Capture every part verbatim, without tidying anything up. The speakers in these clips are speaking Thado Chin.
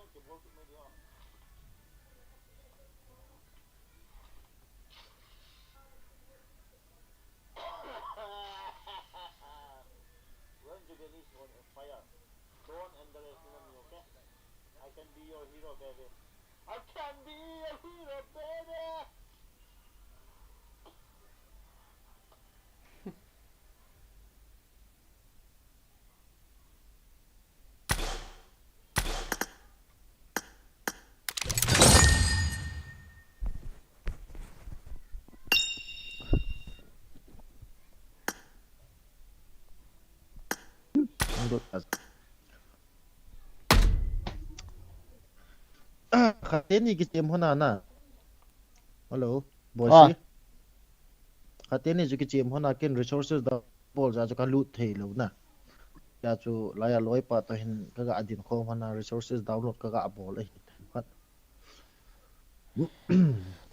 When you get this on fire, don't underestimate me, okay? I can be your hero, baby. I can be your hero, baby. Khateni kichem hona na. Hello, boy. Ah. Khateni chu kichem hona ken resources da bol ja chu ka loot thei lou na. Ya chu laya loi pa to hin ka ga adin khom hona resources download ka ga bol ahi. Khat.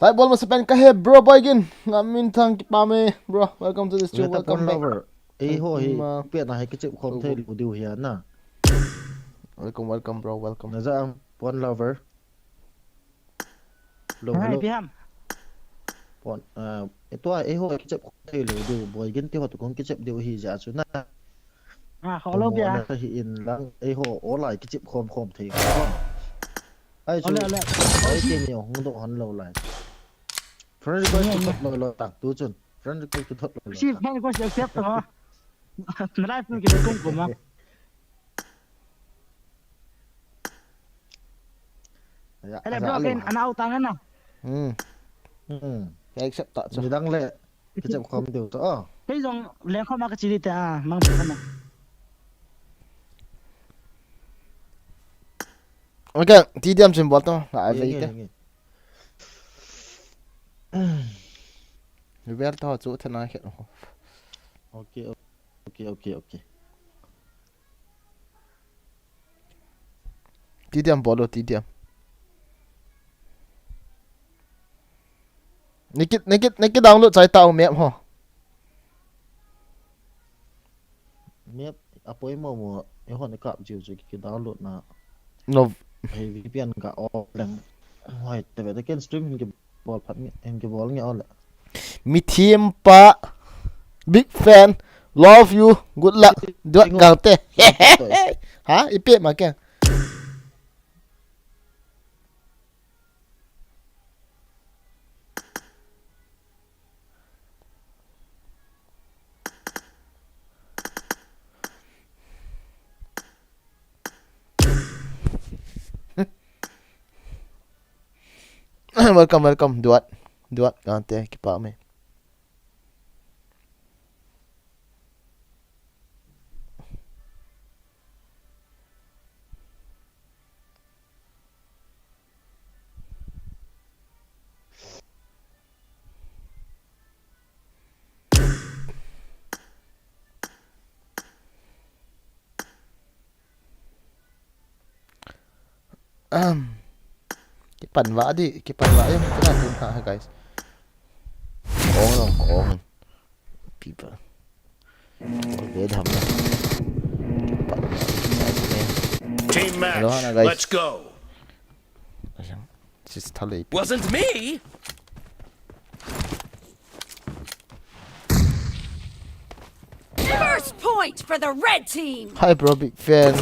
Lai bol masa pen ka he, bro, boy gin. Ngam min thang kipah me, bro. Welcome to the stream. Welcome back. Lover. Ei ho hi, pe na hi kichep khom thei lou diu hi na. Welcome, welcome, bro. Welcome. Na ja ang pon lover. Hello, hello. Pi ham. Pon, ah, e tua, ei ho kichep khom thei lou diu, boy gin ti ho to kong kichep diu hi ja chu na. Ah, hello, pia. Na hi in lang, ei ho, o lai kichep khom khom thei khom. Ai chu, ole, ole. Ai, kei ni hung doh hon lou lai. Friend request kithot lou lou tak tu chun. Friend request kithot lou lou tak. Si friend request accept to. Na live phone kithot kum kum a. Hello, bro, ken ana utang na. Hmm. Hmm. Kei accept ta chu. Midang le. Kichep khom diu to. Kei jong leng khom a ka chi di ta, mang khom a. Okay, T D M sim bol to, la ai ve te. Nge, nge. Ni vel to chu thena khe. Okay, okay, okay, okay. T D M bol lo, T D M. Niki, niki, niki download chai tao map ho. Map apoi mo mo, e hon kap jiu chu ki download na. No. Hei V P N ka off leng. Hoi, te ve te ken stream hin ki bol phat nge, hin ki bol nge ole. Mi thim pa. Big fan. Love you. Good luck. Duat gang te. Ha? Ipi ma ke. Welcome, welcome. Duat. Duat, kante, kipah me. Ahem. Kipan vah di, kipan vah em, kina tum ha, guys. Kong long, kong. People. Kipan vah. Team match. Hello, Hana, guys. Let's go. Ayang. Sis thalei. Wasn't me. First point for the red team. Hi, bro, big fan.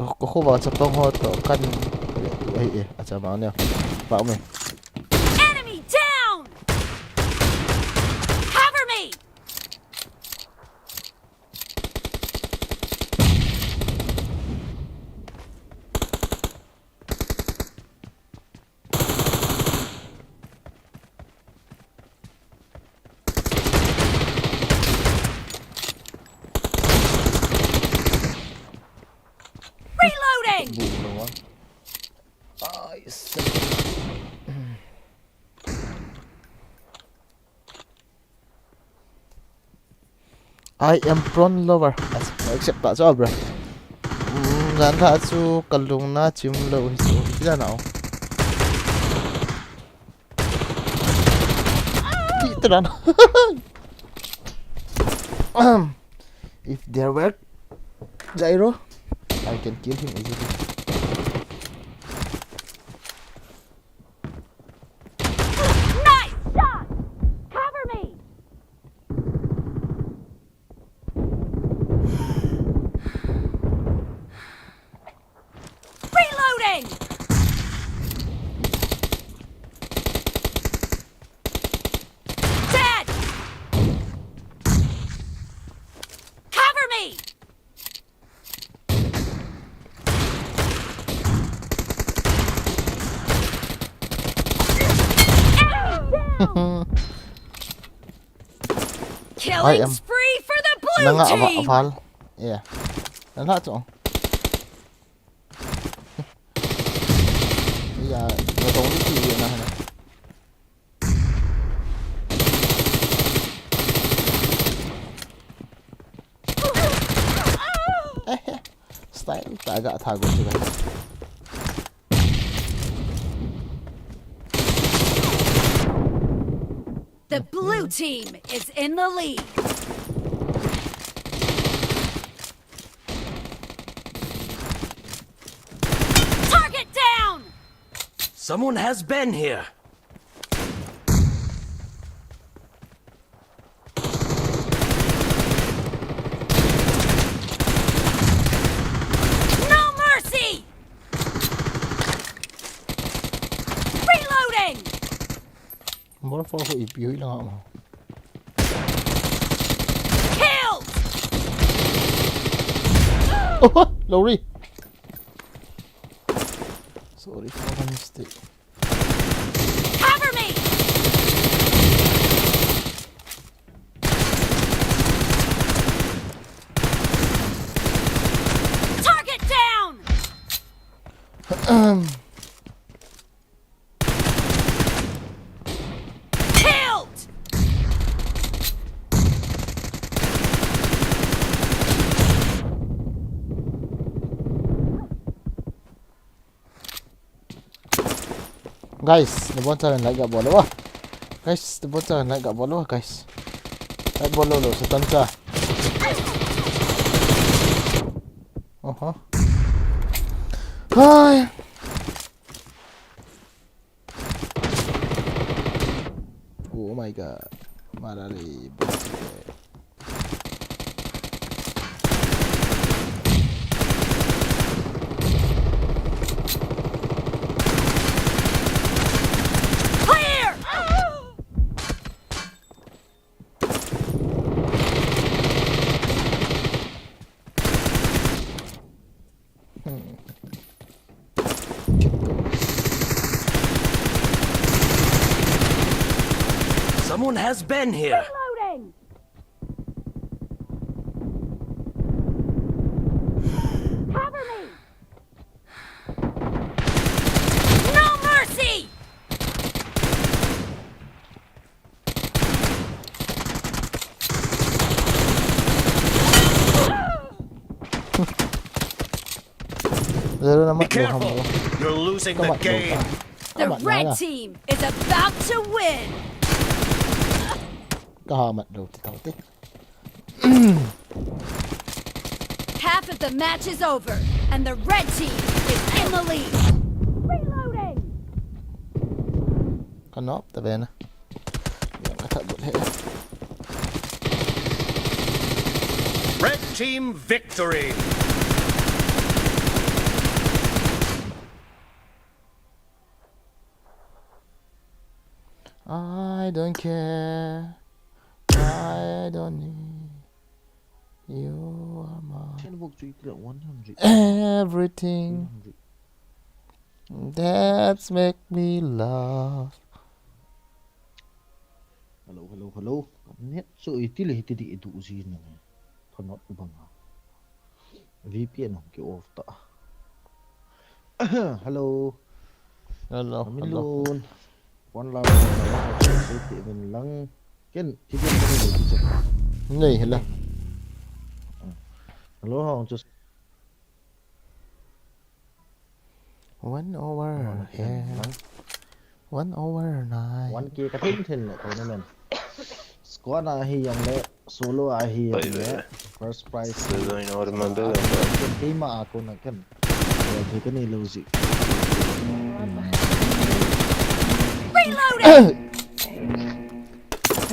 Ko, ko, ko ba chapang ho to kan. Ai, eh, acha ma ne. Ba me. Enemy down. Cover me. Reloading! Boom, no one. Nice. I am prawn lover. Accept ta chu, bro. Mm, jan tha chu kalung na chim lo hi chu. Kila nau. Ti ta dan. If there were gyro, I can kill him easily. Nice shot! Cover me! Reloading! Dead! Cover me! Enemy down! Killing spree for the blue team! Nanga aval. Yeah. Nana to. Yeah, not only T V na hana. Style taga thago sila. The blue team is in the lead. Target down! Someone has been here. No mercy! Reloading! Mor for ko ipi hoi langa ma. Killed! Oh, Lori. Sorry for the mistake. Cover me! Target down! Killed! Guys, nabon chauvin like ga bol uvo. Guys, nabon chauvin like ga bol uvo, guys. Like bol lou lou, Satan cha. Oho. Hai. Oh my God. Marare. Someone has been here. Reloading. Cover me. No mercy. Zero naman. Be careful. You're losing the game. The red team is about to win. Kahamat lou ti tau te. Half of the match is over, and the red team is in the lead. Reloading. Kanop ta bena. Yang kata but he. Red team victory. I don't care. I don't need. You are my everything. That's make me love. Hello, hello, hello. Net so itile hiti di idu usi na. Thanop banga. V P N hong ki off ta. Hello. Hello. Milun. One love. Safety even lang. Ken, ti ken ko ni ti. Nei hela. Hello, hong just one over here. One over nine. One K ka thin thin le tournament. Squad a hi yang le, solo a hi yang le. First prize. Sezon orman böyle. Keima a kona kan. Wal thei kanei lou jeh.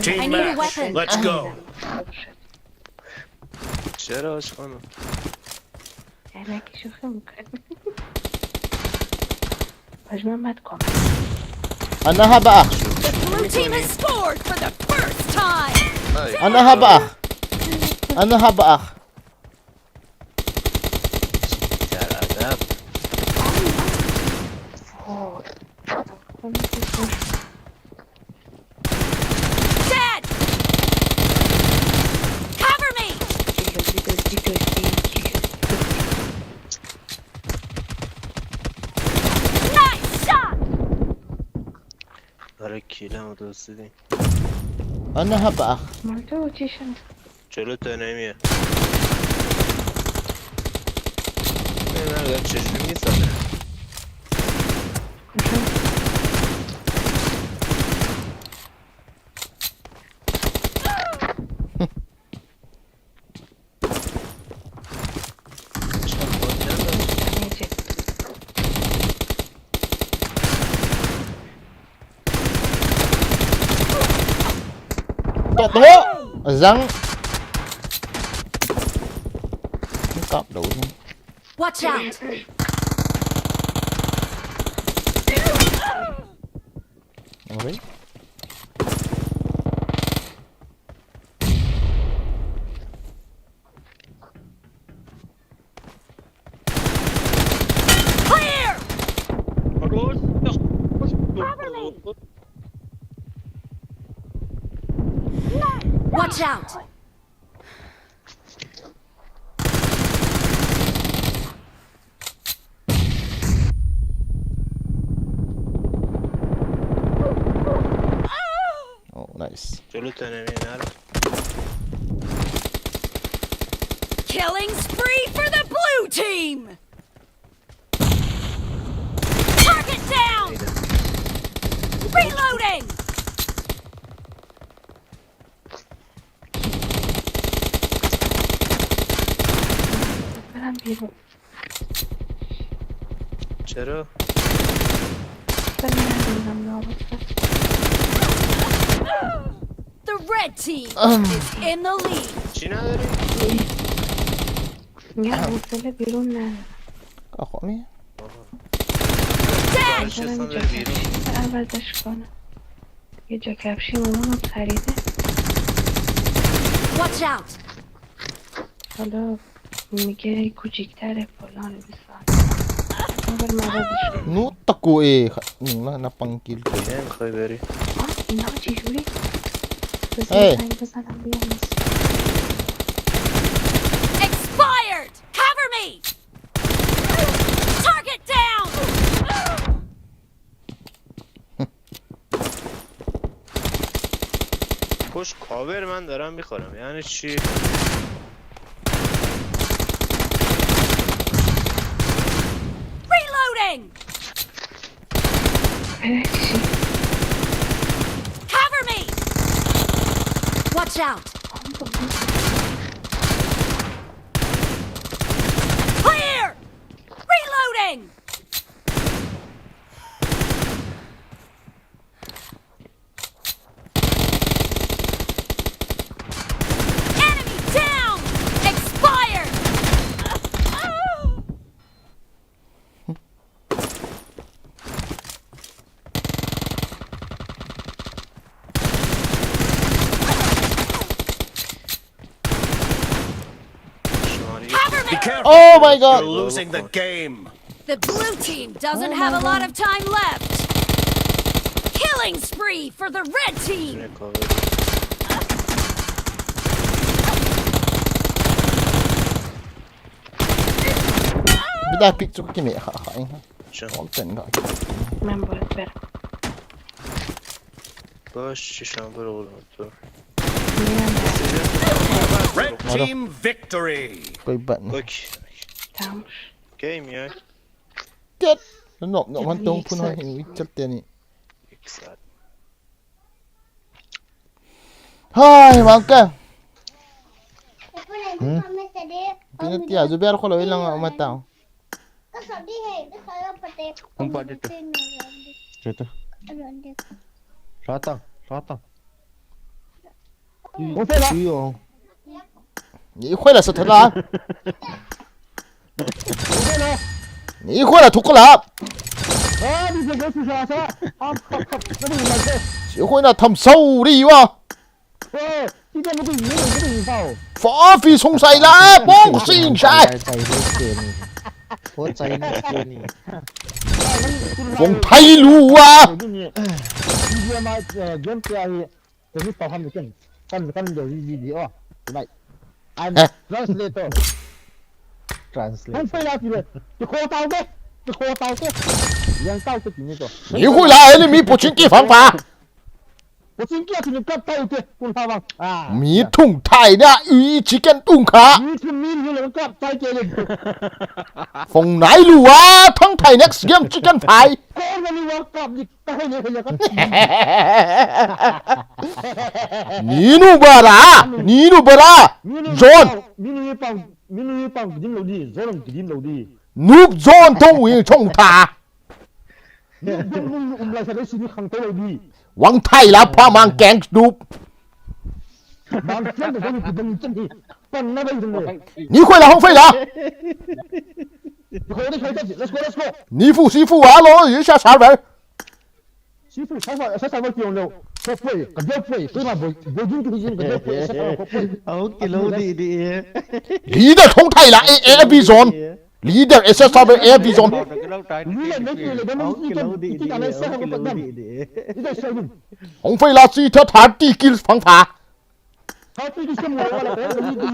Team match. Let's go. Şera hoş konu. Ana ki shukran kan. Pajma mat kom. Ana haba. The blue team has scored for the first time. Ana haba. Ana haba. Şera da. Oh. Dead. Cover me. Nice shot. Ara kila o dostu din. Ana haba. Mata uçişin. Chalo tanemiye. Ne nereden çeşitli mi sana? Tua tua. Azang. Kap lou ni. Watch out. Oi. Clear. Watch out. Oh, nice. Chalo tanemiye nerede? Killing spree for the blue team. Target down. Reloading. Falan bir Chero. Falan bir The red team is in the lead. Çinari. Ya bu sele bir un ne? Ako mi. Dead. Şasan ve bir. Al bardashkona. Ye jo kapshi mama kharide. Watch out. Hala میگه کوچیکتره فلان بیسار. اول مرا بشو. Nu taku e. Nu na na pangkil ko. Yine mi kayberi? اینا چجوری؟ Hey. بزن بیام. Expired. Cover me. Target down. Koş cover, من دارم میخورم، یعنی چی؟ Reloading. Her kişi. Cover me. Watch out. Clear. Reloading. Enemy down. Expired. Şunları Cover me. Be careful. Oh my You're god. Losing the game. The blue team doesn't have a lot of time left. Killing spree for the red team. Üstüne cover. Bir daha pik çok kimi ha ha. Can. Ol sen ga. من باید برم. Baş şişan bir oğlum, dur. میرم برم. Red team victory. Koi bat ni. Bak. تموم. Game ya. Tet. Nok nok man tong phun ha hin chal te ni. İki saat. Hai, mangka. Hmm? Tina tia, Zubair kholo ilang a mata. Hung pa dito. Cheta. Sata, sata. Hung pa la. Ni khoi la sa thola. Ni khoi la thuk la. Ah, ni se ko si sa sa. Am khap khap. Ni ma se. Si khoi na tham sau ri wa. Fa fi sung sai la, bong sing sai. Fong thai lu a. Game pe ahi. Teni pa ham ken. Kan kan do ji ji di o. Tonight. I'm translator. Translator. Kan pe la ti le. Ti kho tau de. Ti kho tau de. Yang tau te ti ni to. Ni hu la enemy pochin ki phang pa. Pochin ki a ti ni kap tai te. Kun pa bang. Ah. Mi thung thai na i chicken tung kha. Mi thung mi ni le kap tai ke le. Fong nai lu a thang thai next game chicken thai. Ko na ni wa kap ni. Ninu bara, Ninu bara. John. Minu pang, minu pang kidim lo di, John kidim lo di. Noob John to wi chong tha. Ni dum um la sa le sini khang to lo di. Wang thai la pha mang keng noob. Mang keng to ni kidim chen ni. Pan na bai dum le. Ni khoi la hong fai la. Ni khoi ni khoi ta. Let's go, let's go. Ni fu si fu a lo, yi sha sha bai. Sifu, sifu, sifu, sifu, kiong leo. Kopoi, kadiao poi, poi ma boi, boi jing tu jing kadiao poi, sifu, kopoi. Au, kilo di di e. Leader thong thai la, A, A, B zone. Leader, S S R, A, B zone. Leader, next leader, dan au, kilo di di e, au, kilo di di e. Leader, sifu. Hong fai la si tha thirty kills phang pha. How to disable wala ko ni di.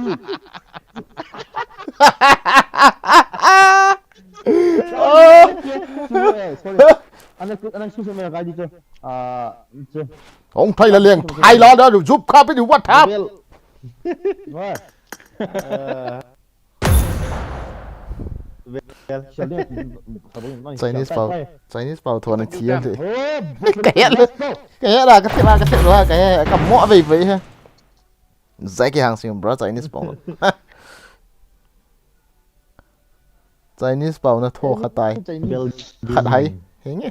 Oh. Sorry. Ana ana susu me ka di to. Ah, che. Hong thai la leng, thai la da jup kha pe di wat hap. Well. What? Uh, Chinese pau, Chinese pau thon a thiam de. Ka he la, ka he la, ka he la, ka he, ka mo vei vei he. Zai ki hang sing bro, Chinese pau. Chinese pau na tho khat tai. Khat hai. Henge.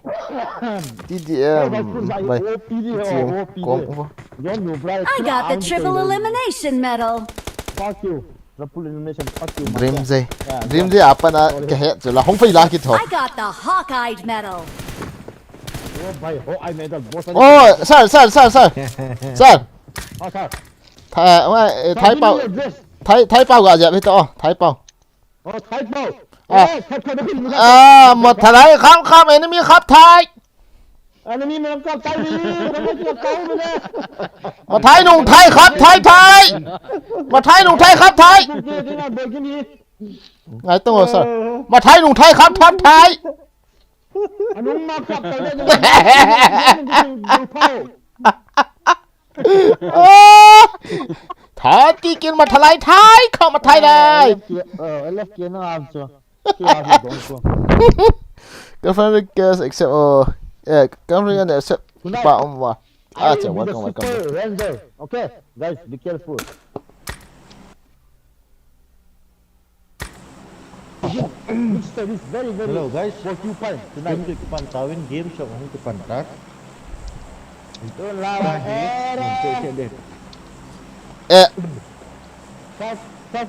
T D M. Bai. T D M. Kom. I got the triple elimination medal. Fuck you. Dream J. Dream J apa na kahe chula hong fai la ki tho. I got the Hawkeye medal. Oh, sir, sir, sir, sir. Sir. Oh, sir. Thai, eh, Thai pau. Thai, Thai pau ga jap hito. Thai pau. Oh, Thai pau. Ah, mo thalai kham kham enemy khap Thai. Enemy me kap tai ni, kap tai ni. Mathai nung Thai khap Thai Thai. Mathai nung Thai khap Thai. Ngai tong o sir. Mathai nung Thai khap khap Thai. Anung ma kap tai ni. Thati kin mathalai Thai khap mathai lai. L F K na am chu. Girlfriend request accept, oh, eh, girlfriend accept. Pa um wa. Ah, che, welcome, welcome. Okay, guys, be careful. This is very, very. Hello, guys. Porcupine. Tonight, porcupine, Darwin game show, hung kipan ta. Don't lie. Eh.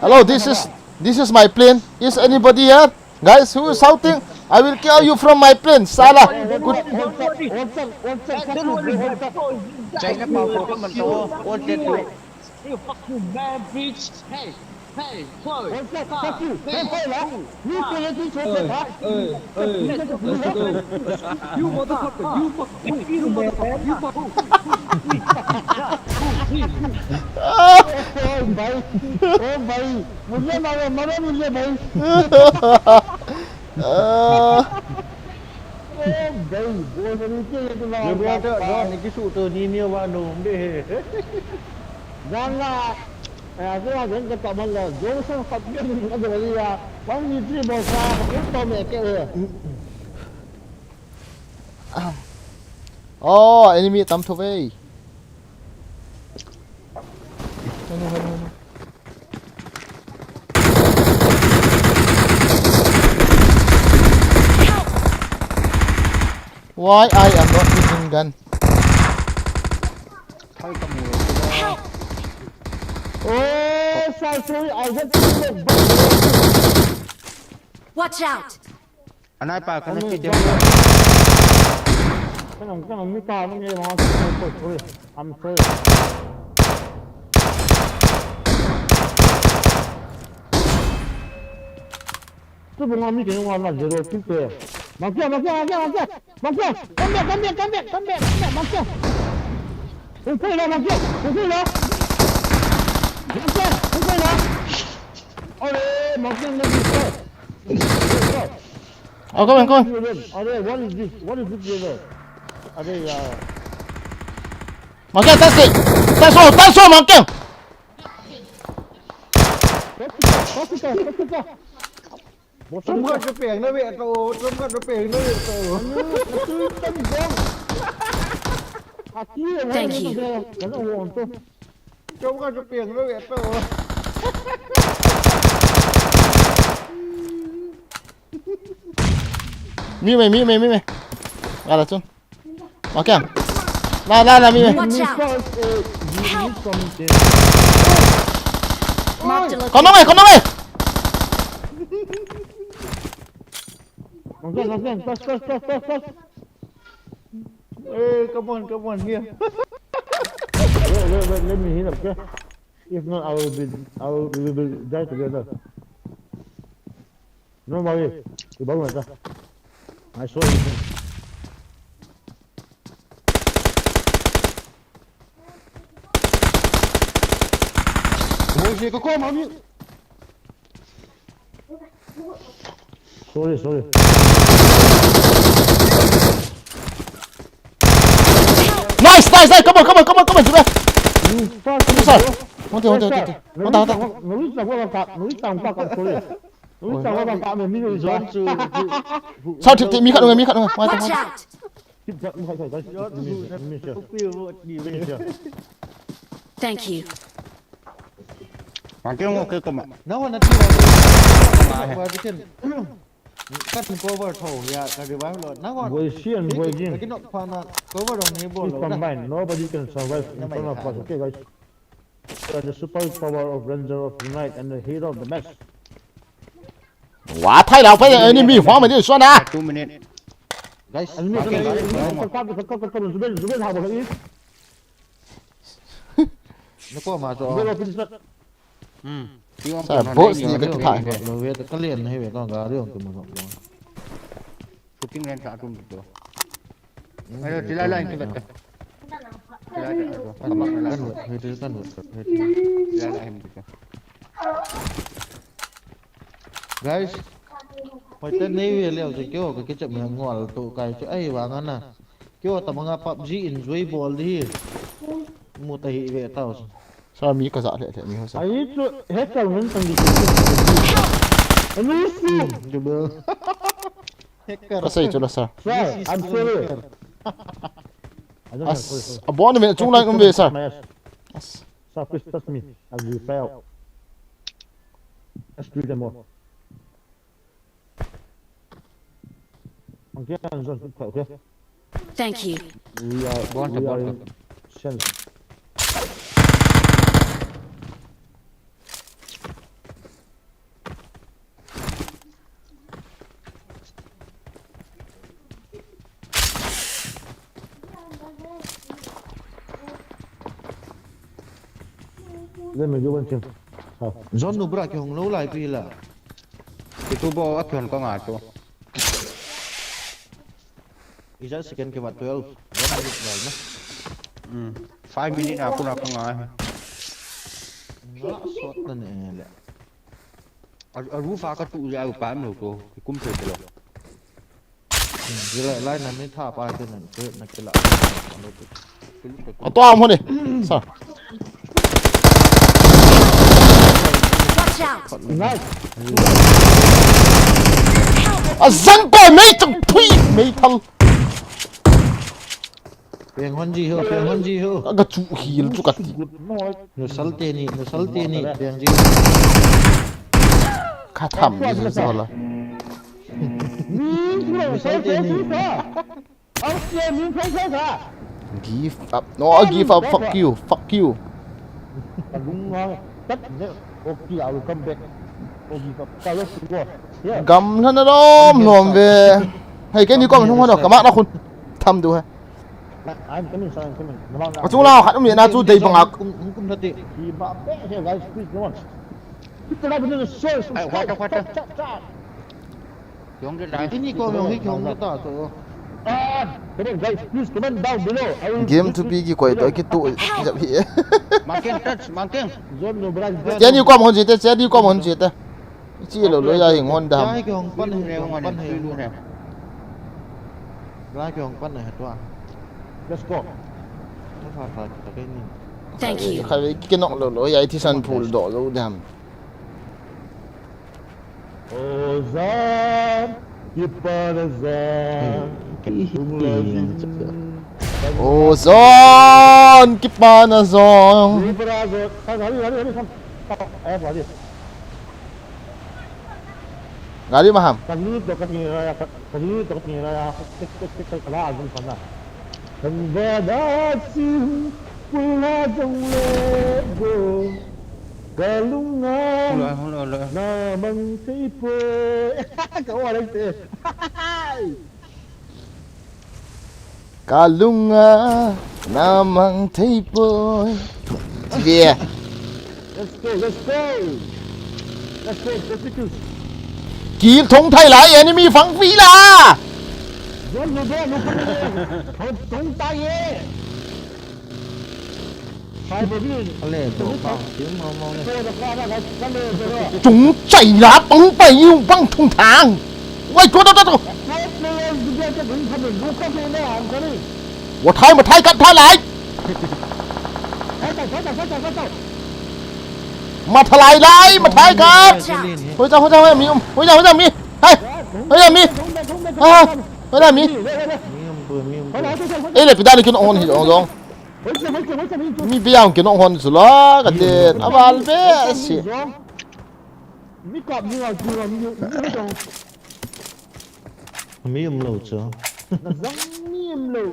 Hello, this is, this is my plane. Is anybody here? Guys, who is shouting? I will kill you from my plane. Sala. Good. China pau ko man to. What did you? You fucking bad bitch. Hey. Hey, Chloe. What's up? Fuck you. Hey, hey, hey. You go let me talk. Hey, hey, let's go. You motherfucker. You fuck. You motherfucker. You fuck. Oh भाई, ओ भाई, मुझे मारो, मारो मुझे भाई। ओ भाई, बहुत नीचे ये तो मार। Yo, brother, no, ni kisu to ni ni wa no de. Janga. Eh, ase a jen ka taman la, Johnson khat ni ni ka jong li a, one v three bol sa, ka pu to me ke e. Oh, enemy tam tho ve. Hanu, hanu, hanu. Why I am not using gun? Thal ka mu lo. Oh, sorry, sorry, I got to Watch out! Anai pa ka na ki de. Kana kana mi ka mi ma sorry. I'm sorry. Tu bunga mi ke wa na zero kill pe. Makia, makia, makia, makia. Makia, come back, come back, come back, come back, come back, Makia. Hung koi la, Makia, hung koi la. Makia, hung koi la. Are, Makia, let me go. Oh, come on, come on. Are, what is this? What is this level? Are, uh, Makia, that's it. That's all, that's all, Makia. Hospital, hospital, hospital. Chom khat chu peng na ve to, chom khat chu peng na ve to. Thank you. Chom khat chu peng na ve to. Mi mai, mi mai, mi mai. Ala chun. Makia. La, la, la, mi mai. Watch out! Marked a Kau nang mai, kau nang mai. Makia, Makia, touch, touch, touch, touch, touch. Eh, come on, come on, here. Wait, wait, wait, let me heal up, okay? If not, I will be, I will, we will die together. No worry, you bow myself. I saw everything. Boy, je ko ko mami. Sorry, sorry. Nice, nice, nice. Come on, come on, come on, come on. Sudah. You fucking Sir. Monte, monte, monte. Monte, monte. No, no, no, no, no, no, sorry. No, no, no, no, no, no, John chu chu. Sao ti mi khat ngai, mi khat ngai. Mai ta. Watch out! Keep that, guys, guys, guys. Let me, let me share. Let me share. Thank you. Makia ngo ke kama. Na wan na ti wa. Wa ti ken. Cut cover tho ya ka revive lo. Na wan. Boy, she and boy, Jin. Ka nok pha na cover dong ni bol Please lo. Combine. Nobody can survive in front of us. Okay, guys. We are the superpower of Ranger of Unite and the hero of the match. Wa thai lau pa enemy form ni suan na. Two minute. Guys, Enemy, okay, enemy, guys, enemy. guys. Cut, cut, cut, cut, cut, Zubin, Zubin, how about you? Nako ma cho. Zubin, finish that. Hmm. Sa boss ni ka thai. Lo ve ka len hi ve ka ga riong tu ma. Shooting range a tum tu. Ayo, tila line tu. Tila line tu. Kan wet, hei tu kan wet, hei tu. Tila line tu. Guys, hoi te nei ve leo chu keo ka kichep me ngol tu kai chu ai vang ana. Keo ta manga PUBG enjoy bol di. Mu ta hi ve tau. Sa mi ka za le le mi ho sa. Ai chu hacker ngan tang di. Ani si. Double. Hacker. Ka sei chu la sa. Sir, I'm sorry. I don't have As abon ve chung lai um ve sa. As Sir, please touch me. I will fly out. Let's kill them all. Okay, I'm just okay. Thank you. We are, Bon, we are bon. In shells. Let me do one thing. How? John nu bra ki hong lo lai pi la. Ki tu bo a ki hon ka nga tu. Is that second ke ba twelve? One minute lai na. Hmm. Five minute a ku na ka nga. Na sot na ne le. A, a roof a ka tu ya u pa mo ko. Ki kum pe ke lo. Hmm, lai, lai na ni tha pa te na, te na ke la. A to am ho ni. Sa. Watch out! Nice. A zang ko mei chung pui mei thal. Peng hon ji ho, peng hon ji ho. Ka chu hil chu ka ti. Good night. Nu sal te ni, nu sal te ni, peng ji. Ka tham ni sa la. Nu sal te ni. Give up. No, give up. Fuck you. Fuck you. Gamla na lom lom ve. Hei, kei ni kom hung hon ka mak na khun. Tham du he. Achung la khat um le na chu dei banga. Hung kum thate. Ai, what, what, what? Kiong ke dai. Ini ko mong hi kiong ke ta to. Ah, come on, guys, please comment down below. I will Game to be ki koi to ki tu jap hi. Mangkeng touch, mangkeng. Zone no, brother. Che ni kom hon jite, che ni kom hon jite. Chi lo lo ya hing hon dam. Lai kiong pan he, kiong pan he. Lai kiong pan he to. Let's go. Fa fa ta ke ni. Thank you. Kha ve ki nok lo lo ya thi san phul do lo dam. Ozan, kipana zan. Ozan, kipana zan. Kipana zan. Come, hurry, hurry, hurry, come. Come, I have all this. Gari maham. Kali to kati raya, kali to kati raya. Tik, tik, tik, tik, kala azum sana. Kangada si pula jong le go. Kalunga. Hola, hola, hola. Na mang thei poi. Ka wa lang te. Kalunga na mang thei poi. Yeah. Let's go, let's go. Let's go, let's go. Kil thong thai lai enemy phang phi la. Don't, don't, don't, don't, don't, don't die, yeah. Ale, to pa, tiu mau mau le. Chung chai la pang pai u bang thung thang. Wai, to, to, to, to. Wa thai, ma thai kat thai lai. Ma thai lai lai, ma thai kat. Hoi cha, hoi cha, hoi mi um. Hoi cha, hoi cha mi. Hai. Hoi cha mi. Ah, hoi cha mi. Mi um, mi um. Ei le, pi da ni kin on hi ong dong. Mi biang kinong hon chu la ka den, aval ve si. Mi kap ni la chu la mi, mi dong. Mi um lo chu. Na zang mi um lo.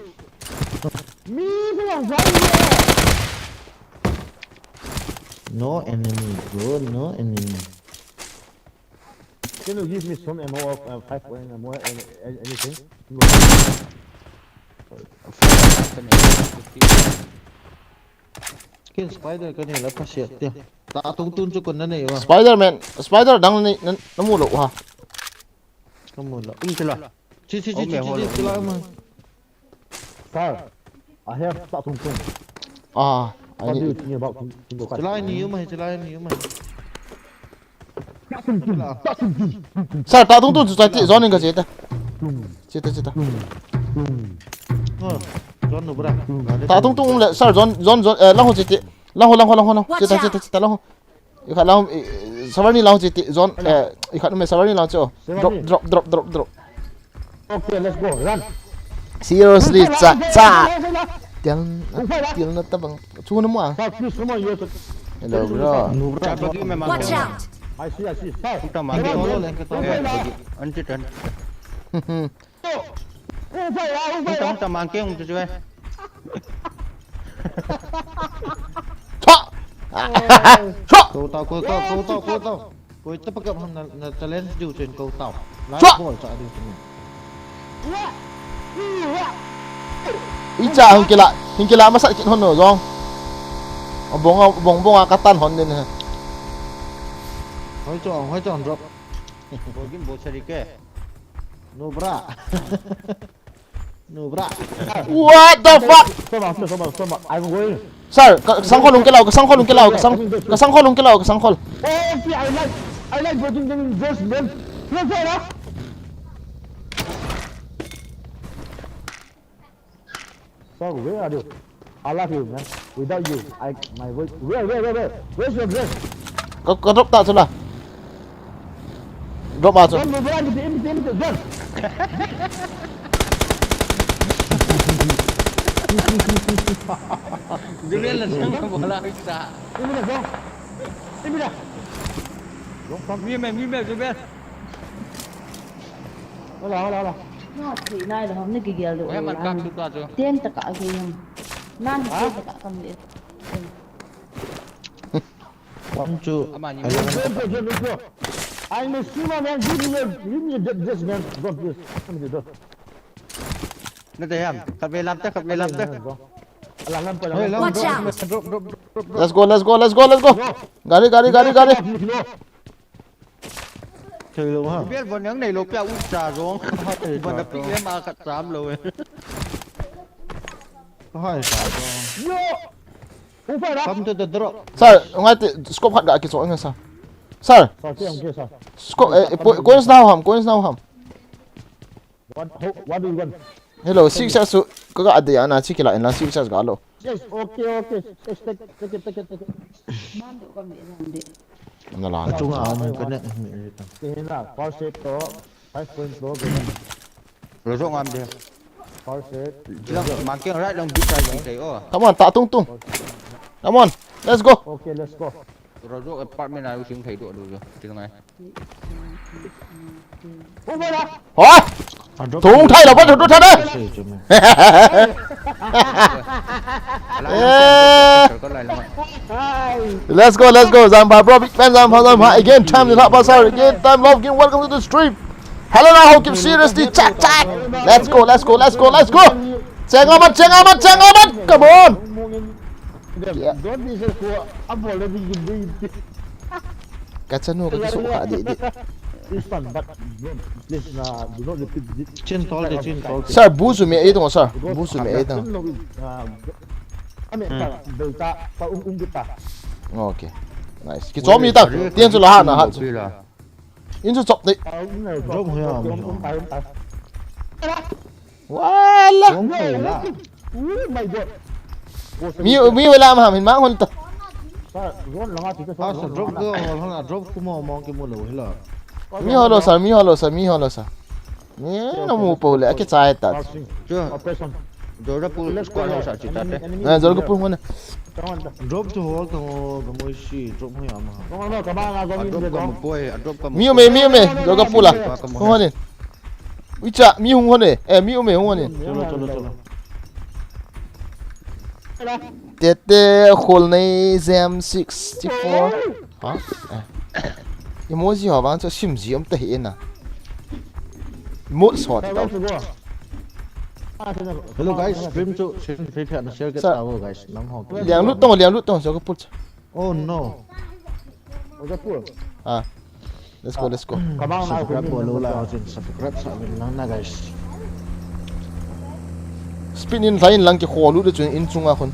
Mi biang zang lo. No enemy, bro, no enemy. Can you give me some ammo of, uh, five point ammo, any, any, anything? Kin spider ka nei la pha siat tia. Ta tung tun chu kon na nei va. Spider-Man, spider dang nei, na, na mu lo ha. Ka mu lo. Um tila. Chi, chi, chi, chi, chi, chi, chi la ma. Sir, I have ta tung tung. Ah, I need. What do you think about tung tung? Chilai ni um hai, chilai ni um hai. Ta tung tung, ta tung tung. Sir, ta tung tung chu chai ti, zone in ka che ta. Che ta, che ta. Oh, zone no bra. Ta tung tung le, sir, zone, zone, zone, eh, lang ho che ti. Lang ho, lang ho, lang ho, lang ho. Che ta, che ta, che ta, lang ho. I khat lang, i, i, savar ni lang che ti, zone, eh, i khat um e savar ni lang che o. Drop, drop, drop, drop, drop. Okay, let's go, run. Seriously, cha, cha. Tiang, tiang na tabang. Chu na mo a. Sir, please, come on, you have to. Hello, bro. Watch out! I see, I see. Sir, come on, come on. Anti tan. Hung pai la, hung pai la. Hung ta, hung ta, mang keng, hung ta, hung ta. Chua! Chua! Kou tao, kou tao, kou tao, kou tao. Koi ta pakap ham na, na challenge diu chen kou tao. Live ball cha diu chen. Icha hung kila, hung kila masat kit hon no jong. Abong, abong, bong a katan hon din he. Hoi chong, hoi chong drop. Bol gim bol sari ke. No bra. No bra. What the fuck? Stop, stop, stop, stop. I'm going. Sir, ka, ka sangkhol hung kilou, ka sangkhol hung kilou, ka sang, ka sangkhol hung kilou, ka sangkhol. Oh, okay, I like, I like breaking them in just, man. No, sir, ah. Sir, where are you? I love you, man. Without you, I, my voice. Where, where, where, where? Where's your dress? Ka, ka drop ta chu la. Drop a chu. John, move around, move, move, move, John. Dile la sang bola sa. Move, move, John. Move, move. John, come. Move, move, move, move. Hola, hola, hola. Na thei nai lo ham, na kigel lo. Oya man kap su ta chu. Ten taka a gei ham. Nan ha? Ten taka kam le. One, two. Ama ni. Hello. Drop, drop, drop, drop. I'm a streamer, man. Give me your, give me your dress, man. Drop this. Come here, drop. Na te ham. Khat ve lam te, khat ve lam te. Alam, alam, alam. Hey, lam, drop, drop, drop, drop, drop. Let's go, let's go, let's go, let's go. Gari, gari, gari, gari. Thei lo ha. Bel von yang nei lo pia u cha jong. Von na pi le ma khat cham lo e. Hai sa jong. Yo. Hu fa la. Come to the drop. Sir, ngai te scope khat ga kicho ngai sir. Sir. Sir, ti ang ke sir. Scope, eh, eh, po-, coins now ham, coins now ham. What, how, what do you want? Hello, six S su, kaga ade ana, chi kila inla six S ga lo. Yes, okay, okay. Yes, take, take it, take it, take it. Mandu ka mi nang di. Ana la. Achunga amun ka ne. Kihina, first set to, five point to, kihina. Rojo ngam de. First set. Jila, mangkeng right long big side di thei o. Come on, ta tung tung. Come on, let's go. Okay, let's go. Rojo apartment a using thei do do. Jila ngai. Ho! Tung thai lo, pa tung thai na. Eh. Let's go, let's go. Zampha bro, big fan Zampha, Zampha. Again, time is up, sir. Again, time love game. Welcome to the stream. Hello, now, how keep seriously. Check, check. Let's go, let's go, let's go, let's go. Cheng amat, cheng amat, cheng amat. Come on. Don't be so cool. I'm already in the Ka chanu ka kisu kha di di. This one, but please, uh, do not repeat this. Chin tol de, chin tol de. Sir, bu su me e dong, sir. Bu su me e dong. Okay. Nice. Ki chom ni ta. Tian su la ha na ha. In su chop ni. Drop ho ya. Wala. Wrong player la. Oh my God. Mi, mi wala ma min mang hon ta. Sa, zone langa ti sa. Ah, sa drop ko, hon drop ko mo, mo ki mo lo hila. Mi holo sa, mi holo sa, mi holo sa. Mi na mu po le, ake chai ta. Sure. Operation. Jorapur squad ho sa chita te. Na Jorapur ngona. Drop to hol to, ka mo si drop ho ya ma. Drop ka mo poi, drop ka mo. Mi me, mi me, Jorapur la. Ngona. Uicha, mi hung hon e. Eh, mi um e hung hon e. Chalo, chalo, chalo. Tete khol nei zem sixty-four. Ha? Eh. Emoji ho vang chu sim ji um ta hi na. Emote sot ta. Hello guys, stream chu share, share, share, share, sir. Tao guys, nam ho. Liang lut tong, liang lut tong, so ko put. Oh no. Ojapur. Ah. Let's go, let's go. Kamang na subscribe ko lo la, jin subscribe sa min lang na, guys. Spin in line lang ki kholu de chun in chunga khun.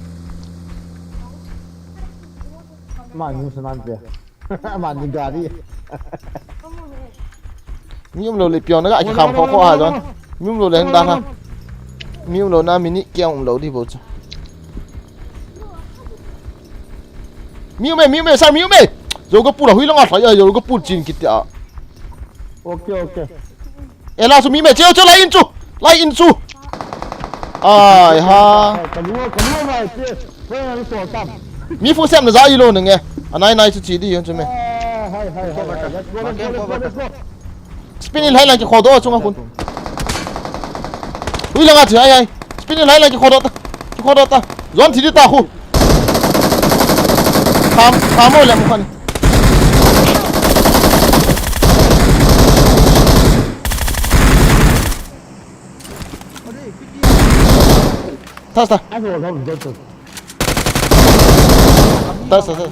Ma ni sanan pe. Ma ni gari. Mi um lo le pion na ga ki kham kho kho ha don. Mi um lo le hang da ha. Mi um lo na mi ni kia um lo di bo chu. Mi um e, mi um e, sir, mi um e. Zo ka pula hui langa thai, zo ka pul chin kiti a. Okay, okay. Ela su mi me, cheo, cheo, lai in chu. Lai in chu. Ai ha. Ka lu, ka lu ngai che. Ko na to tam. Mi fu sem na za i lo nge. Anai nai chu chi di yon chu me. Ah, hai, hai, hai, hai. Let's go, let's go, let's go, let's go. Spin in hai lang ki khodo chunga khun. Ui langa thi ai ai. Spin in hai lang ki khodo ta. Ki khodo ta. Zon thi di ta khu. Tham, tham o le mu khan. Tas ta. Ai ho, ho, ho. Tas ta, tas.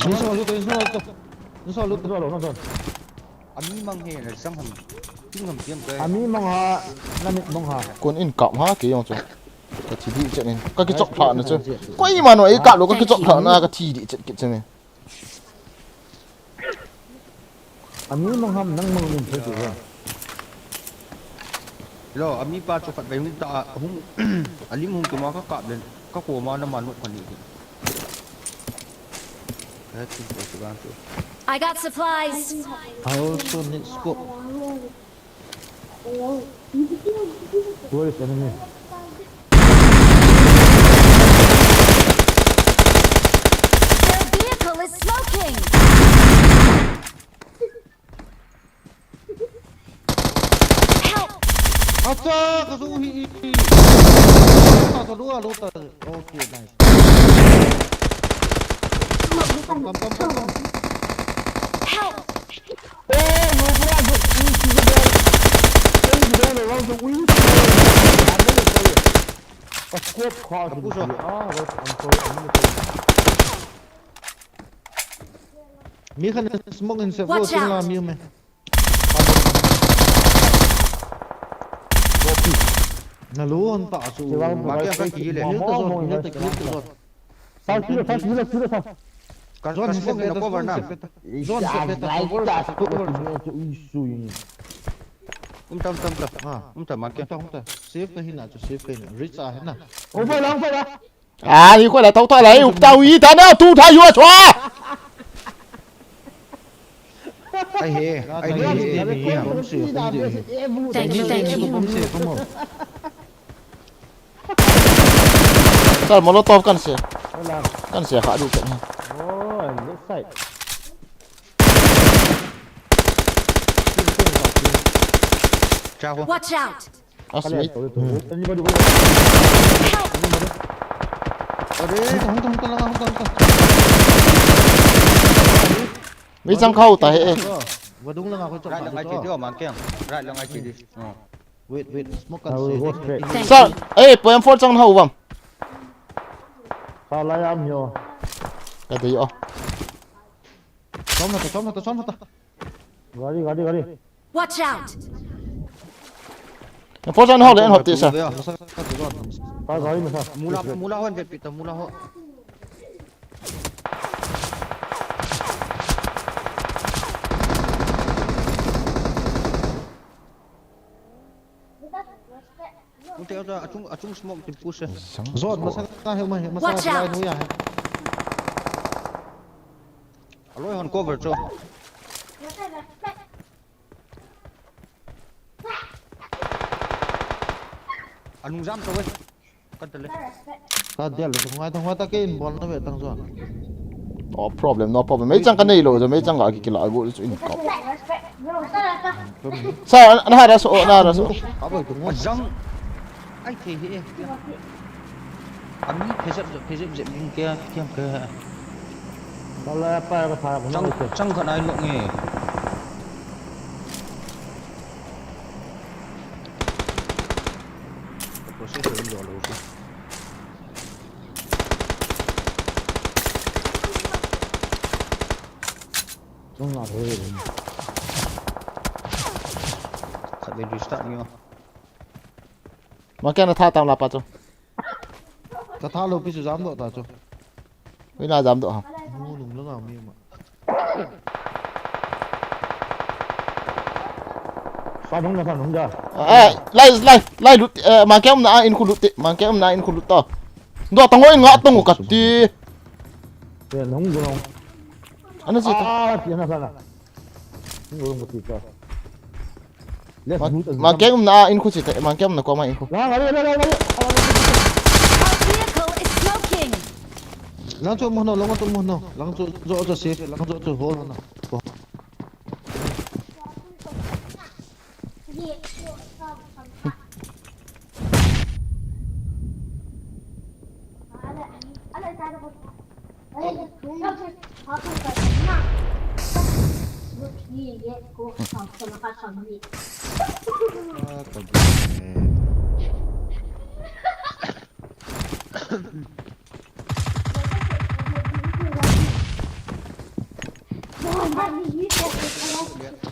Inside lut, inside lut. Inside lut. Ami mang he na sang ham. Ting ham tiam kai. Ami mang ha, na mit mang ha. Kon in kap ha ke yong chu. Ka thi di chet in. Ka kichok thla na chu. Koima no ei kap lo ka kichok thla na ka thi di chet kit chu me. Ami mang ham nang mang lim phe chu ha. Lo, ami pa chu khat ve hung ta hung. Alim hung kima ka kap den. Ka ko ma na man no ka ni. I got supplies. I also need scope. Where is enemy? Their vehicle is smoking. Help! Acha, kazu hi. Ta to dua lo ta. Okay, nice. Pam, pam, pam, pam, pam. Help! Oh, no, brother. Ui, she's there. She's there, around the wing. I'm really sorry. A squad car. Kapush, oh. Ah, wait, I'm sorry, I'm really sorry. Mi khan smoke in se. Watch out. Vo, mi me. Copy. Na lu hon ta chu. Mark e, ka kile. Clear ta zone, clear ta, clear ta zone. Sa, clear, sa, clear, clear, sa. Ka, zone ka smoke in a cover na. Zone se pe ta, cover, cover. Ui, sui. Um tam, tam, tam. Ah. Um tam, mark e. Um tam, um tam. Safe ka hi na chu, safe ka hi na. Reach a hi na. Over lang, over lang. Ah, ni ko la tau ta la, u tau i ta na, tu tha yu a chua. Ai he, ai he, he, he, he. Thank you, thank you. Sir, Molotov kan se. Kan se kha du kan. Oh, this side. Watch out! Asmit. Anybody? Hung ta, hung ta, hung ta, langa, hung ta, hung ta. Meichang kha u ta he. Vadung langa ko chong. Right lang I T D, oh, Mangkeng. Right lang I T D. Oh. Wait, wait, smoke kan se. Sir, eh, point four chang hau vam. Sa lai am yo. Ka dei o. Chom na ta, chom na ta, chom na ta. Gari, gari, gari. Watch out! Forza na ho le, an hop te sa. Ka gari ma sa. Mula, mula hon vet pi ta, mula ho. Ute, ute, achung, achung smoke tin push e. Zone, masa ka he ma, masa ka lai nu ya he. Aloi hon cover cho. Anung jam to we. Kan tale. Ka dia le, ngai ta, ngai ta ke in bol na ve tang zo. No problem, no problem. Meichang ka nei lo, jo meichang ka ki kila go chu in ka. Sa, an ha ra so, na ra so. Ka boi tu ngo. Jang. Ai, thei hi e. Ami phejep, phejep, jep, jing kia, kiam kia. Bala pa ka pha, chang, chang khat ai lo nge. Process lo lo. Chang la ho. Khat ve restart ni o. Ma kya na tha tam la pa chu. Ka tha lo pi chu jam doh ta chu. Ui na jam doh ha. Mu lung langa mi ma. Sa nung na sa nung ja. Eh, lai, lai, lai lut, eh, ma kya um na in khu lut te, ma kya um na in khu lut ta. Doh ta ngoi nga tong ka ti. Te nung gu nung. Ana si ta. Ah, ti na sa na. Nung gu nung ka ti ta. Ma, ma keng umna a in khu chi te, ma keng umna koma in khu. La, la, la, la, la, la. Our vehicle is smoking. Lang chu mo no, lang chu mo no. Lang chu, jo chu safe, lang chu chu hol no.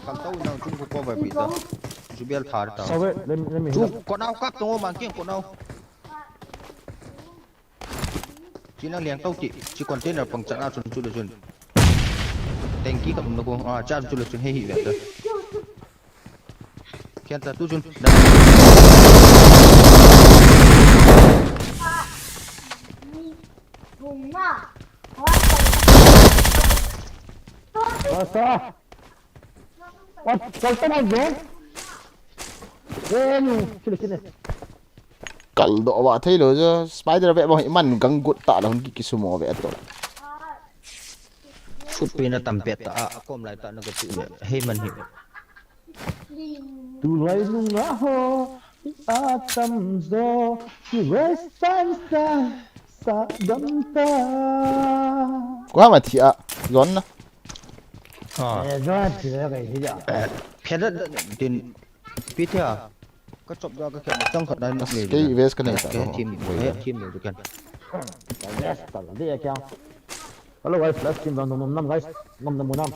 Kaltou nang chung ko cover pi ta. Jubel thar ta. Sorry, let me, let me heal up. Chu, ko nau kap tong o, ma keng ko nau. Chi nang liang tau ti, chi container pang chan a chun chu le chun. Tanky ka um na ko, a, chan chu le chun hei hi ve ta. Khian ta tu chun. Basta. What? Kalta mo, bro? Eh, no. Chile, chile. Kal doh va thei lo jo. Spider ve bang iman gang gut ta la hun ki kisumo ve to. Sut pe na tam pe ta a kom lai ta na ka tu ve. Hei man hi. Tu lai nung na ho. Atam jo, ki western sa, sa gam ta. Ko hama thi a, zon na. Ah. Eh, zon thi le kai thi ja. Pheda din, pi thia. Ka chop da ka khen chang khat dai ni le. Kei vest ka nei ta. Ka team, ka team le kan. Vest ta de kya. Hello guys, last team round nom nam guys. Nom nam nam.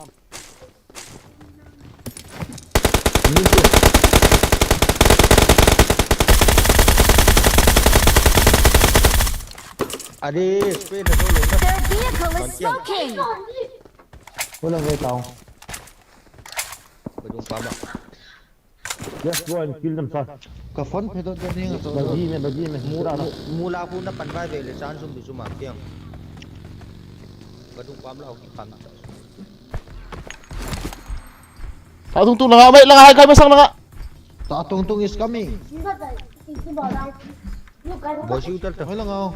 Ade, spray na solo na. Their vehicle is smoking. Wala ve tao. Badung pama. Just go and kill them, sir. Ka phone phe dot dot ning a to. Bagi me, bagi me, mura na. Mula khu na pan vai ve le chan sum bi sum a piang. Badung pam la ki pam. Ta tung tung langa, mai langa hai kai masang langa. Ta tung tung is coming. Bosi utar ta. Hola ngau.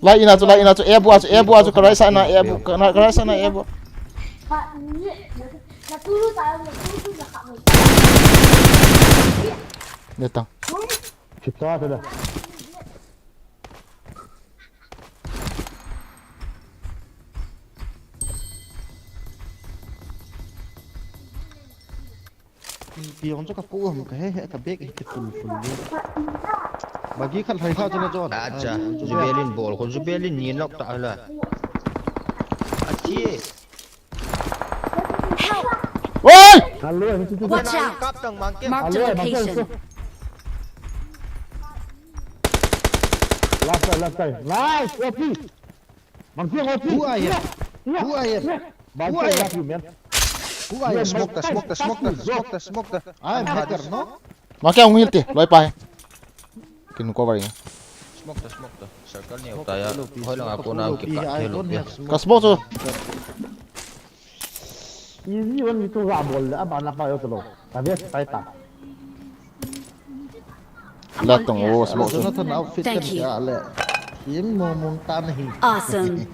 Lai ina chu, lai ina chu, abu a chu, abu a chu, ka right side na, abu, ka right side na, abu. Ne ta. Kita tu dah. Piong chu ka pu ham ka he he ka bag hi full full le. Bagi khat hai kha chu na chon. Acha, Jubelin bol ko Jubelin ni nok ta la. Achi. Help! Oi! Hello, hello, hello. Watch out! Kap tang mang ke. Mark the location. Last side, last side. Nice, O P. Mang ke O P. Who are you? Who are you? Who are you? Who are you? Smoke ta, smoke ta, smoke ta, smoke ta, smoke ta. I am hacker, no? Mang ke hung hil te, loi pa he. Kin cover ya. Smoke ta, smoke ta. Circle ni uta ya. Hoi langa kona ki ka hello. Ka smoke chu. Easy one mi tu ga bol le, aba na pa yo to lo. Ka ve sai ta. La tong o smoke. Jonathan outfit kan ka le. Yim mo mong ta nahi. Awesome.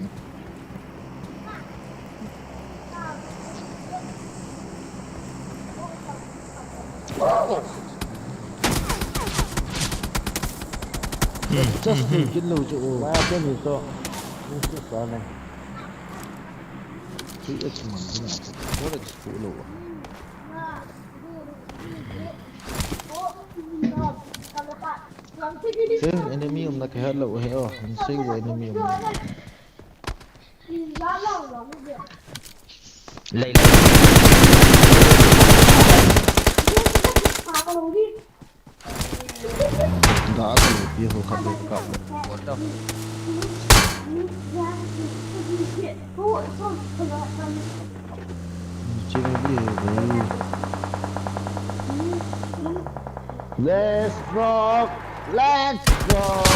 Just kin lo chu o. Wa ke ni to. Ni chu sa ne. Three X man hi na, four X fu lo. Same enemy um na ka hello he o, and say wo enemy um. Lei lei. Ga ka lo pi ho khat lo ka. Ching di ho. Let's rock, let's rock.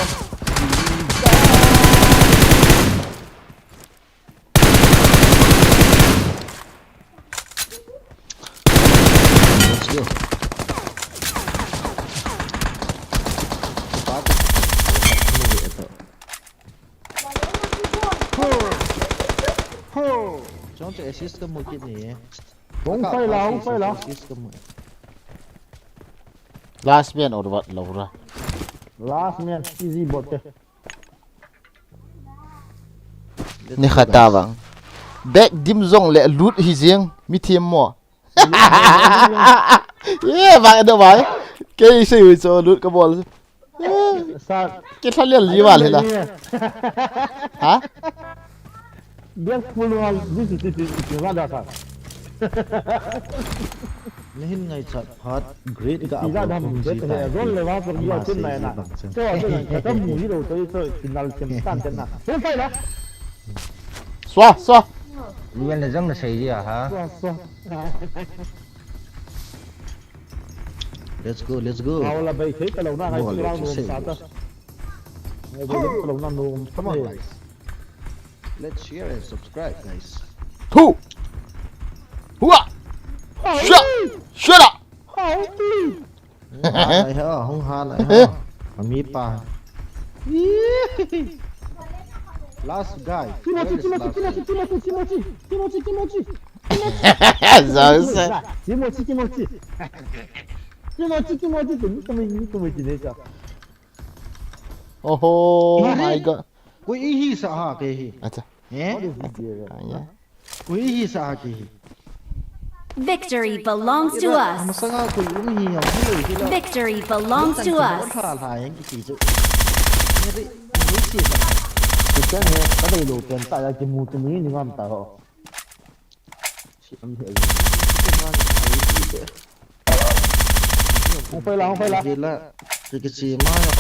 Let's go. Ho! Ho! Chong che assist ka mu kit ni. Hung pai la, hung pai la. Assist ka mu. Last man or what, Laura? Last man, easy bot te. Ni khat ta vang. Bag dim jong le loot hi jeng, mi them mo. Ye, vang do vai. Kei sei ui cho loot ka bol. Sa. Kei thalial ji val hela. Ha? Bag full wall, this is, this is, this is what I thought. Nahin ngaichat phat great ka. Iza dam bet he zon le wa ko yo tin na na. Ko tin na ka mu hi lo to to final chem tan ten na. Hung pai la. Swa, swa. Wen le jang na sei ji a ha. Swa, swa. Let's go, let's go. Aw la bai thei ka lo na ngai round room sa ta. Ngai ka lo na room. Come on, guys. Let's share and subscribe, guys. Thu. Hua. Shut. Shut up. Hung ha nai ha, hung ha nai ha. Ami pa. Last guy. Timothy, Timothy, Timothy, Timothy, Timothy, Timothy, Timothy. Zausa. Timothy, Timothy. Kimo chi, kimo chi, kimo chi, kimo chi ne cha. Oho, my God. Koi hi sa ha ke hi. Acha. Eh? What is this here? Ah, yeah. Koi hi sa ha ke hi. Victory belongs to us. Masanga koi um hi ya, hi lo hi la. Victory belongs to us. Tha la yang ki chi chu. Ni ri, ni si sa. Ki chen he, ka dei lo pen ta ya ki mu tu mi ni ngam ta ho. Hung phei la, hung phei la. Hila, ki ki chi ma ya.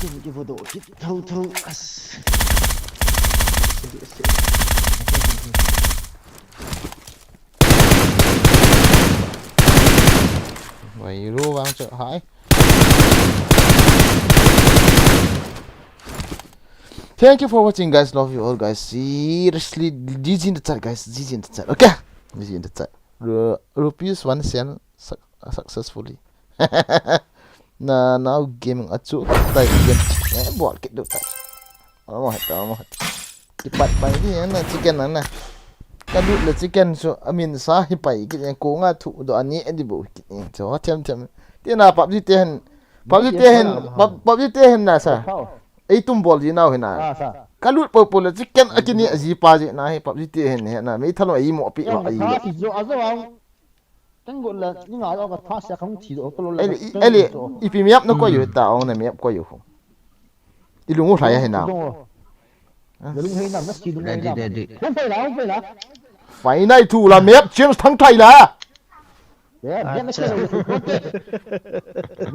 Ki ki vo do, ki thou thou, as. Vai ru vang chu hai. Thank you for watching, guys. Love you all, guys. Seriously, G G in the chat, guys. G G in the chat. Okay? G G in the chat. Ru- rupees one cent suc- successfully. Na, now gaming achu tai game. Eh, bol kit do tai. Amo hat, amo hat. Kipat pai di na chicken na na. Ka lut le chicken so amin sa hi pai kit ko nga thu do ani edi bo kit. So them them. Ti na PUBG te hen. PUBG te hen, pub- PUBG te hen na sa. Ei tum bol ji nau hi na. Ah, sa. Ka lut po po le chicken akini aji pa ji na hi PUBG te hen he na. Mei thalo ei mo pi wa ei. Ka si jo ajo ang. Tang go la ni nga yo ka tha sia khang thi jo ko lo la. Eli, eli, ipi miap na ko yo ta ong na miap ko yo. I lungu hlai a hi na. Lungu hei na, na si lungu hei na. Ready, ready. Hung phei la, hung phei la. Phai nai thu la, map change thang thai la.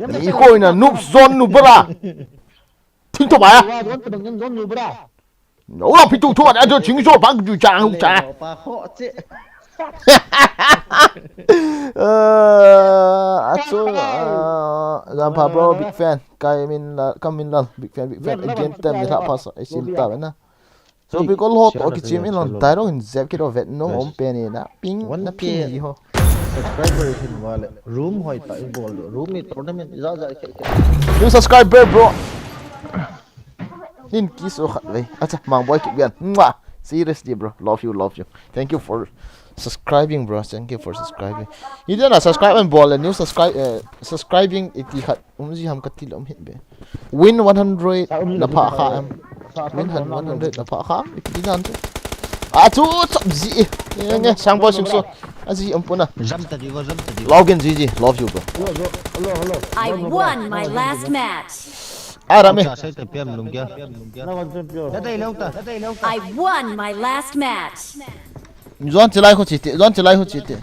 Ni khoi na, noob zone noob bra. Thing to ba ya. Zone to bang zone noob bra. No la pi tu thu a, a tu ching so bang ju cha hu cha. Pa kho che. Eh, achu, ah, Zampha bro, big fan. Kai min la, kam min la, big fan, big fan. Again, tem ni la pass, ai sim ta na. So, bikol ho to kichim in lon, tai ro in zep kit o vet no om pe ni na. Ping, na ping ni ho. Subscriber hin wale. Room hoi ta in bol do. Room ni tournament ja ja khe khe. New subscriber, bro. Nin kiss o khat vei. Acha, Mangboi Kipgen. Mwah. Seriously, bro. Love you, love you. Thank you for subscribing, bro. Thank you for subscribing. Iti na subscribe and bol le new subscribe, eh, subscribing iti khat. Um ji ham kati le um hit be. Win one hundred na pha kha em. Win han one hundred na pha kha em. Iti nan chu. Achu, chop ji. Nge, Sangboi Singso. Aji um puna. Jam ta di, jam ta di. Login ji ji. Love you, bro. Hello, hello, hello. I won my last match. Ara me. Cha sai te piam lung kya? Na wan piam piam. Na dai leu ta, na dai leu ta. I won my last match. Zone chilai ho chite, zone chilai ho chite.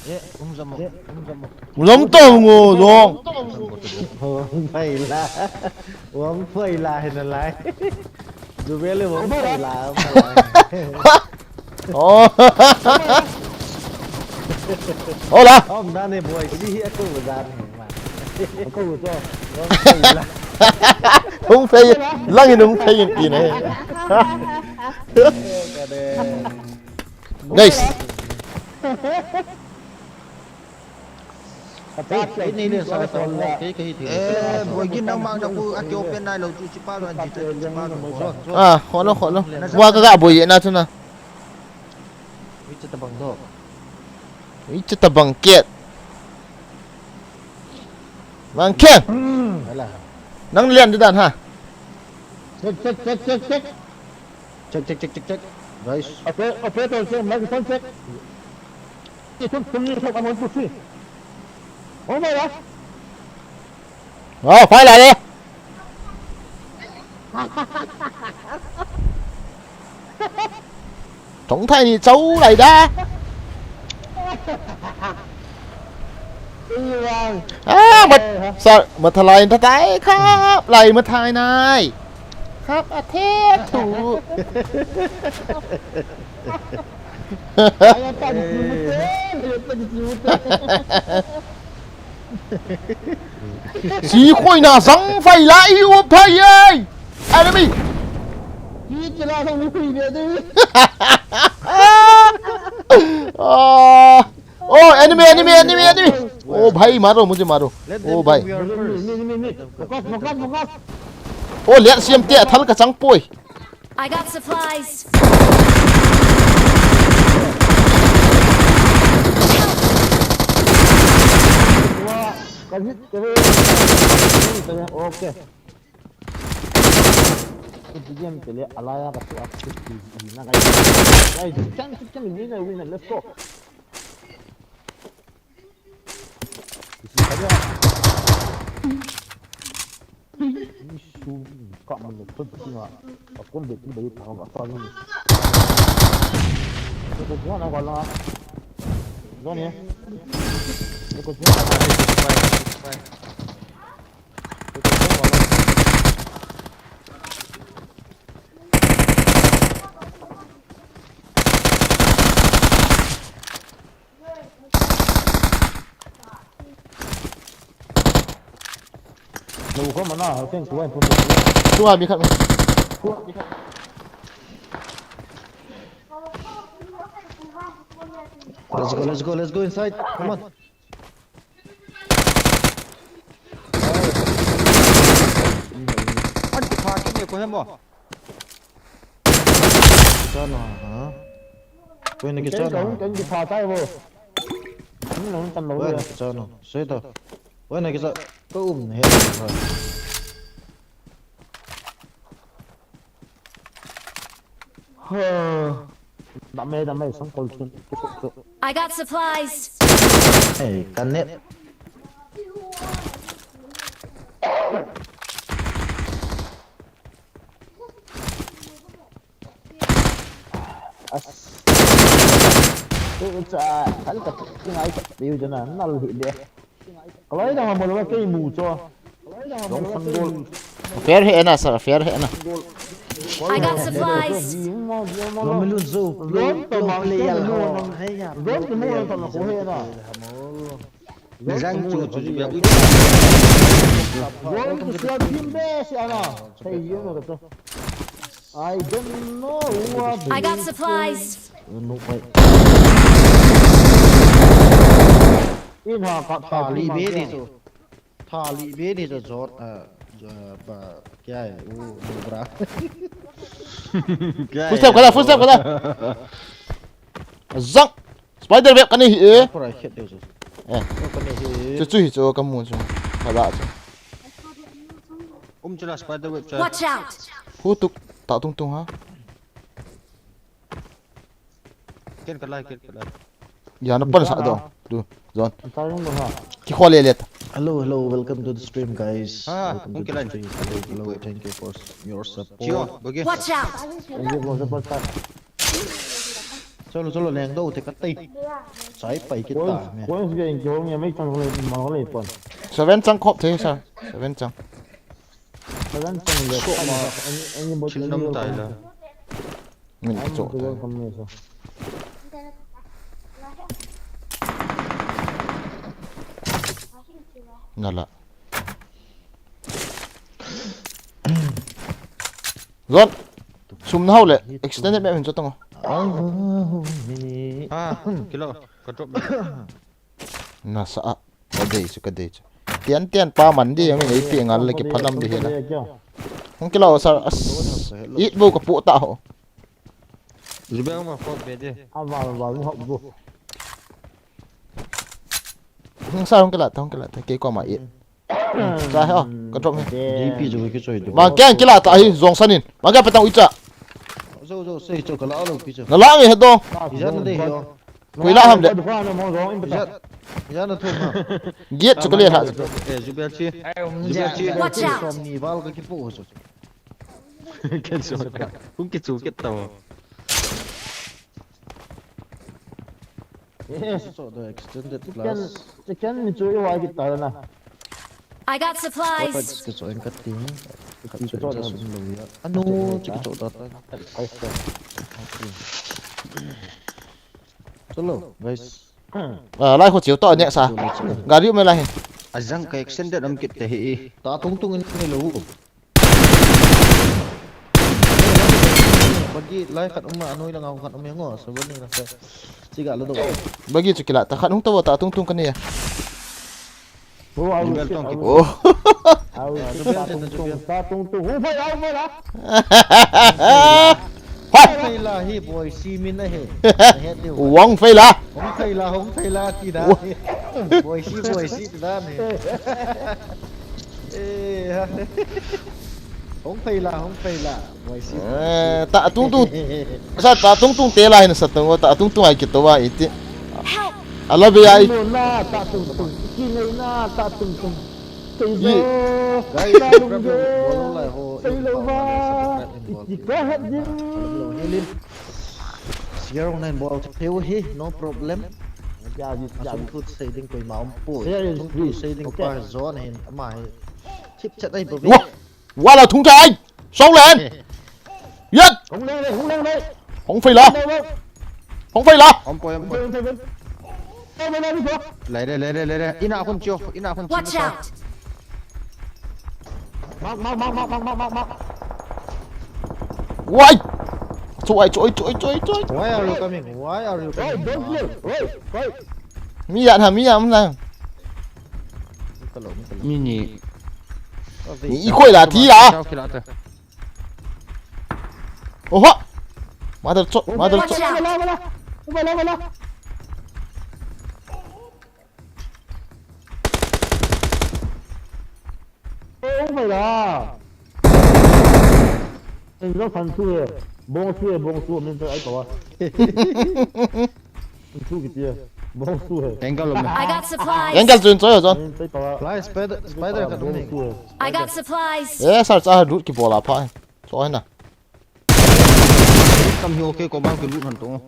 Eh, um jam mo, um jam mo. Zone to ngo zone. Wang phai la. Wang phai la hin lai. Jubel le wang phai la. Oh. Hola. Om dan ne boy, si hi aku dan ne ma. Aku to. Hung phei, lang in hung phei in ti ne. Guys. Kei, kei nei le sa sa, kei, kei hi thei. Eh, boy, gin nang mang jong u, a kio pen nai lou chu, chi pa lou, an chi chu, chi pa lou. Ah, kholo, kholo. Wa ka ga boy na chu na. Ui, chu tabang do. Ui, chu tabang kiat. Mang khen. Ala. Nang lian di dan ha. Check, check, check, check, check. Check, check, check, check, check. Guys. Oper-, operator check, microphone check. Check, check, check, one, two, three. Oh my God. Oh, phai lai le. Chong thai ni chau lai da. Ah, mat, sa, mathalai tha tai khap, lai mathai nai. Khap a the thu. Si khoi na sang phai la i u phai ei. Enemy. Ki kila sang mi phui be de. Ah. Oh, enemy, enemy, enemy, enemy. Oh, bhai, maro, mujhe maro. Oh, bhai. Oh, lian siam te, thal ka chang poi. I got supplies. Ka hit te ve. Te ve, okay. Ku D M te le alaya ka tu a tu ti na ka. Ai, chan tu chan ni na win, let's go. Isi ka ya. Ni su ka man le tu ti na. Ka kon de ti ba ta ka ta ni. Ko ko na ka la. Zone ye. Ko ko na ka. Lo ko mana ha ken ko en pun. Tua mi khat. Let's go, let's go, let's go inside. Come on. An ki pha ki ne ko he mo. Kicha na, ha? Koi na kicha na. Kan ki pha tai bo. Ni nang tan lo. Koi na kicha na. Sei ta. Koi na kicha. Ka um ne. Dame, dame, sang kol chun. I got supplies. Hey, kan net. As. Tu cha, kal ka, ngai ka, diu jana, nal hi de. Kalai dang mo lo kei mu cho. Dong sang gol. Fair he na sir, fair he na. I got supplies. Lo mi lu zo. Lo to ma le ya ho. Hai ya. Lo to mo to na ko he na. Ni jang chu chu be u. Lo to sua bim be si ana. Sai yo na to. I don't know what. I got supplies. No fight. In ha ka ta li be ni chu. Tha li ve ni cho jot, ah, jo, ba, kya hai, wo, wo bra. Kya hai, full step kala, full step kala. Zang. Spider web kani hi e. Pura khet de chu. Eh. Wo kani hi. Chu chu hi chu kamu chu. Kala chu. Um chu la spider web cha. Watch out. Hu tuk ta tung tung ha. Ken kalai, ken kalai. Ya, na pan sa do. Du, John. An taring mo ha. Ki khole let. Hello, hello, welcome to the stream, guys. Ha, welcome to the stream. Hello, hello, thank you for your support. Watch out. Thank you for support. Chalo, chalo, leng do te katai. Sai pai kita. Coins ge in ki hong ya mai tang le ma le pon. Seven chang khop the sa. Seven chang. Seven chang le. Ani, ani bot. Chin nam tai la. Min kichoh tai. Nala. Zon. Sum na hau le. Extended map hin cho tang o. Ah, kilo. Control. Nasa a. Ka dei chu, ka dei chu. Tian tian pa man di, amin ei pi ngal le ki phanam di hela. Hung kila o sir, as. It bo ka pu ta ho. Zubel ma fok be de. A val val ni hok bo. Hung sa hung kila ta, hung kila ta, ke ko ma it. Sa he o, ka drop he. D P chu ki choi du. Ma keng kila ta hi, zong sanin. Ma keng patang uicha. Zo, zo, sei chu kala lo pi chu. Na la nge he do. Ijan de he o. Koi la ham le. Ijan, ijan na thum ha. Gate chu ka le ha. Eh, Zubel chi. Zubel chi. Watch out. Som ni val ka ki pu ho chu. Ken so ka. Kum ki chu ke ta. Yes. So the extended class. Second ni chu i wai kita na. I got supplies. Ka so en ka ting. Ka so en ka sum lo ya. Anu chu ka so da ta. Chalo, guys. Ah, lai ho chiu to next a. Gari um lai. Ajang ka extended am kit te hi. Ta tung tung in ni lo. Bagi lai khat um a, anoi lang khat um e ngo, so bani la sa. Chiga lo do. Bagi chu kila, ta khat hung to ta tung tung ka ni a. Oh, I will sit, I will sit. Oh. I will sit. Ta tung tung, ta tung tung. Hu phai, au phai la. Hoi! Hong Pheila hi Boisi min ahi. Wang Pheila. Hong Pheila, Hong Pheila ti da. Boisi, Boisi ti da ni. Eh, ha. Hong Pheila, Hong Pheila. Boisi. Eh, ta tung tung. Sa ta tung tung te la hin sa tung ta tung tung ai kito wa iti. Ala be ai. Mo na ta tung tung. Ki nei na ta tung tung. Sei Ye. zo. Guys, La lung problem ge. bol lai ho. Sei lo va. Iti ka hat din. Hello, Hilin. Sigarong nine bol to pay hi, no problem. Ya ji ya Asum ji. Kut sei ding koima um poi. Share is Tung tu free. Sei ding ko Okay. pa zone hin ama hi. Chip chat ai babi. Wa. Wa la thung tai. Sau len. Yat. Hong leng le, hong leng le. Hong Pheila. Leng le. Hong Pheila. Om poi, om poi. Leng le. Leng le, leng le. Lei de, lei de, lei de. Ina khun chu, ina khun chu. Watch out! Mark, mark, mark, mark, mark, mark, mark, mark. Wai. Chuai, chuai, chuai, chuai, chuai. Why are you coming? Why are you Hey, coming? don't play. Hey, hey. Mi yan ha, mi yan na. Mutalo, mutalo. Mi ni. Ni i khoi la thi la. Sao kila ta. Oho. Mother chot, mother Watch chot. out! Wala, wala. Wala, wala. Oh my god. Enzo fan su he. Bong su he, bong su. Min ai pawa. Su kiti he. Bong su he. Angle lo me. I got supplies. Yang gal chun choi jon. Min ai pawa. Fly spider, spider ka tum ni. Su he. I got supplies. Eh, sar cha lut ki bola pha. Choi na. Kam hi okay ko bang ki lut han to.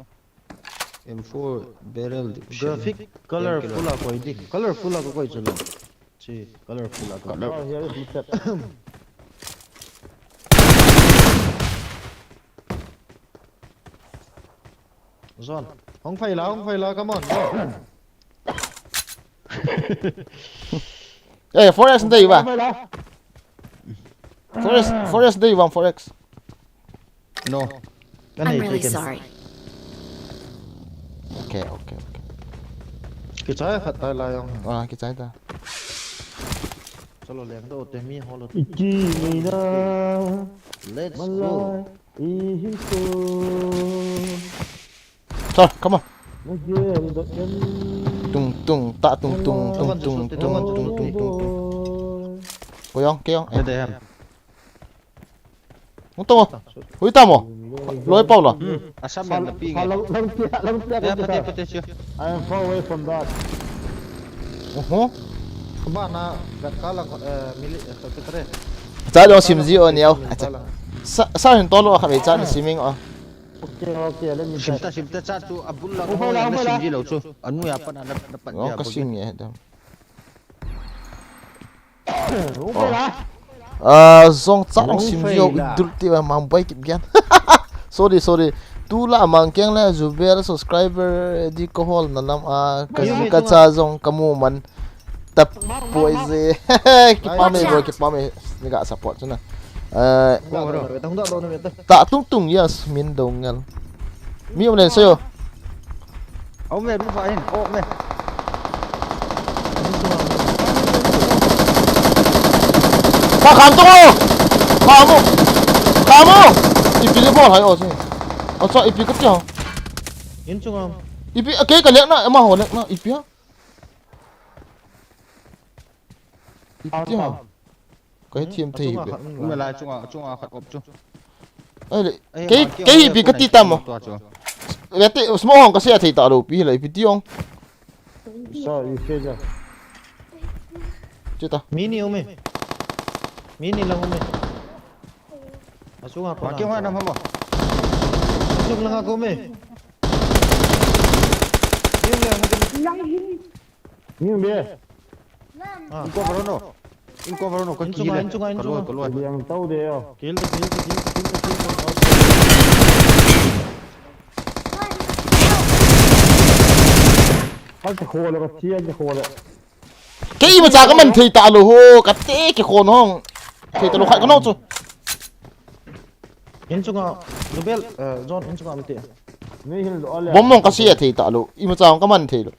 M four barrel dip. Graphic colorful a koi di. Colorful a koi chalo. Chi colorful a koi. Oh, here is Mister. Zone. Hong Pheila, Hong Pheila, come on. Go. Eh, four X dei ba. Four X, four X dei ba, four X. No. I'm really sorry. Okay, okay, okay. Kichai khat tai la yong. Ah, kichai ta. Chalo leng do te mi holo. Iki ni na. Let's Malai. Go. Ihi ko. Sir, come on. Nagel do yan. Tung tung ta tung tung tung tung tung tung tung tung tung. Ko yong, ke yong. Ne Eh, de ham. mo to mo. Hui ta mo. Loi pau la. Hmm. Asam yang na pi nge. Lang lang tia lang tia. Ya pate pate sio. I am far away from that. Oho. Ba na gat ka lang eh mili eh katre. Cha dong sim ji o niau. Acha. Sa sa hin to lo kha be cha ni siming o. Okay, okay, let me check. Simta simta cha tu abul la Opa ko la, na opa la. sim ji lo chu. Anu ya pa na na pa. Ngo ka sing ye dam. Opa la. Ah, zong cha dong Ngo sim fei ji o la. Dul ti ba mang bai kip gian. Sorry, sorry. Tu la mang keng le Jubel subscriber di ko hol na lam a ka Ayun, ji may ka tunga. Cha zong ka mu man. Tap poi ze. Kipam e bro, kipam e. Ni ga support chu na. Eh, Hung da do na beta, hung da do na beta. Ta tung tung yes min dong ngal. Mi um len so yo. Au me bu fa hin. O me. Ka kham tung o. Kham o. Kham o. Ipi le bol hai o se. O so ipi ka tia. In chunga. Ipi ke ka lek na, ama ho lek na ipi ha. Ipi tia. Ka hi thiam thei be. Um la chunga chunga khat op chu. Ai le. Ke ke ipi ka ti tam o. Le te smoke hong ka sia thei ta lo pi le ipi ti ong. Sa i ke ja. Che ta. Mini ume. Mini lang ume. Asunga ko. Ma ke hoi nam ham. Asung lang ako ume. Yung lang. Ni be. Ah. In cover no. In cover no ka In ki chunga, le. in chunga, in Ka loi, chunga. ka loi. Yang tau de yo. Kill the, kill the, kill the, kill the, kill the. Ka ke khole ka chia ke khole. Ke imacha ka man thei ta lo ho, ka te ke khon hong. Thei ta lo khai ka no chu. In chunga, Jubel, eh, John, in chunga mate. Ni hin lo le. Bom mong ka sia thei ta lo. Imacha ka man thei lo.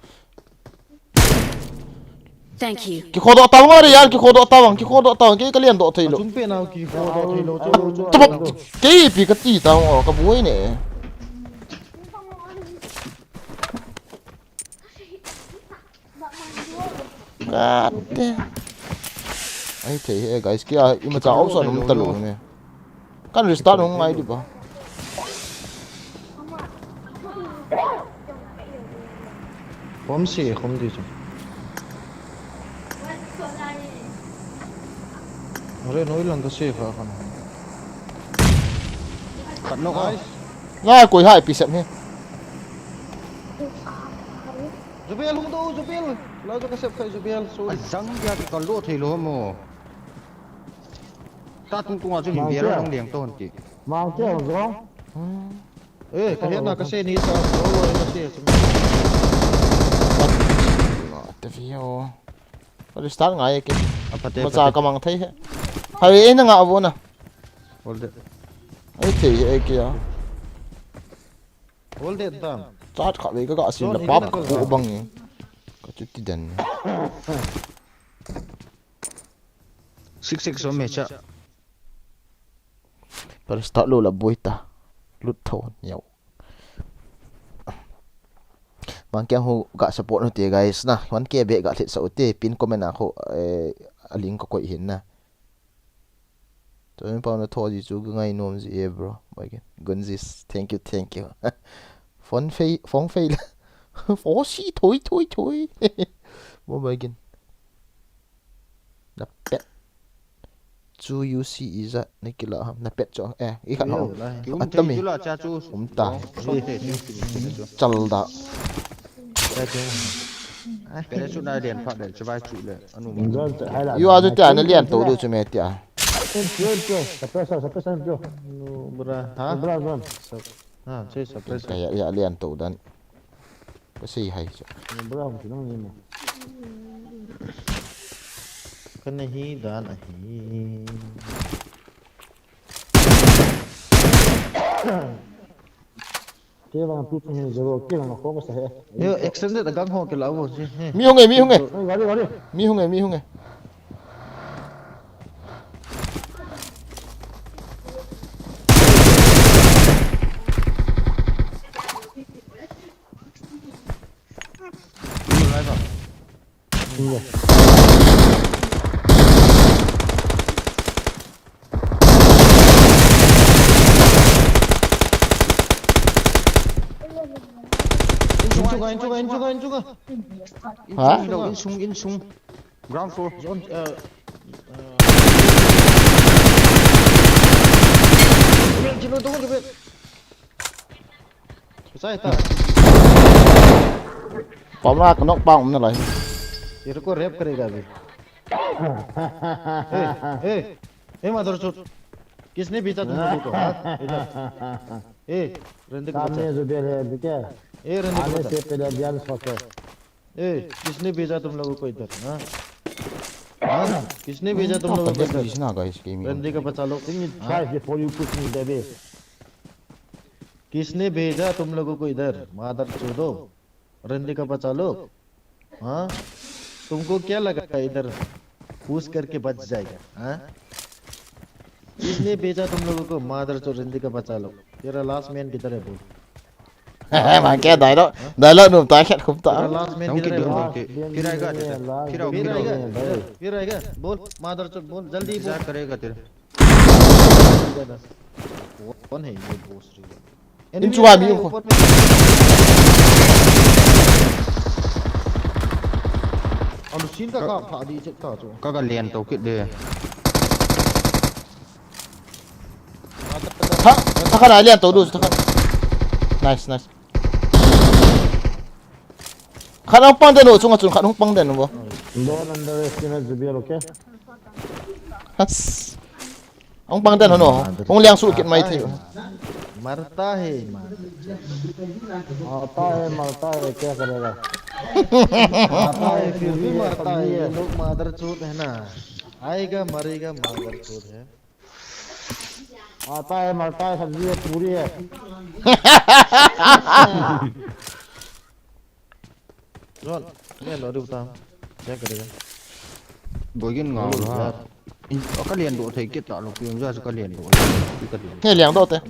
Thank you. Kikhodoh tavang are yaar, kikhodoh tavang, kikhodoh tavang, kei kalian doh thei lou. Achung pe nau kikhodoh thei lou, chu, chu, chu. Tavang, kei pi kati tavang, kaboi ne. God damn. Ahithei e, guys, kei a imacha option um talou ne. Kan restart hung ngai di ba. Khom se, khom di chu. Are noi lang ka se kha khan. Khat knock a. Nice. Ngai koi hai pi sep he. Jubil hung do, Jubil. La jo ka sep khai Jubil, sorry. Ajang dia ki kal lo thei lo mo. Ta tung tung a chu hin bia lo nang liang to hon ti. Mang ke hong zong. Eh, ka hian na ka se ni sa, lo lo ka se. Te fi ho. Ka restart ngai ke. Apa te, macha apa te. Ka mang thei he. Hai e na nga vo na. Hold it. Ai thei he ke ya. Hold it down. Chat kha ve ka ga sin la pap ko bang ni. Ka chu ti den. Six six som me cha. Par start lo la boi ta. Lut tho niau. Mang kya ho ga support no te guys na. One K be ga thit sa ute pin comment a kho, eh, a link ko koi hin na. To min pau na tho ji chu ga ngai nom ji e bro. Mai ke. Gunjis. Thank you, thank you. Phone fei, phone fei la. Phone si thoi, thoi, thoi. Mo mai gin. Na pet. Chu U C is a ni kila ham. Na pet chu. Eh, i khat ho. Yo, lai. Atam e. Chu la cha chu. Um ta. Som te, chu, chu, chu, chu. Chal da. Cha chu. Ai, pet chu na lian phat le, chu vai chu le. Anu ma. Zon, hai la. Yu a chu tia na lian to du chu me tia. Em, em, em. Suppressor, suppressor, em, em. No, bra. Ha? Bra, zon. Sup-, ha, che suppressor. Ka ya, ya lian to dan. Ka sei hai chu. Bra, hung chinang ni mo. Ka na hi dan ahi. Kei vang tu chung hi zero, kei vang a focus he. Yo, extended a gang ho ke la vo si, he. Mi hung e, mi hung e. Oi, gari, gari. Mi hung e, mi hung e. Insung, insung, insung, insung. Ha? Insung, insung, insung. Ground floor. Zone, uh, uh. Jumil, Jumil, tunggu, Jumil. Sai ta. Pamla ka knock pa umna lai. तेरे को रेप करेगा अभी। ए, ए, ए, मादरचोद। किसने भेजा तुम लोगों को, हाँ? इधर। ए, रहने दे सामने बच्चा। जो बेल है, ठीक है? ए, रहने दे आने बच्चा। से पहले ध्यान से पकड़। ए, किसने भेजा तुम लोगों को इधर, हाँ? हाँ? किसने भेजा तुम लोगों को इधर? Guys, game. Randy का बच्चा लोग। Think it twice before you push me, baby. किसने भेजा तुम लोगों को इधर, मादरचोदो? रंडी का बच्चा लोग, हाँ? तुमको क्या लगा इधर पुश करके बच जाएगा, हाँ? किसने भेजा तुम लोगों को, मादरचोद रंडी का बच्चा लोग? तेरा लास्ट मैन किधर है बोल? Mang kya dialogue, dialogue num ta khat khum ta. तेरा लास्ट मैन किधर है बोल? फिर आएगा, फिर आएगा, फिर आएगा, बोल, मादरचोद बोल, जल्दी बोल। इंतजार करेगा तेरा। कौन है ये बोल रही है? In chunga mi um kho. Alu sin ka ka pha di chet ta chu. Ka ka lian to kit de. Tha, tha khat a lian to du, tha khat. Nice, nice. Khat hung pang den u, chunga chun khat hung pang den u bo. Don't underestimate Zubair, okay? Has. Hung pang den u no. Hung liang su kit mai thei. मरता है, मरता है, मरता है। आता है, मरता है, क्या करेगा? आता है, फिर भी मरता है। ये लोग मादरचोद है ना। आएगा, मरेगा, मादरचोद है। आता है, मरता है, सब्जी है, पूरी है। Zone, ये लो, रुक, उतार। क्या करेगा? Boigin ngau lo ha. In, ka lian do thei kit ta lo, pion ja ka lian do. Ka lian. He lian do te.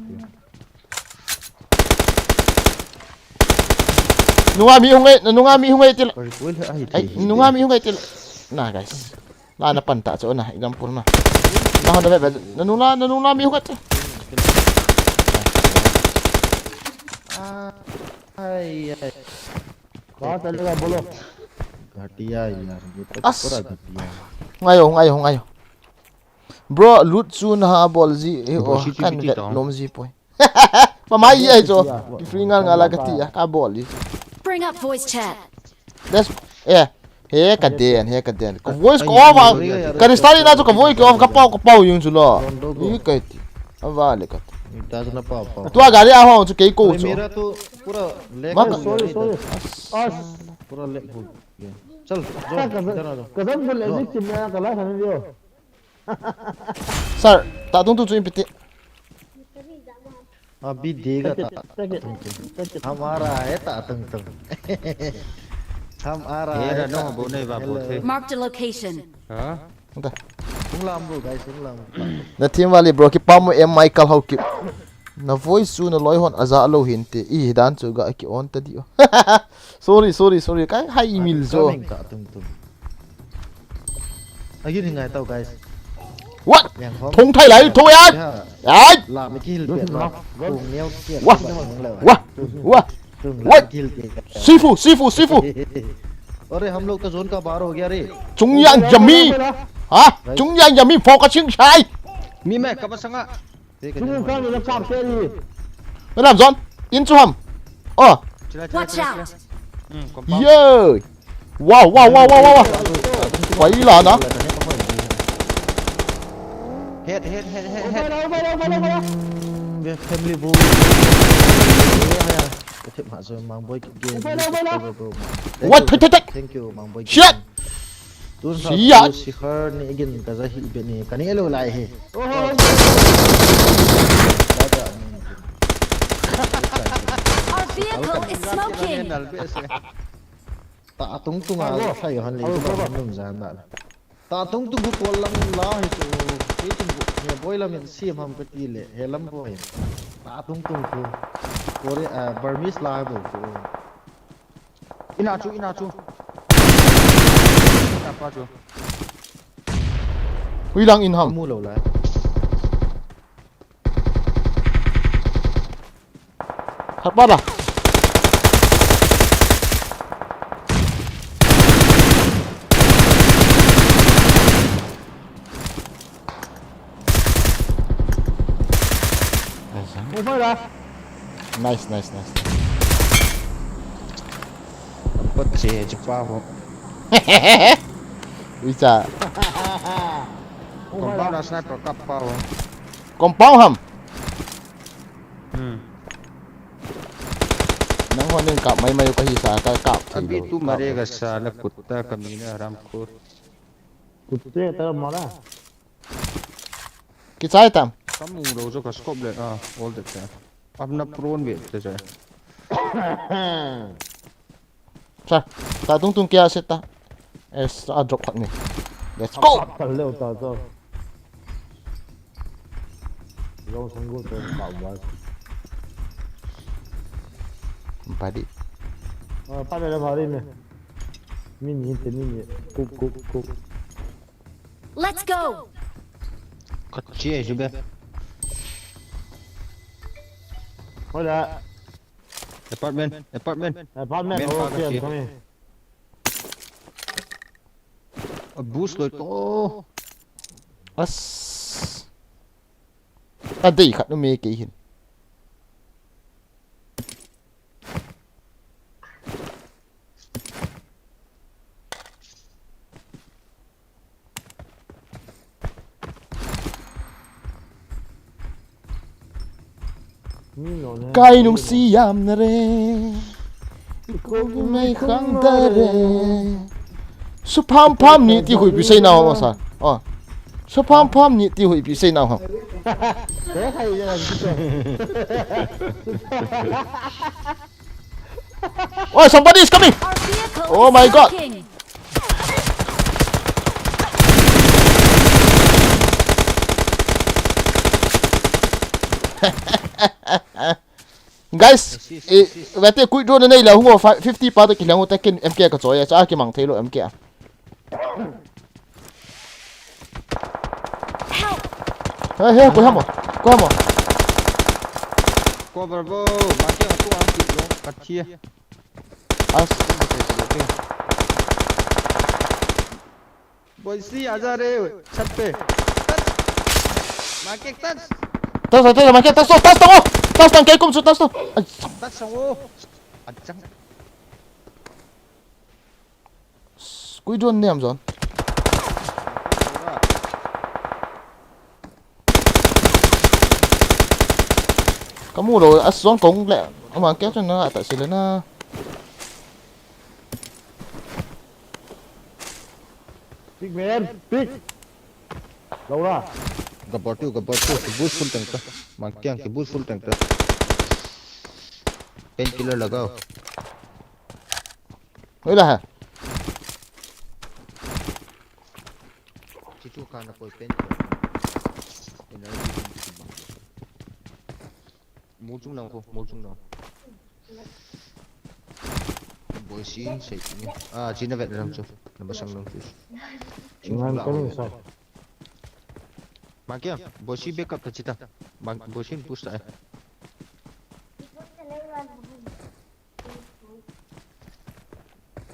Nunga mi hung ei, nunga mi hung ei til. Ai, nunga mi hung ei til. Na guys. La na pan ta cho na, example na. Na hon da be, na nunga, na nunga mi hung ei til. Ai, ai. कहाँ चलेगा बोलो। घटिया यार, ये तो पूरा घटिया है। Ngai o, ngai o, ngai o. Bro, loot chu na ha bol ji, eh, o, kan vet lom ji poi. Pa mai ye cho. Ki free ngal ngal a ka ti a, ka bol ji. Bring up voice chat. That's, eh, he ka den, he ka den. Ka voice ko off a. Ka restart na chu ka voice ko off, ka pau, ka pau yung chu lo. Ni ka ti. Ava le ka ti. Ni ta chu na pau, pau. Tua gari a ho chu kei ko chu. मेरा तो पूरा lag हो गया। Sorry, sorry। पूरा lag हो गया। चल, जो, इधर आ जाओ। कसम से lag चिन्ह कला खाने दियो। Sir, ta tung tu chu in piti. अभी देगा ता, ता, ता, ता, ता, ता। हमारा है ता, ता, ता। हमारा है ता, ता, ता। Marked a location. Hung lam bro, guys, hung lam. Na team vale bro, kipah mo em Michael Haokip. Na voice chu na loi hon aja lou hinte, i dan chu ga ki on ta di o. Sorry, sorry, sorry. Ka hai email jo. Again, hingai tau, guys. What? Thong thai lai tho ya. Ai. La mi kil pe. Wah. Wah. Wah. Wah. Sifu, sifu, sifu. अरे हम लोग का जोन का बाहर हो गया रे। Chungyang Jami. Ha? Chungyang Jami focusing sai. Mi me ka pasanga. Madam John, in chu ham. Oh. Watch out. Yo. Wow, wow, wow, wow, wow, wow. Pai la na. Head, head, head, head, head. Family bu. Ka thep ma so mang boy game. What? Thank you, mang boy. Shit. Tun sa tu sikhar ni igin ka ja hi be ni ka ni elo lai hi. Our vehicle is smoking. Ta tung tung a sai han le tu ba num jan da. Ta tung tung bu ko lam la hi tu. Ke tung bu he boy lam in sim ham ka ti le he lam boy. Ta tung tung tu. Kore, ah, Burmese la bu tu. Ina chu, ina chu. Ina pa chu. Hui lang in ham. Mu lo lai. Hat pa da. Nice, huh? Over da. Nice, nice, nice. Pat che che pa ho. Ui cha. Compound a sniper kap pa ho. Compound ham. Hmm. Nang hon nin kap mai mai ka hi sa ka kap thei lo. Abi tu mare ka sa la kutta ka mina haram khor. Kutte ta mara. Kichai tam. Kamu lo jo ka scope le, ah, all that there. Apna prone ve te je. Sa, ta tung tung kia set ta. Es a drop khat ni. Let's go. Kal le ta to. Long sang go to ka wa. Badi. Ah, pa le bari me. Min yin te min ye. Cook, cook, cook. Let's go. Ka che ju be. Hola. Apartment, apartment. Apartment. Main okay, park I'm coming. A boost lo to. As. A dei khat nu me ke hin. Kai nung si yam na re. Ko mai khang da re. Su pham pham ni ti hui pi sei nau ma sa. Oh. Su pham pham ni ti hui pi sei nau ha. Oh, somebody is coming. Oh my God. Smoking. Guys, eh, vete kui drone nei la hungo fifty pa to kilang u te kin M K ka choi a cha kimang thei lo M K. Help! Hey, hey, koi ham o? Koi ham o? Cover bo, ma ke tu ang ti lo, ka thi. As. Boisi, आजा रे, छत पे। Touch। मार के touch। Touch, touch, touch, मार के touch, touch, touch, touch, touch, touch, kei kum chu, touch, touch। Ai, touch, oh। Achang। Kui drone niam jon. Kamu lo, as zone kong le. Ama kya chun na, ata sila na. Big man, big. Laura. Gabor tu, gabor tu. Boost full tank ta. Mang kyang ki boost full tank ta. Painkiller lagao. Oi la ha. Chichu kana koi painkiller. Energy. Mol chung nang ko, mol chung nang. Boisi sei ni. Ah, china vet nang chu. Na masang nang chu. Ngan ko ni sa. Ma kya? Boisi backup ta chita. Ma boisi push ta.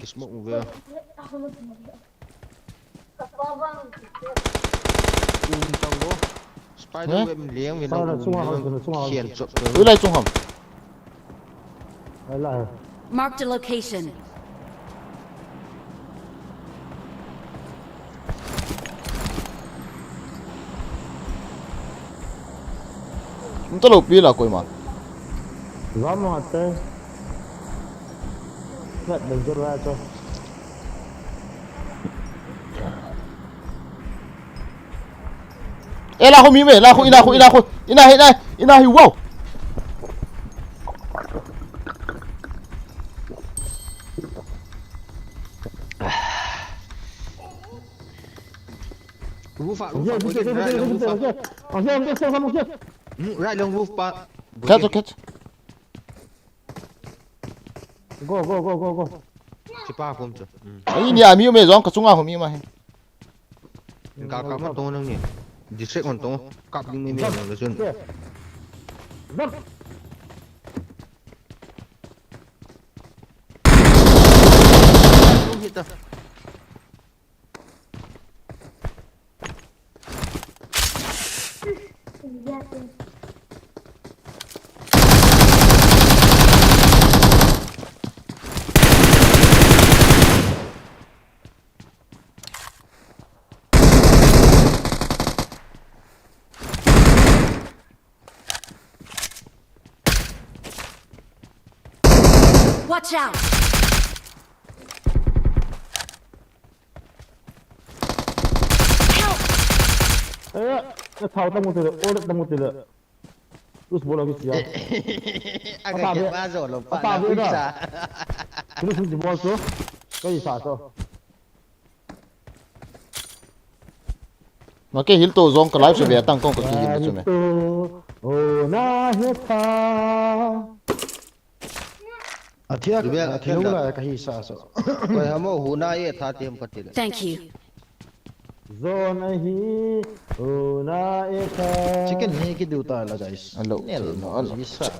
Kismoke mu ve. Kum tang bo. Spider web liang ve lo. Spider chunga hau, chunga hau. Khian chop. Ui lai chung ham. Lai lai. Marked a location. Nta lo pi la koi ma. Vamos até. Flat danger ra cho. Eh, la khu mi me, la khu, ina khu, ina khu, ina hi, ina, ina hi, wow. Roof ah, roof ah, boy, right long roof ah. Hmm, right long roof pa. Catch, catch. Go, go, go, go, go. Chipa khum chu. Hmm. Ai, ni a mi me jong ka chunga khu mi ma hi. Ka, ka man tong nang ni. Distract man tong. Kap ding me me nang le chun. Jump. Hit ta. Watch out! Help! Eh, eh, thao ta mu ti le, o le ta mu ti le. Us bola ki siya. Aga ke ba zo lo pa na. Us sa. Please, us bol so. Kai sa so. Ma ke heal to jong ka live se ve tang kong ka ki heal to me. Oh, na he tha. Athia, Rebel, athia athia la. Ka hi sa so. Koi hamo huna e tha tem ka ti le. Thank you. Zone ahi, huna e tha. Chicken hi ki du ta la, guys. Hello. Nel, hello. Ji sa.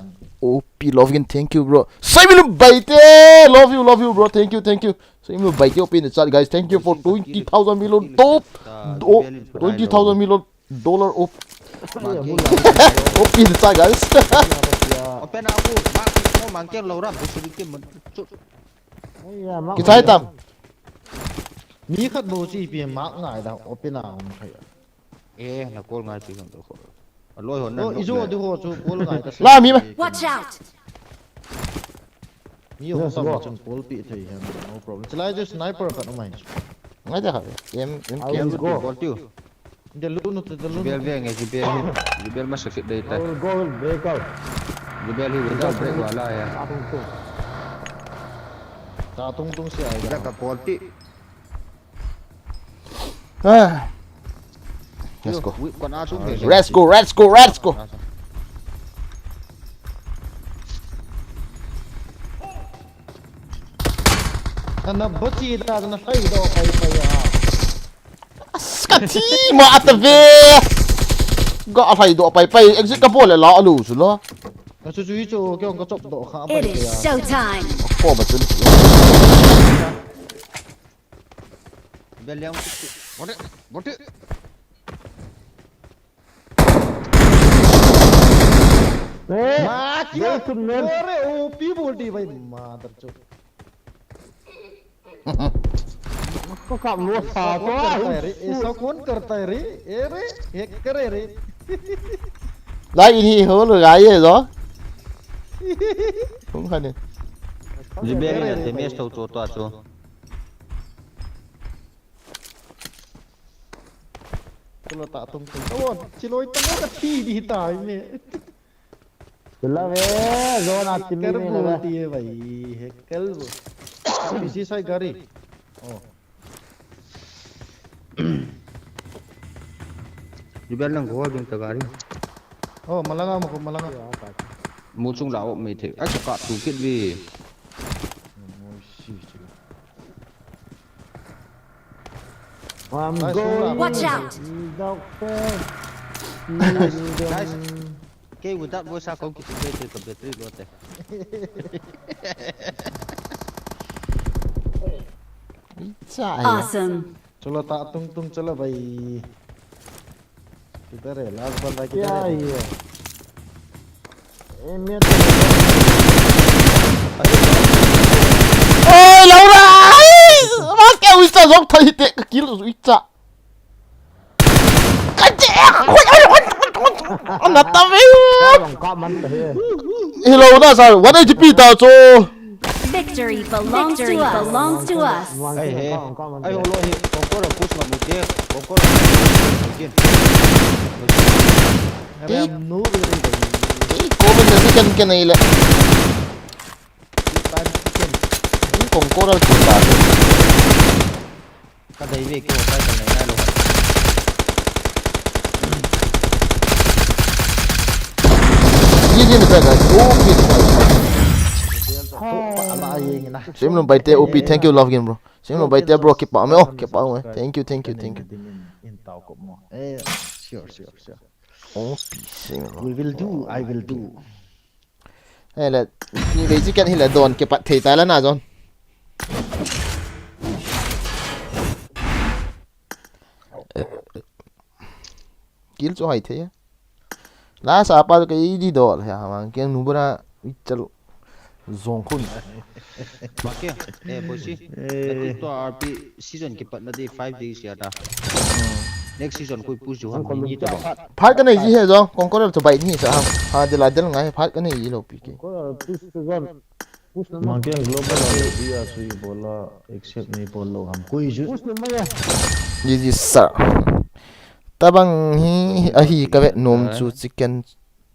O P love again, thank you, bro. Simon Baite, love you, love you, bro. Thank you, thank you. Simon Baite, open the chat, guys. Thank you for twenty thousand million top. Oh, twenty thousand million. Dollar op. Op in sa, guys. Open aku, mak, oh, mangkeng lo ra, bu suri ke men-, chu. Kichai tam. Mi khat bou chi pi mak ngai da, open a um khai. Eh, na call ngai chi kan to ko. Aloi hon na. Oh, ijo di ho chu call ngai ta. La mi me. Watch out. Mi hung tam chun call pi thei hen, no problem. Chulai chu sniper khat um ahi. Ngai ta kha. M, M K. I will go. Call tiu. Jubel ve nge, Jubel hi. Jubel masa kit dei tai. I will go with breakout. Jubel hi without break wala ya. Sa tung tung. Sa tung tung si ai. Jaka forty. Ah. Let's go. Let's go, let's go, let's go. Nana bachi da na hai do pai pai a. As ka thi ma ata ve. Ga hai do pai pai. Exit ka bol le la alu su lo. Ka chu chu chu ke ka chop do kha pai pai a. It is showtime. Ko ba chun. Beliang. Bote, bote. ए, माँ क्या? अरे, ओपी बोल दी भाई, मादरचोद। उसको काम वो ऐसा कौन करता है रे? ऐसा कौन करता है रे? ए रे, hacker है रे। Lai in hi hol gai ye zo. Hung khan ni. Ji be ni na te mes to cho to cho. Chalo ta tung tung. Oh, chiloi ta ka thi di ta me. Chalo ve, zona chimi me la. Hacker bol diye bhai, hacker bol. P C side gari. Oh. Jibel lang go ding ta gari. Oh, malanga mo ko malanga. Mu chung la o me the. Ai ka tu kit vi. Oh, si si. I'm going. Watch out. Doctor. Guys, guys. Kei without voice a kong kiti kei te ka battery low te. Icha ya. Awesome. Chalo ta tung tung chalo bhai. Kidhar hai? Last banda kidhar hai? Kya hai ye? Oi, Laura! Ai! Mas ke uicha jong thai te ka kill uicha. Ka che! Ana ta ve. Hello, da sa. What did you pita cho? Victory belongs to us. Belongs to us. Ai he. Ai ho lo hi. Kongkor push ma mu te. Kongkor. Again. Kei, kei comment na si ken ken ai le. Kong koral kita. Ka dai ve kei o tai ka nai nai lo. Ye ye na ka. Oh, kei. Ama ye na. Sim lum bai te O P, thank you, love game, bro. Sim lum bai te, bro, keep up, oh, keep up, eh. Thank you, thank you, thank you. In tau ko mo. Eh, sure, sure, sure. O P, sim lum. We will do, I will do. Hele, ni vei chi ken hile don kipat thei ta la na jon. Kill chu hai thei. La sa pa ka i di dol he ha mang ken nu bra i chal zong khun. Ma ke, eh, boisi. Eh. Ka ti to R P season kipatna di five days ya ta. Hmm. Next season koi push jo ham ni ta ba. Phat ka nei ji he jo, Kongkoral chu bai ni sa ha. Ha, de la del ngai, phat ka nei ji lo pi ke. Kongkoral push season. Push na. Ma ke global lobby a sui bola accept ni bol lo ham. Koi ju. Push na ma ya. Ji ji sa. Tabang hi ahi ka vet nom chu chicken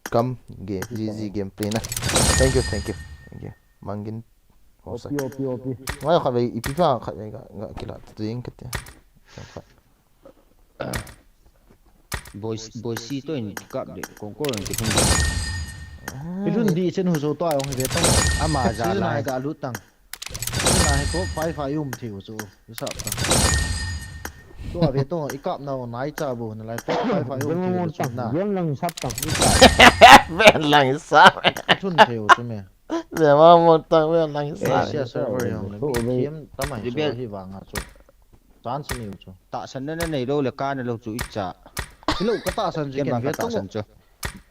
kam ge G G gameplay na. Thank you, thank you, thank you. Mangin. O P, O P, O P. Ngai khat vei ipi pa khat vei ga, ga kila tuing kate. Boisi, boisi to in kap de, Kongkor in kithum. Ilun di chen hu so to ayong ve tong. Ama ja lai ga lu tang. Ina he top five a i um thei u chu, i sap ta. Tua ve tong, i kap nau nai cha bu, na lai top five a i um thei u chu na. Ven lang i sap ta, i sap. Ven lang i sap. I thun thei u chu me. Ve ma mo ta, ven lang i sap. Asia server yong, mi kim tamai so hi vang a chu. Chance ni u chu. Tahsan na na nei lo le ka na lo chu i cha. Hi lo ka tahsan chu ken ve tong. Ken ve tong ka tahsan chu.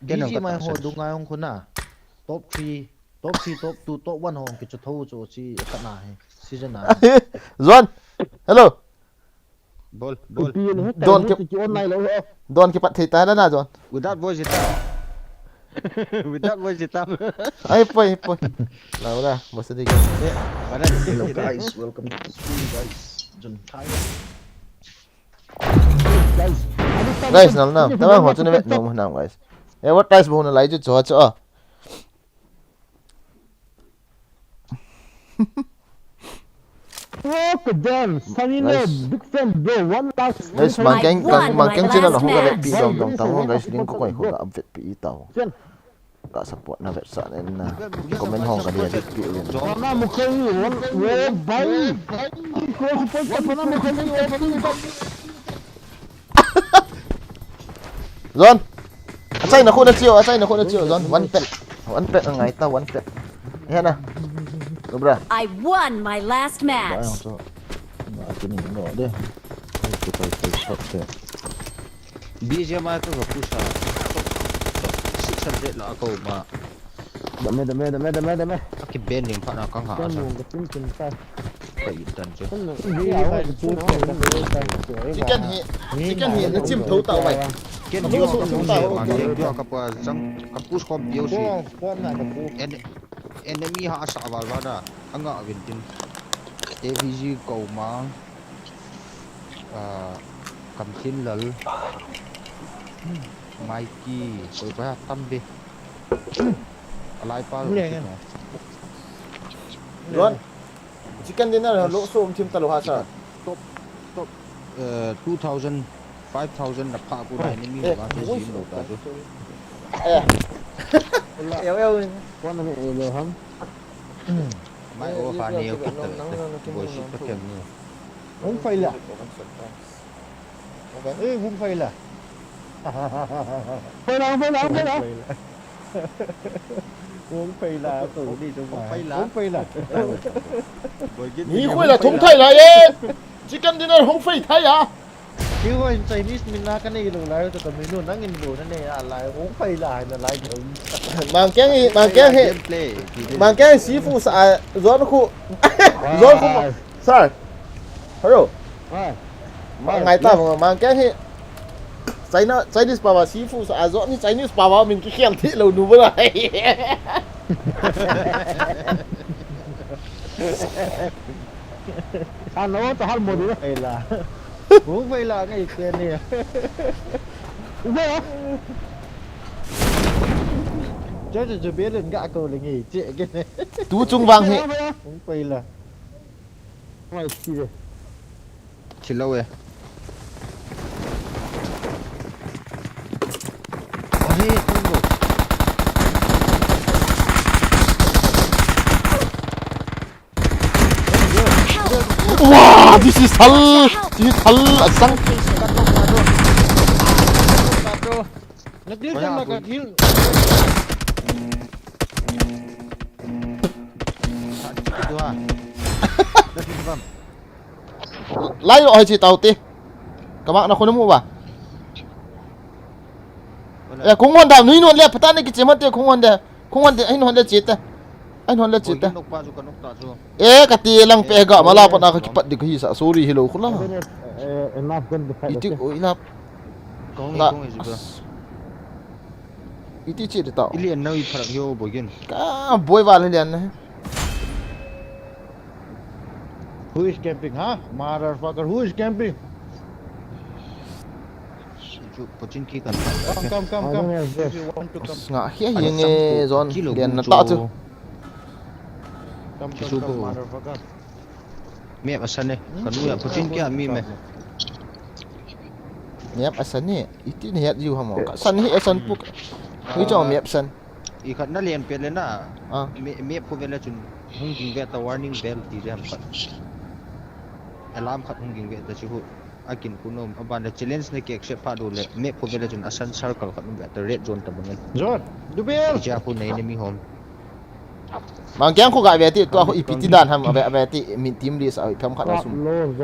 Ken ve tong ka tahsan chu. D G mai ho du ngai ong khu na. Top three. Top three, top two, top one ho kichu tho chu chi khat na hi. Season na. Juan. Hello. Bol, bol. Don ki online lo. Don kipat thei ta na na Juan. Without voice ta. Without voice ta. Ai poi, poi. Laura, bosa di. Hello guys, welcome to the stream guys. Jun Thai. Guys, guys, nal na. Tama ho chu ne no na guys. Eh, what guys bo na lai chu chu chu. Oh, damn, Sunny Leo, big fan, bro. One last. Guys, Mangkeng, Mangkeng channel ho ga vet pi dong dong tao, guys, link ko koi ho ga vet pi tao. Ka support na vetsah na. Comment hong ka dia dik pi ulin. Pana mukhai wo, wo bai. Ko ko pana mukhai wo. Zon. Achai na khu na chiu, achai na khu na chiu, Zon. One pet. One pet ngai ta, one pet. Hena. Lubra. I won my last match. Ba, so. Ba, kini, no, de. Ai, ko tai, tai, shot, de. B G M I ka, ka push a. Six hundred la ka ma. Dame, dame, dame, dame, dame. Aki ben ning pa na kang ha. Ka mu, ka tum tum ta. Ka i tan chu. Ka mu, ka tum tum ta. Chicken hi, chicken hi, na chim tho ta vai. Ken dio ka push ma, ken dio ka pa jang, ka push khom dio si. En-, enemy ha sa val va da. Anga vin tin. A V G ko ma. Ah, Kamthinlal, Mikey, koi koi ha tam ve. Alai pa lo. Ron, chicken dinner lo som thim ta lo ha sa. Top, top, eh, two thousand, five thousand na pha ko dai ni mi ba te jim lo ta tu. Eh. Eo, eo. Kona mi eo lo ham. Mai o kha ni o kit ta. Boi si pa kem ni. Hung phai la. Eh, hung phai la. Phai la, phai la, phai la. Hung phai la, to ni to phai la. Hung phai la. Ni khoi la thung thai la ye. Chicken dinner hung phai thai ya. Keiho in Chinese min na ka nei lou lai, to ka menu nang in lou na nei a lai, hung phai la, na lai ka um. Mangkeng hi, Mangkeng hi. Gameplay. Mangkeng hi sifu sa, a, Zon khu. Zon khu. Sir. Hello. Hai. Ma-, ngai ta, ma-, Mangkeng hi. China, Chinese pa va sifu sa, a, Zon hi Chinese pa va min kikhel thei lou nu ba la. Ano, to hal mo di. Phai la. Hung phai la ngai te ni. Uba. Cho cho cho bia len ga ko le ngai che ke. Tu chung vang hi. Hung phai la. Mai chi le. Chi lo e. Are, tu lo. Wow, this is hell. This is hell. Asang. Nagdil sa nagdil. Lai lo hai chi tau te. Ka mak na khun mu ba. Eh, khun hon da, nui non le, pata ne kiche ma te, khun hon da. Khun hon da, ai non le che te. Ai non le che te. Nok pa chu ka nok ta chu. Eh, ka ti lang pe ga, mala pa na ka kipat di ka hi sa, sorry, hello, khula. Eh, enough gun to fight. Iti, okay. Oh, enough. Kong, kong, iti che di ta. Ilian na i pharak yo, Boigin. Ka, boi va le lian na. Who is camping, huh? Motherfucker, who is camping? Chu, pochin ki kan. Come, come, come, come. If you want to come. Nga hia hi nge Zon, lian na ta chu. Come, come, come, motherfucker. Map asan e. Kanu ya pochin kia mi me. Map asan e. Iti ne hiat jiu ham o. Ka san hi asan puk. Hui chong map san. I khat na lian pet le na. Ah. Map khu ve le chun hung ging ve ta warning bell ti jam khat. Alarm khat hung ging ve ta chu hu. Akin khu nom aban le challenge na ki accept pha do le map khu ve le chun asan circle khat um ve ta red zone ta bang. Zone. Du bell. Cha khu nei ne mi hom. Mangkeng khu ga ve ti, tua khu ipi ti dan ham, ave, ave ti, min team list a, ipi ham khat a sum.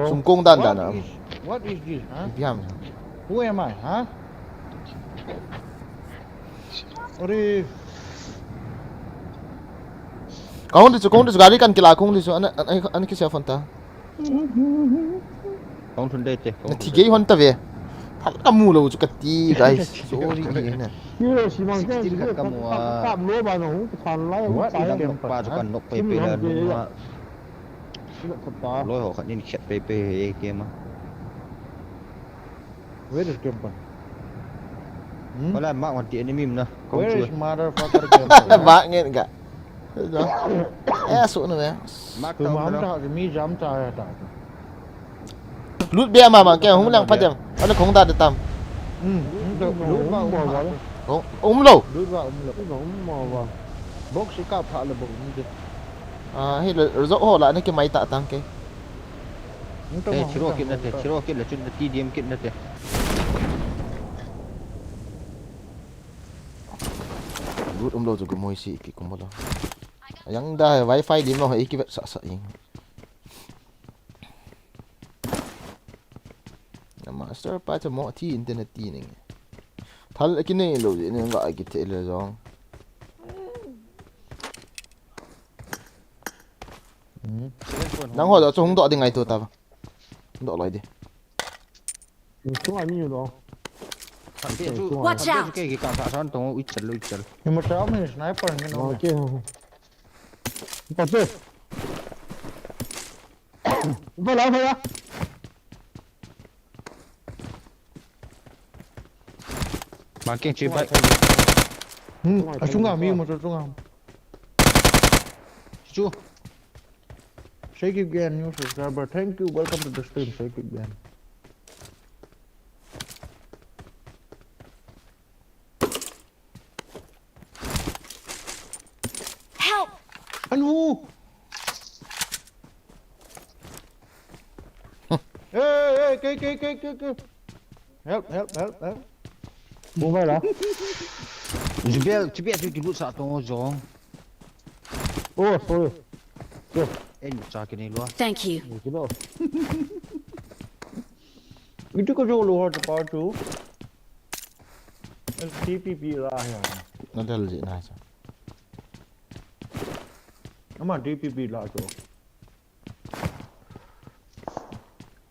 Sum kong dan dan a. What is, what is this, huh? Ipi ham. Who am I, huh? Are. Kong di chu, kong di chu, gari kan kila kong di chu, an, an, an, an kisia phone ta. Kong thun dei te, kong thun dei. Na thi gei hon ta ve. Phal ka mu lou chu ka ti, guys. Sorry, hi na. Hero si Mangkeng. Sixteen khat ka mu a. Ka mu ba no, ka than lai. What is camper, pa chu kan nok pei pei la nu a. Loi ho khat nin khet pei pei he game a. Where is camper? Hmm? Wala ma wan ti enemy na. Where is motherfucker camper? Ba ngen ga. Eh, su na ve. Mark ta ma ta mi jam ta ya ta. Lut be ma ma ke hung lang pa dem. Ana khong da de tam. Hmm. Lut ma. Oh, um lou. Lut va um lou. Um va, um va. Box i kap pha le bou um de. Ah, hi le, result ho la na kimai ta tang ke. Hung ta Te, ma, hung chiro ta, kit na hung te, ta. Chiro kit le chun na T D M kit na te. Lut um lou chu gumoi si ki kum lou. Yang da wifi dim lou, i ki vet sa sa ing. Na master pa cha mo thi internet ti ning. Thal ki nei lou ji ning ga ki the le jong. Hmm. Nang ho da chu hung doh ding ngai tu ta ba. Doh loi di. Ni chung ani lo. Thang te chu. Watch out! Thang te chu ke ki ka ka san tong u ichal lo ichal. Ni mo cha mi sniper ni no. Okay. Ba te. Ba la ba ya. Ma keng chi bai. Hmm, a chunga mi mo cha chunga. Chu. Shake it again, new subscriber. Thank you. Welcome to the stream. Shake it again. Help! Anu! Hey, hey, ke, ke, ke, ke, ke. Help, help, help, help. Bung vai la. Jubel, chibi atu ki lut sa tong jong. Oh, sorry. Go. Eh, ni cha ki ni lo. Thank you. Ni ki lo. Itu ko jo lo ha pa chu. T P P la ya. Na dal ji na cha. Ama T P P la chu.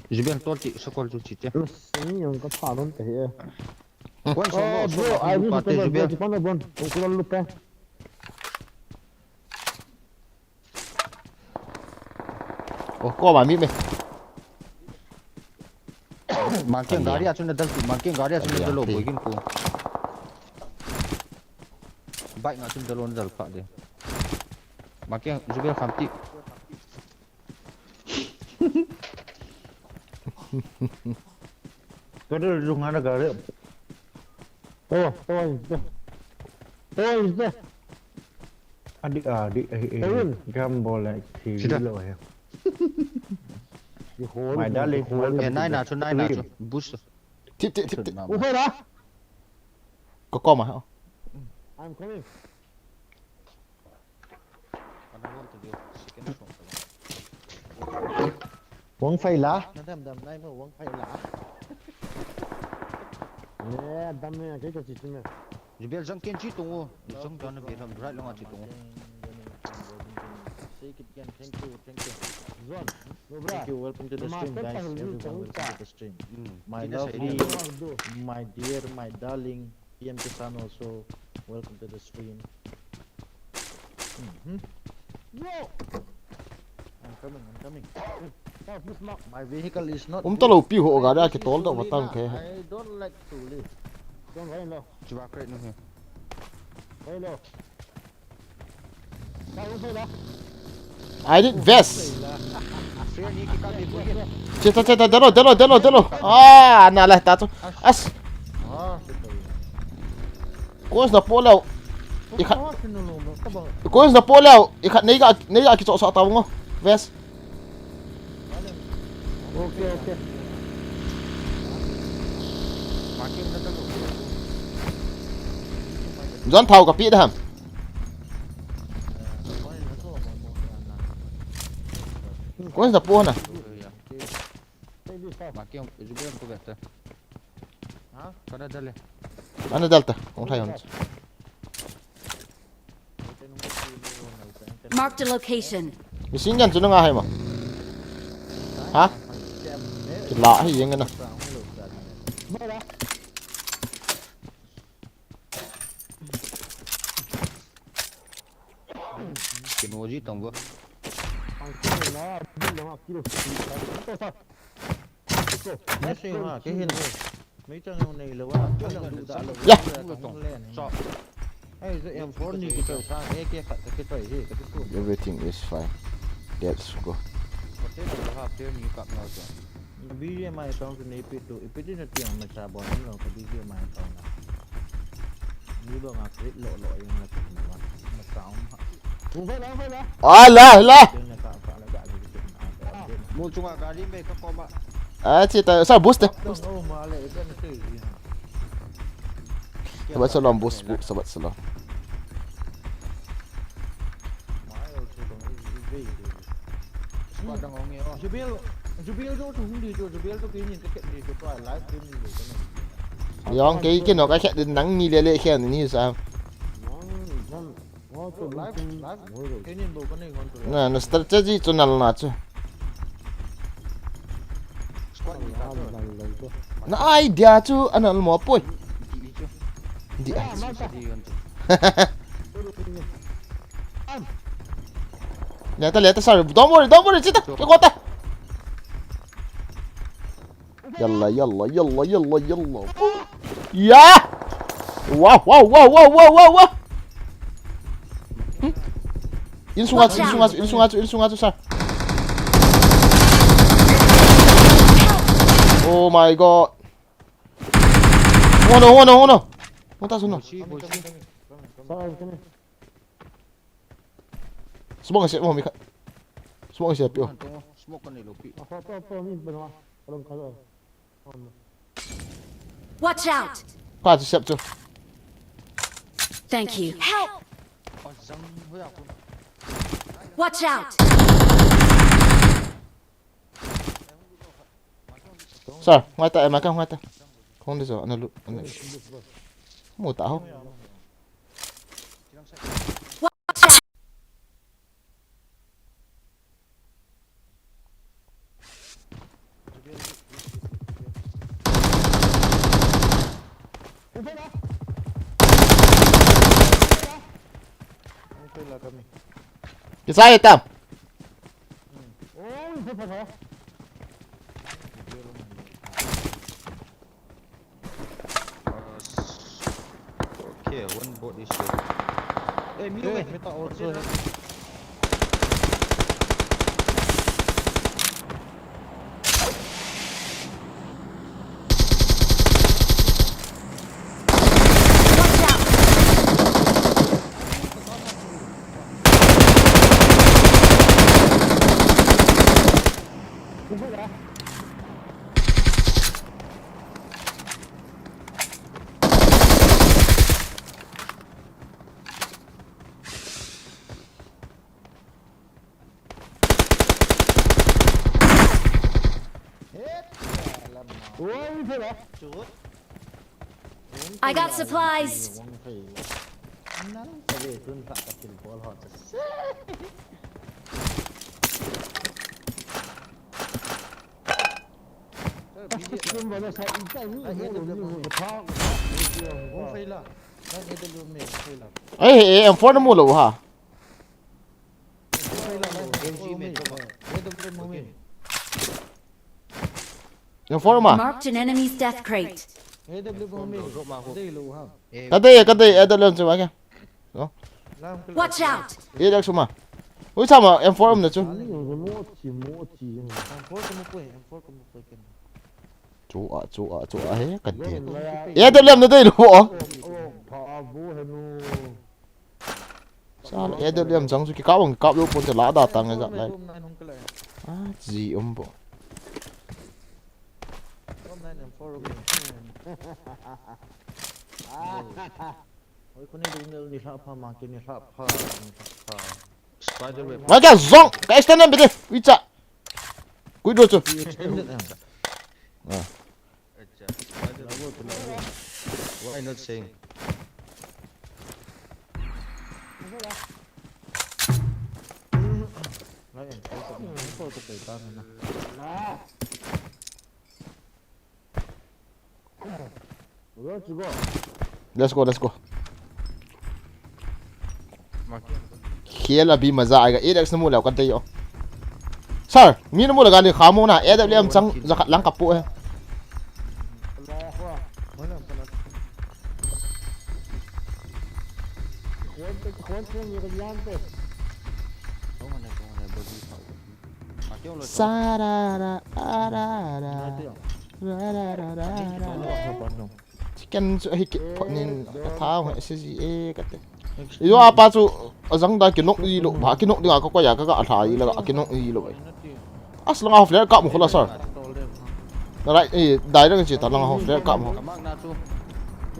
Jubel tor ti sakol chu chi te. Ni yong ka pha don te he. Kon so Oh, no, so bro, no, I need pa to te know, Jubel. Bro, ti pa no bon. O ko lu pe. Oh, ko ba mi me. Ma keng gari a chun na dal tu, ma keng gari a chun na dal lo, boi gin ko. Bike nga chun dal on dal pa de. Ma keng Jubel kham ti. Kau dah duduk mana kau dia? Oh, oh, is there? Oh, is there? Adik, adik, eh, eh, Kevin. Gamble like Sida. Lo ya. You hold My him, darling, you hold welcome him. Eh, to nine the na chu, nine na chu. Stream. Boost. Tip, tip, tip, tip. Mama. Upai lah. Kau kau mah. I'm coming. Wang fai la. Na dam dam nai mo wang fai la. Eh, dam ne, ke ka chi chi me. Jubel jang ken chi tung o. Jang dan be ram right long a chi tung o. Say it again. Thank you, thank you. Zuan, no bra. Thank you. Welcome to the stream, guys. Everyone, welcome to the stream. Mm. My lovely, my dear, my darling. P M Kisan also, welcome to the stream. Mm-hmm. Yo! I'm coming, I'm coming. Now, please mark. My vehicle is not Um, ta lo pi ho ga da ki tol da wa tang ke. I don't like to live. Don't worry, no. Chiva crate no here. Hello. I need vest. Cheta, cheta, delo, delo, delo, delo. Ah, na le ta chu. As. Coins na po leo. I khat. Coins na po leo. I khat nei ga, nei ga kicho sa ta ngo. Vest. Okay, okay. John thau ka pi da ham. Coins na po na. Mark him, Jubel ko beta. Ha? Kada dale. Ana dalta, kong thai hon. Marked a location. Machine gun chu na nga hai ma. Ha? Kila hi yeng na. Kino ji tong bo. Message ha, ke hin. Mei chang yong nei lo wa, chang yong du da lo. Ya. Ai, ze M four ni ki choi sa, A K khat ka ki choi hi, ka ti su. Everything is fine. Let's go. Ka te lo ha, te ni ka na sa. B G M I account ni pi tu, ipi ti na ti ang ma sa bon lo ka B G M I account na. Ala, ala. Mu chunga gari me ka koma. Ah, chita, sa boost te. Boost. Sabat salam boost, boost, sabat salam. Jubil, Jubil jo tu hung di jo, Jubil jo kini ka khet di jo, tu live stream di jo. Yong kei kino ka khet di nang ni le le khen ni sa. Na, na strategy chu nal na chu. Na idea chu anal mo poi. Di ai chu. Leta, leta, sorry. Don't worry, don't worry, chita. Ke kota. Yalla, yalla, yalla, yalla, yalla. Ya! Wow, wow, wow, wow, wow, wow, wow. Hmm? Insung atu, insung atu, insung atu, insung atu, sir. Oh my God. Oh no, oh no, oh no. What else? Oh no. Smoke ase, oh, mi khat. Smoke ase, pio. Smoke kan ni lo pi. Watch out! Kha chu sep chu. Thank you. Help! Watch out! Sir, ngai ta, eh, ma ka ngai ta. Khong de so, ana lu, ana. Mu ta ho. Kisa e tam. Uh, s- okay, one bot is here. Hey, mi, hey, mi ta also have. I got supplies. Ai, eh, M four na mu lou ha. M four ma. Marked an enemy's death crate. Ka dei, ka dei, A W M chu ma kya. Watch out! Ye dak suma. Ui, sama, M four um na chu. Chu a, chu a, chu a, he, ka dei. A W M na dei lou. Sala, A W M chang chu kikap ang kikap lou pon te la da tang e ja lai. A, ji um bo. Oi, kuni ding ni hla pha ma, kini hla pha, ni hla pha. Spider web. Ma kya zong, ka extend em bide, wicha. Kui do chu. Extended em. Ah. Acha, spider web. Why not saying? Let's go, let's go. Khel a bi maza ai ga, eight X na mu lou ka dei o. Sir, mi na mu lou ga ni kha mu na, A W M chang, za khat lang ka pu e. Sarara, arara, rarara. Ken chu ahi kit phot nin, ka tha hung S G A ka te. I jo apa chu, a jang da kinok ji lou, ba kinok dinga ka koi a ka ga lha ji la, a kinok ji lou ai. As langa ho flare kap mo kho la, sir. Na right, eh, direct che ta langa ho flare kap mo.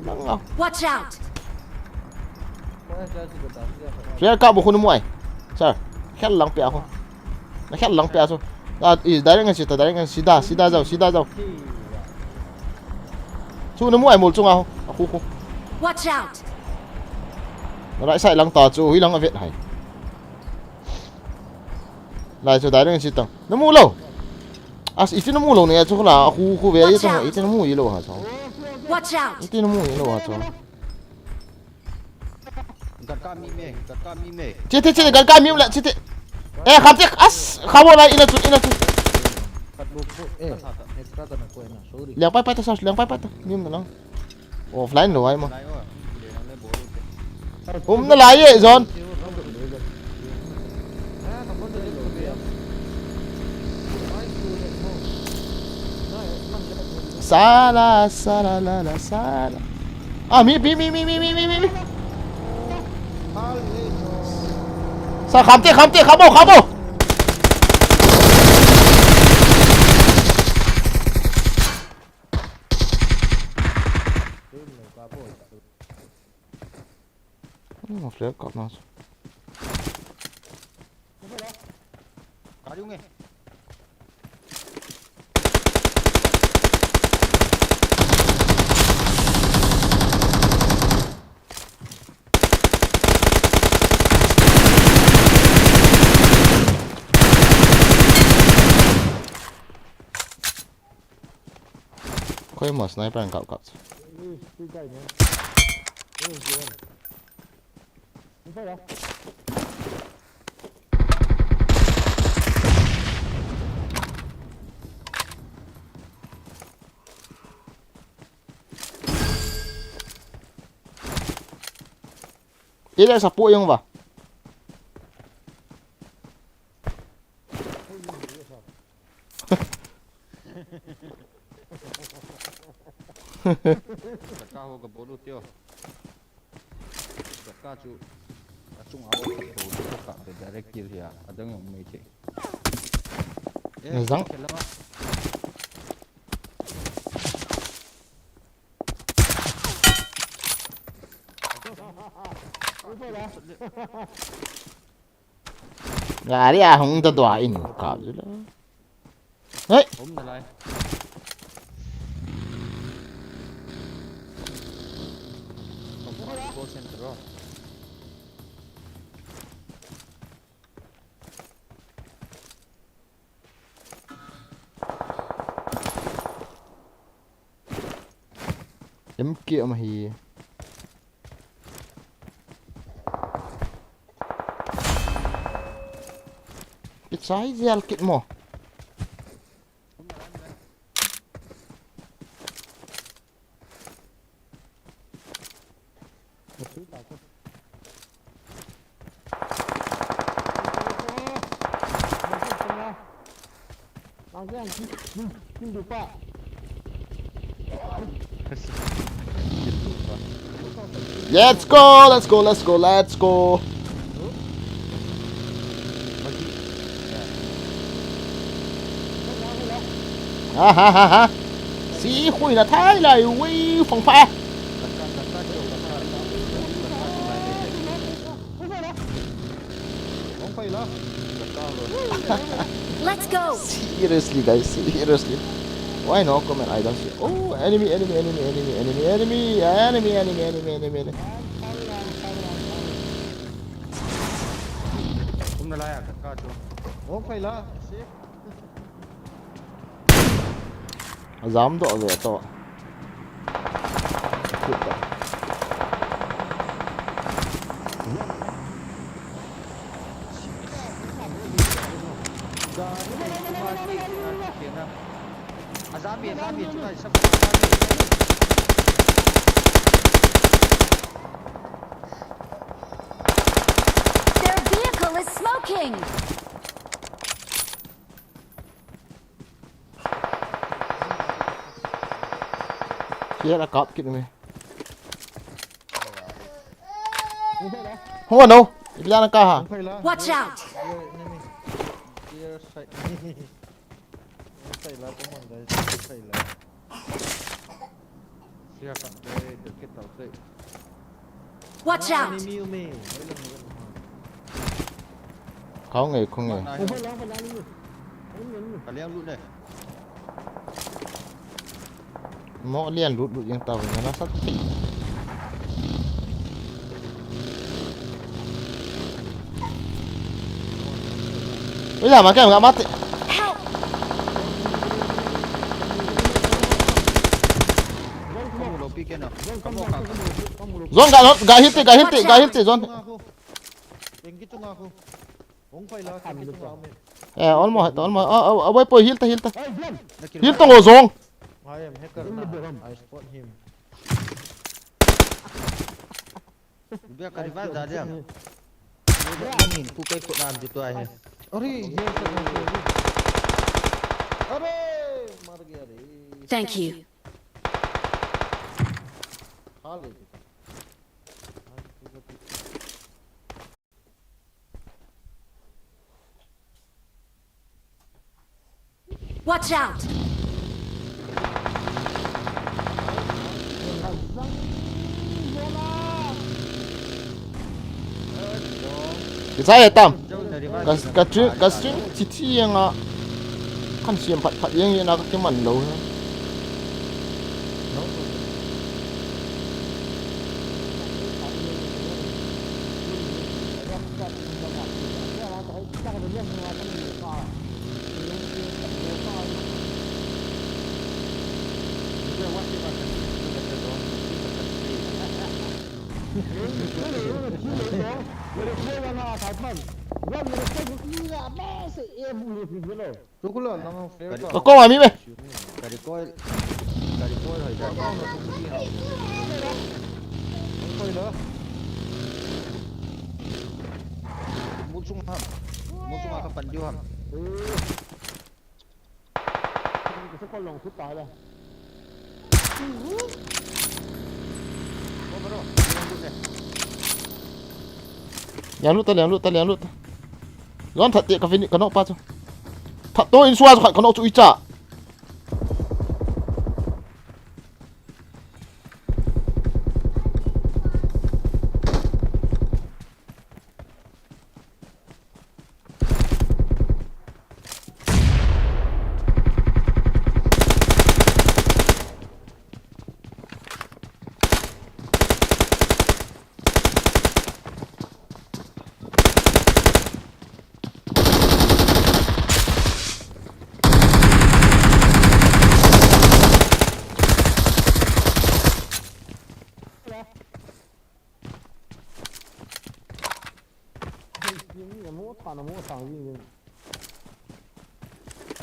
Langa. Watch out! Flare kap mo kho na mu ai. Sir, khel lang pia kho. Na khel lang pia chu. Ah, eh, direct ngan sita, direct ngan sida, sida jao, sida jao. Chu na mu ai mol chunga ho. A khu khu. Watch out! Na right side lang ta chu, hi lang a vet hai. Lai chu direct ngan sita. Na mu lou. As, iti na mu lou ne chu la, a khu khu ve, iti na mu i lou ha chu. Watch out! Iti na mu i lou ha chu. Gat ka mi me, gat ka mi me. Chiti, chiti, gat ka mi le, chiti. Eh, kham te, as, kham mo la, ina chu, ina chu. Kat bu bu, eh, extra ta na ko na, sorry. Liang pai pai ta, sir, liang pai pai ta. Nim na lang. Offline lou ai mo. Lai o, le na le bo lu te. Um na lai e, John. Sala, sala, la, la, sala. Ah, mi, mi, mi. Sa, kham te, kham te, kham mo, kham mo. Hmm, flare kap na. Kari unge. Khoi mo sniper ang kap kap. Ile sa pu yung ba? Ka ho ka bolu tio. Ka chu. Ka chung a ho ka bolu ka ka direct kill hia. Adang yung mai che. Na zang. Gari a hung ta dua in kap ji la. Hei. Hum na lai. Call center ro. M K ama hi. Kichai jel kit mo. Let's go, let's go, let's go, let's go. Ha ha ha ha. Si hui na thai lai ui phong pha. Let's go. Seriously, guys, seriously. Why no comment? I don't see. Oh, enemy, enemy, enemy. Kum na lai a ka ka chu. Hong phai la. Si. Ajam doh ve to. Their vehicle is smoking. Kia la kap kit me. Hung a no. Ilian ka ha. Watch out! Watch out! Khong e, khong e. Mo lian lut lut yang tau na sa ti. Ui la ma ke ma te. Zon ga, ga hit te, ga hit te, ga hit te, zon. Eh, almost, almost. Ah, ah, ah, wait, boy, heal ta, heal ta. Heal ta, ngo zong. I am hacker na. I spot him. Bia ka revive da dia. Ni ku kai ku nam di tua he. Are, ye sa. Are, mar gaya re. Thank you. Hal e. Watch out! Kichai e tam. Ka, ka string, ka string chi chi yang a. Kan siam phat phat yang yang a ka kiman lou. Ka kong a mi me. Ka recoil, ka recoil hoi da. Mu chung ham. Mu chung a ka pan diu ham. Liang lut ta, liang lut ta, liang lut ta. Zon that te ka fini, ka nok pa chu. That to in sua chu khat ka nok chu i cha.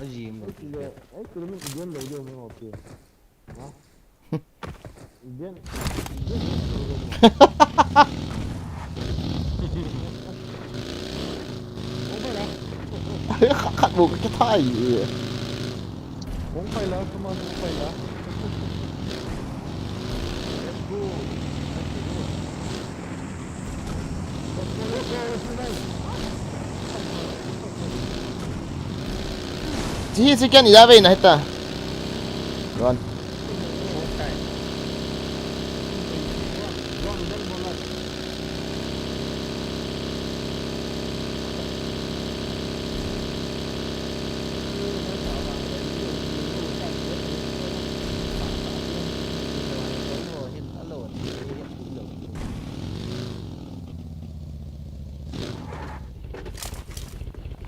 Aji mo. Khat, khat bu ka kithai. Hung pai la, come on, hung pai la. Let's go. Chi hi chicken ya ve na hita. Run.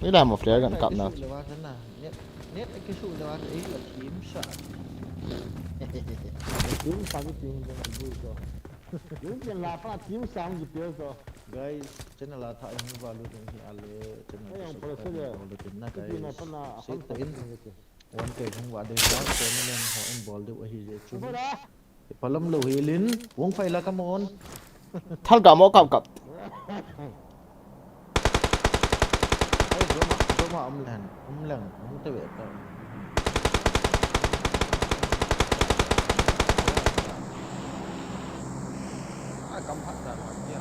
Ni la mo flare gun kap na. Net, net kisu le wa ei la team sa. Team sa ni team de bu so. Team ken la pa team sa ni pe so. Guys, channel a tha hung va lut ding hi a le, channel subscribe bol ding na guys. Sei ta in. One K hung va ding, one K ni len ho in bol ding ahi je chu. Palam lo hi lin, Wongfai la, come on. Thal ga mo kap kap. Ai, drama, drama um len, um len, um te ve ta. Ah, kam phat ta la, ya.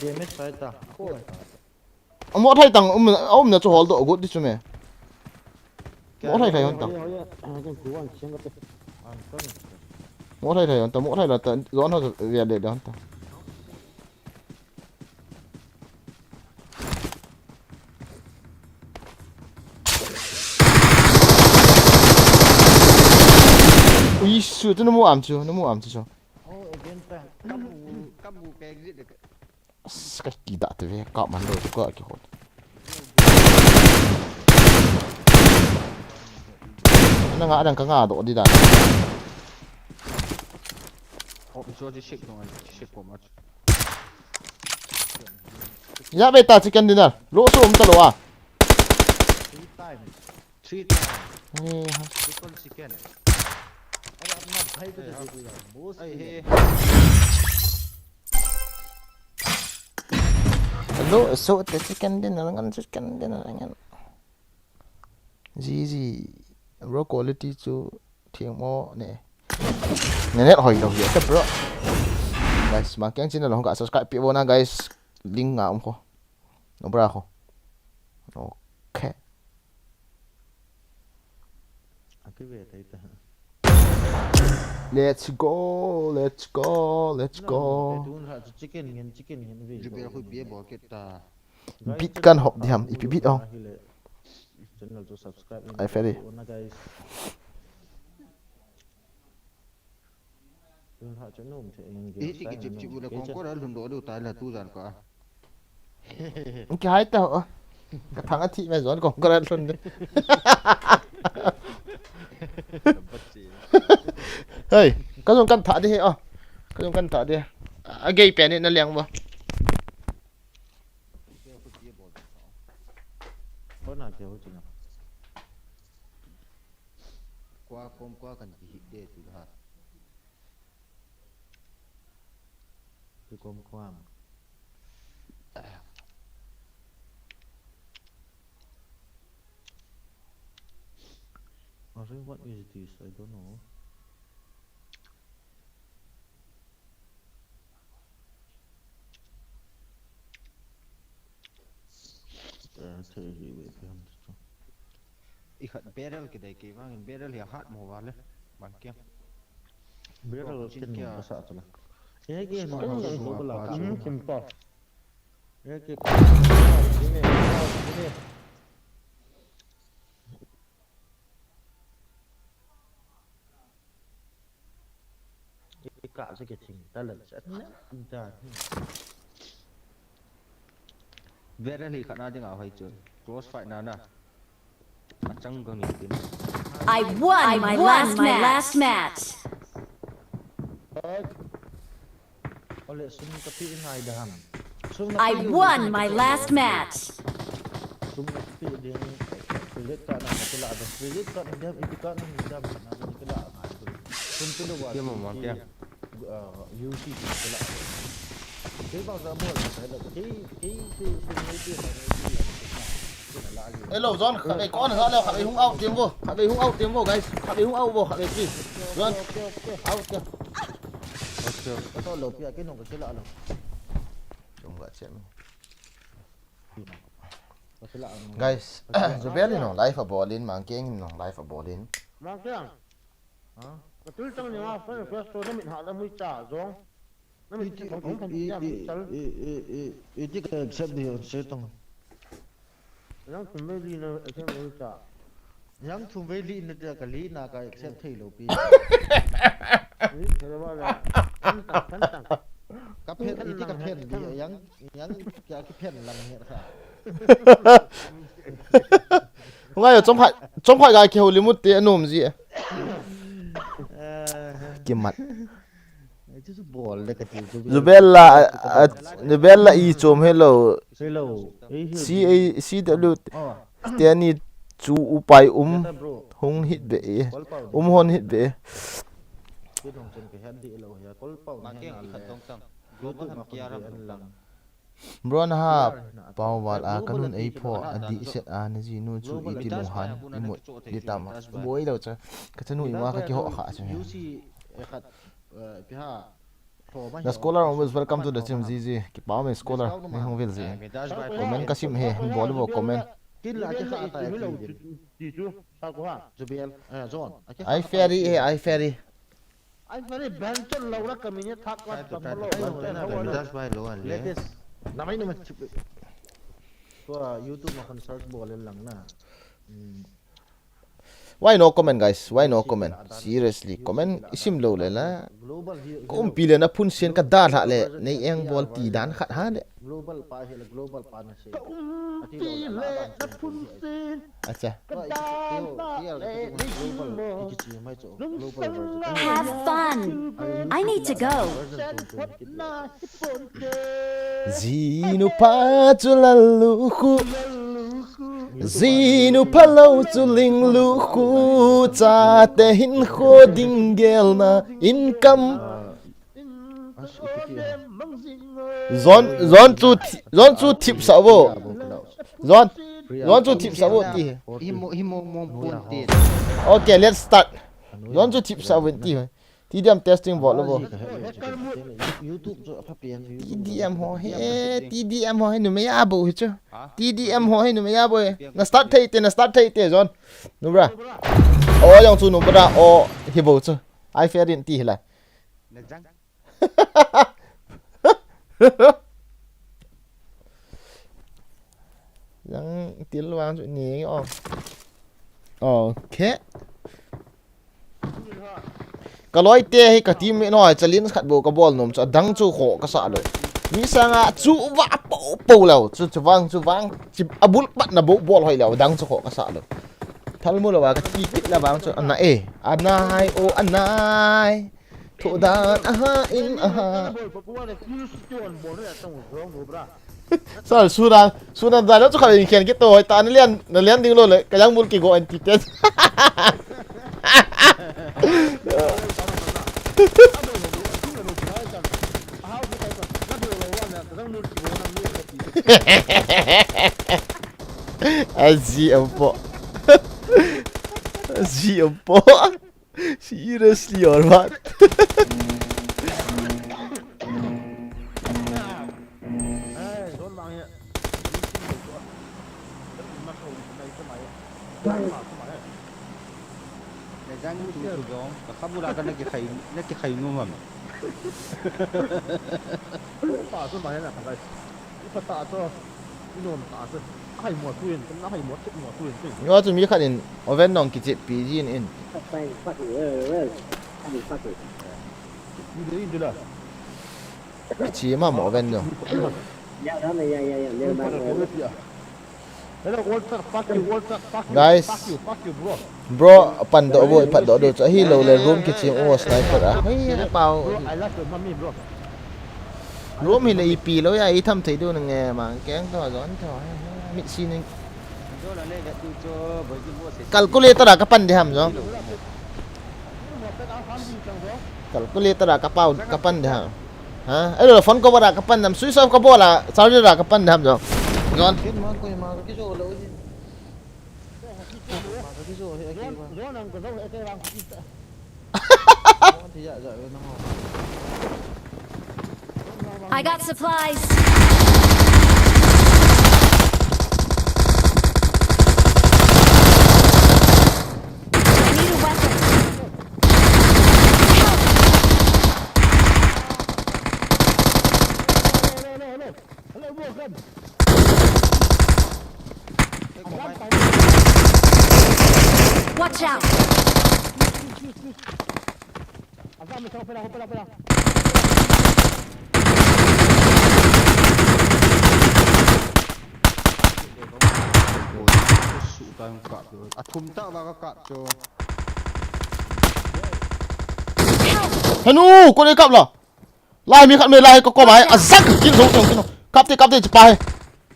damage sai ta. Ko. Mo thai tang um, um na chu hol doh got di chu me. Mo thai thai hon ta. Hoi, hoi, hoi, hoi, hoi, hoi, hoi. Mo thai thai hon ta, mo thai la ta, zon ho ve le le hon ta. Ui, su, tu namu am chu, namu am chu chu. Oh, again ta. Kamu, kamu ka exit de. As, ka kida te ve, ka man lo, ka ki hol. Na nga dang ka nga doh di dan. Oh, so ji shake no, shake ko ma. Ya be ta chicken dinner. Lo so um ta lo a. Three times. Three times. Eh, ha. Triple chicken. अरे अपना भाई को दे दो यार, boss. Hey, hey. Hello, so the chicken dinner ngan, chicken dinner ngan. G G, bro, quality chu theng mo ne. Nge net hoi lo hi, bro. Guys, ma keng channel hong ka subscribe pi bo na, guys. Link nga um kho. No bra kho. Okay. Aki ve tai ta. Let's go, let's go, let's go. Tun ra chicken ngen, chicken ngen ve. Jubel khu bia bo kit ta. Bit kan hop di ham, ipi bit ong. Channel chu subscribe. Ai, ferry. Ona, guys. Tun ra chu nom the ngen. Iti ki chip chip le kong ko ra lhun do do ta la tu jan ka. Ki hai ta ho. Ka thang a thi me zon kong ko ra lhun de. Hey, ka zong kan tha di he, oh. Ka zong kan tha di. A gei pen ni na liang bo. na ke ho chu na. Kua kom kua kan ki hit de ti ha. Ki kom kua. Arre, what is this? I don't know. Eh, thei hi ve pe ham chu. I khat barrel kidei kei vangin barrel hi a hat mo vale. Bang kia. Barrel kin kia ka sa chu la. Ye ke no ka ko la. Hmm, simple. Ye ke ko. Ni ne, ni ne. Ka se ke thing ta le chat na da. Barrel hi khat na ding a hoi chu. Crossfire na na. A chang go ni tin. I won my last match. Ole sum ka pi ngai da ham. Sum na I pi won my last match. Sum na pi ding. Credit card na ka la da. Credit card na dam, iti card na dam na ka la. Sum pi lo wa. Ke mo ma ke. U C ka la. Ke ba za mo la ka la. Ke ke ke ke ke. Hello, John. Khat vei kon khat le, khat vei hung out team vo. Khat vei hung out team vo, guys. Khat vei hung out vo, khat vei please. John. Out team. Okay. Ka to lo pia ke nong ka sila lo. Chong ga chem. Ka sila lo. Guys, Zubel no live a bolin, Mangkeng no live a bolin. Mangkeng. Ha? Ka tul tang ni ma, fa fa sto na mit ha la mui ta, John. Iti ka accept di se tong. Yang thum vei li na accept mo cha. Yang thum vei li na dia ka li na ka accept thei lo pi. Ni thela ba la. Kan ta, kan ta. Ka phen, iti ka phen di yang, yang kia ki phen lang he kha. Ngai yo chom khai, chom khai ga ki ho li mut te anom ji. Kimat. Zubella, a, a, Zubella i chom hello. Hello. C A C W teni chu upai um hung hit be e. Um hon hit be e. Bro, na ha pau val a ka nun ei pho a di set a na ji nu chu i ti lo han i mut di tam a. Boi lo cha. Ka chanu i ma ka ki ho kha cha. The scholar always welcome to the team, G G. Ki pau me scholar, ni hong vil ji. Comment ka sim he, bol bo comment. Ai ferry he, ai ferry. Ai, pare ban chon lo la ka min ya thak la. Ai, to tam try lo. To try lo. Dash by lo an le. Latest. Na mai na ma chup. Ko YouTube ma kan search bol lang na. Hmm. Why no comment, guys? Why no comment? Seriously, comment isim lo le la. Ko umpi le na phun sen ka da la le. Nei eng bol ti dan khat ha le. Global pa hi la, global pa na se. Ka umpi le na phun sen. Acha. Ka da la le ni mo. Have fun. I need to go. Jinu pa chu lalu khu. Jinu pa lo chu linglu khu. Chate hin kho ding gel na income. John, John chu thi-, John chu thip sa vo. John, John chu thip sa vo ti. Hi mo, hi mo, mo pon ti. Okay, let's start. John chu thip sa vo ti. T D M testing bol vo. T D M ho he, T D M ho he numei a bo hi chu. T D M ho he numei a bo he. Na start thei te, na start thei te, John. Nubra. O, jong chu nubra. O, hi bo chu. Ai fair din ti hi la. Jang til vang chu ni o. Okay. Ka loi te hi ka team no challenge khat bo ka bol nom chu adang chu kho ka sa lo. Mi sanga chu va po po lo chu chu vang chu vang chi abul pat na bo bol hoi lo adang chu kho ka sa lo. Thal mu lo va ka ti kit la vang chu ana e. Ana hai o ana hai. Thodan aha in aha. Sir, suna, suna da lo chu kha in khen kito hoi ta na lian, na lian ding lo le, ka yang bul kigo anti ten. Aji ampo. Aji ampo. Seriously or what? Jang tu tu jong, ka khabu la ka na kikhai, na kikhai nu mam. Pa tu ma na ka. Ipa ta to. Inom ta to. Ai mo tu in, na ai mo tu mo tu in. Yo chu mi khat in oven nong kichep pi jin in. Fuck you, well, well. Fuck you, fuck you. You dey in la. Chi ma mo oven no. Yeah, yeah, yeah, yeah, yeah. Hello, Walter, fuck you, Walter, fuck you, Guys. Fuck you, fuck you, bro. Bro, pan do bo, pan do do. Chu hi lo le room kichim o sniper a. Hoi, pau. Bro, I love your mommy, bro. Room hi le ipi lo ya, i tham thei du nge ma, keng to, zon to. Mit si ning. Calculator a ka pan de ham zong. Calculator a ka pau, ka pan de ham. Ha? Elo phone ko bara ka pan nam, switch off ka bola, charger a ka pan de ham zong. Zon. Kin ma ko ma ka kijo lo hi. Ma ka kijo hi a ki ba. Zon ang ko zo he ke bang. Ti ya ja na ho. I got supplies. I need a weapon. Watch out! Athum ta ba ka kap chu. Hanu, ko le kap la. Lai mi khat me lai ko ko mai. Azak kin zo kin zo. Kap te, kap te, chipa he.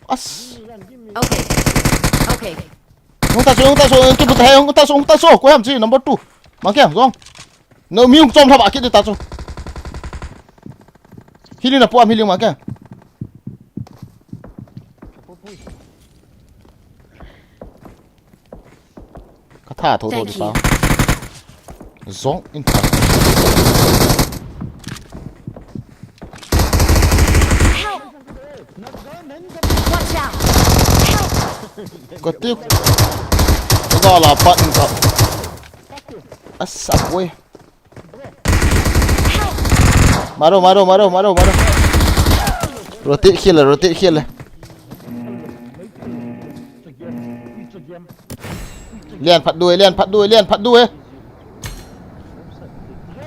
As. Okay. Okay. Hung ta so, hung ta so, hung ta so, hung ta so, hung ta so. Ko ham chi number two. Ma kya zong. No, mi hung chom thaba kit ta chu. Hili na pu am hili ma ke. Ka tha tho tho di pa. Zong in tha. Watch out! Ka tik. Ka la pat in tha. Asa boy. Maro, maro, maro, maro, maro. Rotate khel le, rotate khel le. Lian phat du e, lian phat du e, lian phat du e.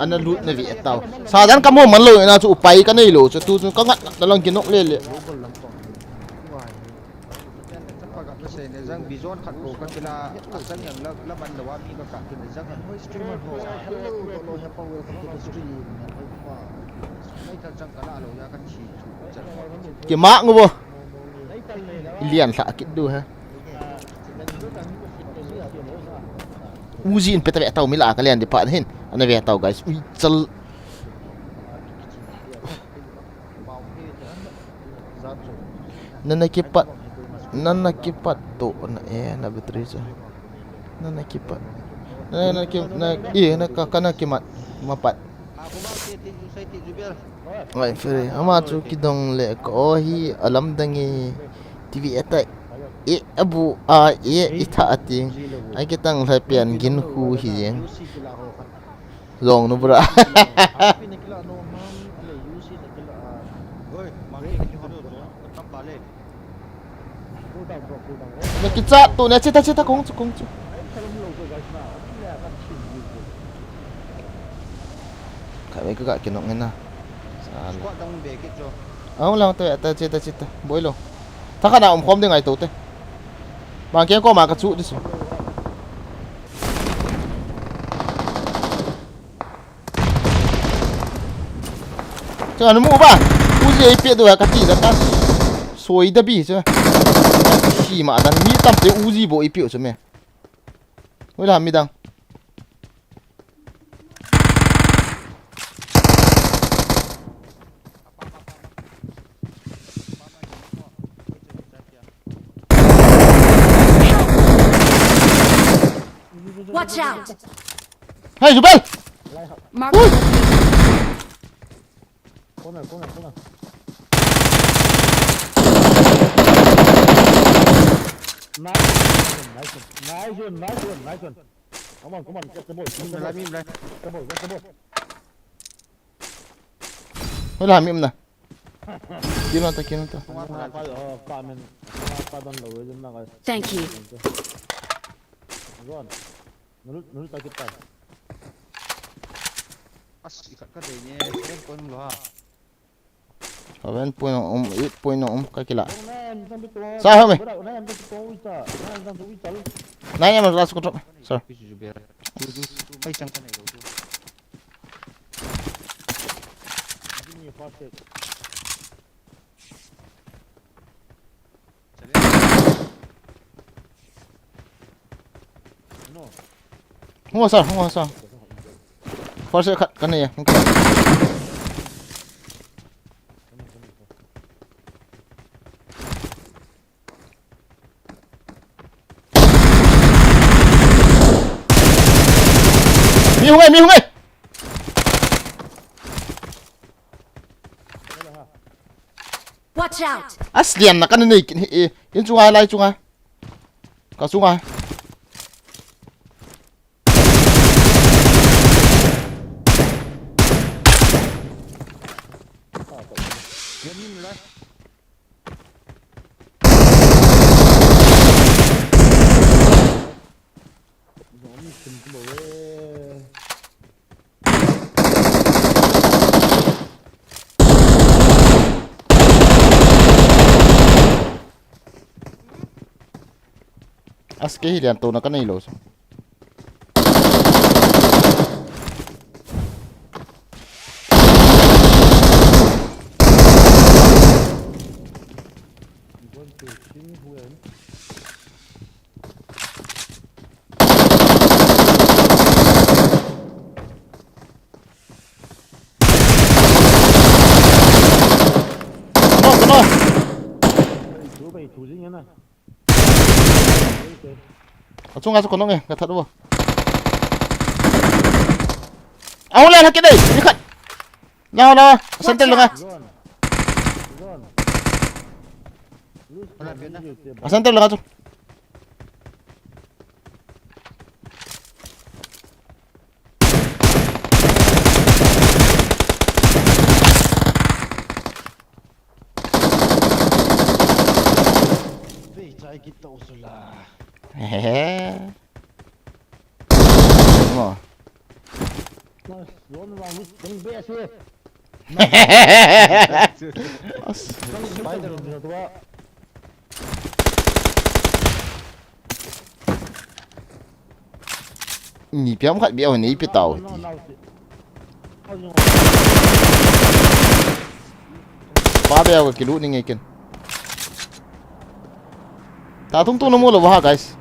Ana lut na ve tau. Sajan ka mo man lo na chu upai ka nei lo chu tu chu ka ngat na lang kinok le le. Chapa ka message ne jang, Bizon khat ko ka kila, a chang yang la, la man lo a mi ka ka kila jang. Hello, hello, hello, hello, welcome to the stream. Mai thal chang ka la lo ya ka chi chu. Ki mak ngo bo. Lian thla kit du ha. Uzi in peta ve tau mi la ka lian di pa hin. Ana ve tau guys. Ui chal. Nana kipat, nana kipat to na e na battery cha. Nana kipat. Nana ki, na, e, na ka, kana kimat, mapat. Ngai fere, ama chu kidong le ko hi alam dangi T V atai. E, abu, a, e, itha ati. Ai kitang lai pian gin khu hi jeng. Zong nu bra. Na kicha tu ne chita chita kong chu kong chu. Ka ve ka ka kinong na. Sala. Ang lang te ta chita chita. Boi lo. Tha kana um khom ding ai to te. Bang keng ko ma ka chu di su. Chang anu mu ba. Uzi ai pe do ka ti da ka. Soi da bi chu. Hi ma dan mi tam te Uzi bo i piu chu me. Ui la mi dang. Watch out! Hey, Zubel! Mark. Ui! Corner, corner, corner. Nice one, nice one, nice one, nice one, nice one. Come on, come on, get the ball, get the ball. Get the ball, get the ball. Wala, mi um na. Kino ta, kino ta. Thank you. Ron. Nulu, nulu ta kita. As, ikat ka dei ne. Seven point lo ha. Seven point um, eight point um, ka kila. Sa ha me. Nine M last control. Sir. Pai chang ka nei lo tu. Give me a first aid. Hung sir, hung sir. First aid khat ka nei e. Mi hung e, mi hung e. Watch out! Asliam na ka nei kin hi, eh, in chunga, lai chunga. Ka chunga. As ke hi lian to na ka nei lo sa. Knock, knock. Achunga chu ka knock e, ka that bo. Ahung le na ke dei, ni khat. La la, center langa. A center langa chu. Vei chai kit tau sula. Hehehe. Mo. Nice. Zone vang lut ding be ase. As. Spider ni tua. Ni piam khat bia nei pe tau ti. Pa bia ka kilu ni nge ken. Ta tung tung na mu lo ha, guys.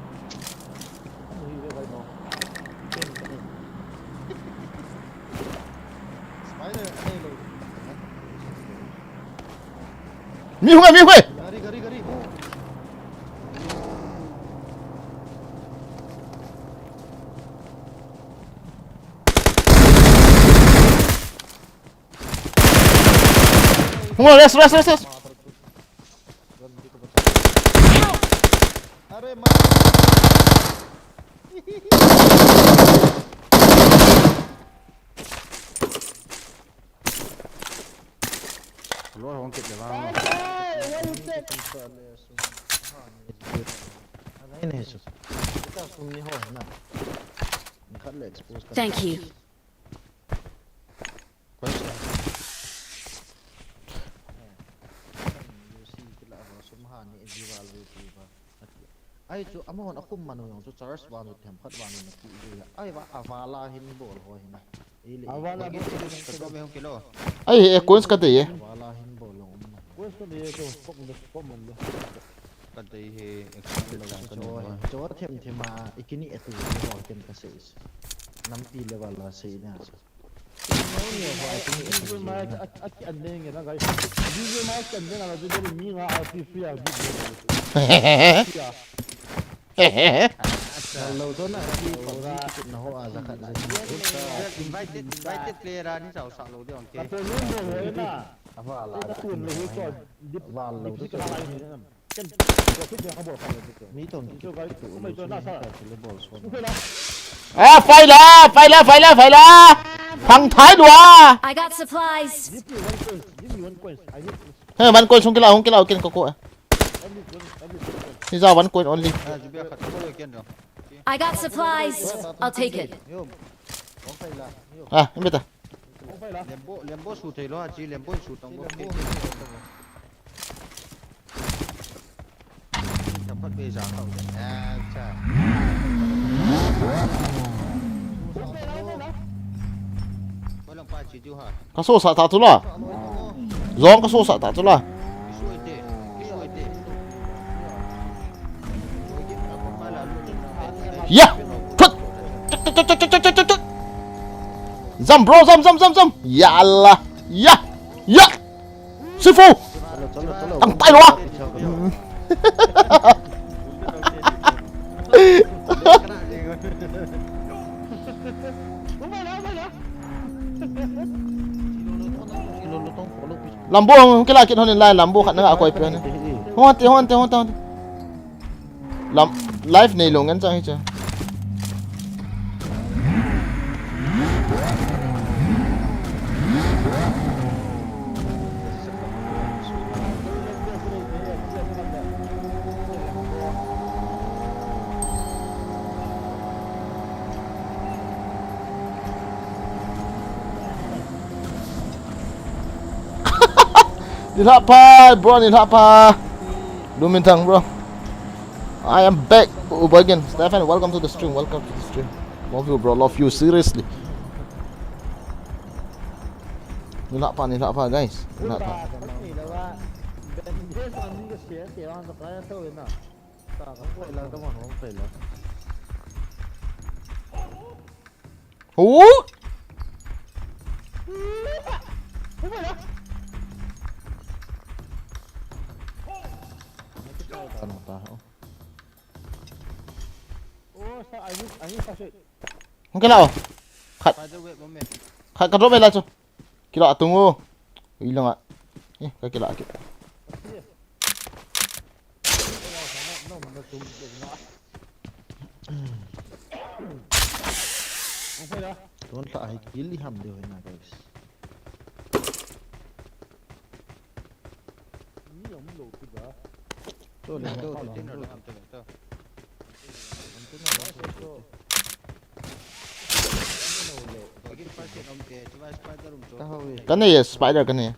Mi hung e, mi hung e. Hung e, rest, rest, rest, rest. अरे मार। Lo hong kit le ba. Thank you. Ai chu amahon akhum manu jong chu charge vang chu themkhat vang chu naki ju ya. Ai va avala hin bol ho hin. Avala bol. Ai, eh, coins ka dei e. Avala hin bol lo. Question e to, pom de, pom de. Ka dei he, exam lo sa ka ni. Cho, cho them them a, ikini etu ho ken ka sei. Nampi level la sei na sa. Visual ma, a, a, a, an deng na, guys. Visual ma, an deng na, visual mi nga, a, free, free, a, visual. Lo to na, ki, PUBG, ki, na ho, a, za khat, za khat. Invited, invited player, a, ni sa, sa lo de, okay. Ka to ni mo, na. Ava la. Ka to ni mo, ko. Val lo. Ken, ko fit ya ka bol kha le ko. Mi tong ki tu lo so na ka le bol so. Ah, fire la, fire la, fire la, fire la. Phang thai lua. I got supplies. Give me one coin. Give me one coin. I need He, one coin sung kila, hung kila, ken ko ko. Only one, only one coin. He's a one coin only. Ah, jubia khat ko le ken do. I got supplies. I'll take it. Yo. Ong kai la. Yo. Ah, imbeta. Lembo, lembo su thei lo, a chi lembo su tong ko. Thapat pe ja kau de. Acha. Ko lang pa chi ju ha. Ka so sa ta tu la. Jong ka so sa ta tu la. Ki su te. Ki su te. Ya. Thut. Jump, bro, jump, jump, jump, jump. Ya Allah. Ya. Ya. Sifu. Ang tayo ah. Lambu hung kila kit hon in lai, lambu khat na nga koi pe hon. Hon te, hon te, hon te, hon te. Lam, life nei lo ngen chang hi cha. Nilhah pha, bro, nilhah pha. Lu min thang, bro. I am back. Uber again. Stefan, welcome to the stream. Welcome to the stream. Love you, bro. Love you, seriously. Nilhah pha, nilhah pha, guys. Nilhah pha. Hu! Hung kila o. Khat. Khat ka drop e la chu. Kila atung o. Ui langa. Eh, ka kila ki. Don't la hai kill ham de hoina, guys. Ni om lo tu ba. To le to to. Ka nei e, spider ka nei.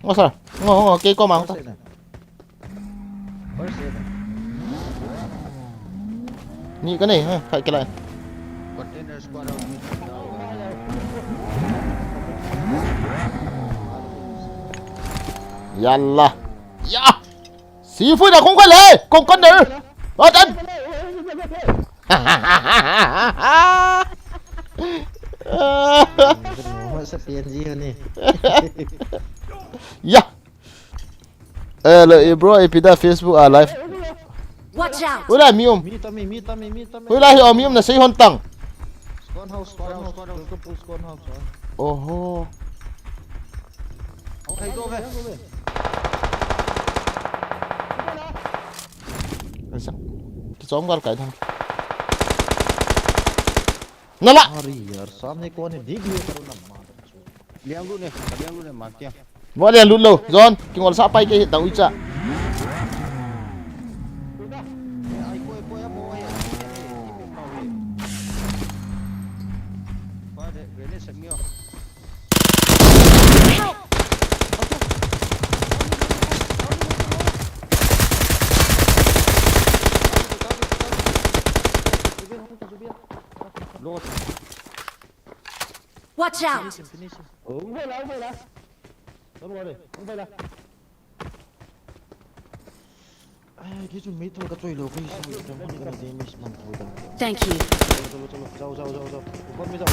Ngo sir. Ngo, ngo, kei ko mang ta. Ni ka nei, ha, khai kila. Yalla. Ya. Sifu na kong kale, kong kale. Atan. Sa P N G ni. Ya. Eh, le, eh, bro, eh, pida Facebook a live. Watch out! Ula mi um. Mi tami, mi tami, mi tami. Ula hi um, mi um na sei hon tang. Squad house, squad house, squad house. Oho. Okay, go, go, go. Kaisa. Kichom gal kai thang. Nala. Ari yaar, samne kone dikh liya karo na, maar. Liang lut ne, liang lut ne, maar kya? Mo liang lut lo, John, kingol sa pai ke dang uicha. Load. Watch out! Finish him, finish him. Oh, hung vai la, hung vai la. Don't worry, hung vai la. Ai, kei chu mei thol ka choi lou, kei chu damage man thol dam. Thank you. Chalo, chalo, chalo. Jao, jao, jao, jao. Ufan me jao.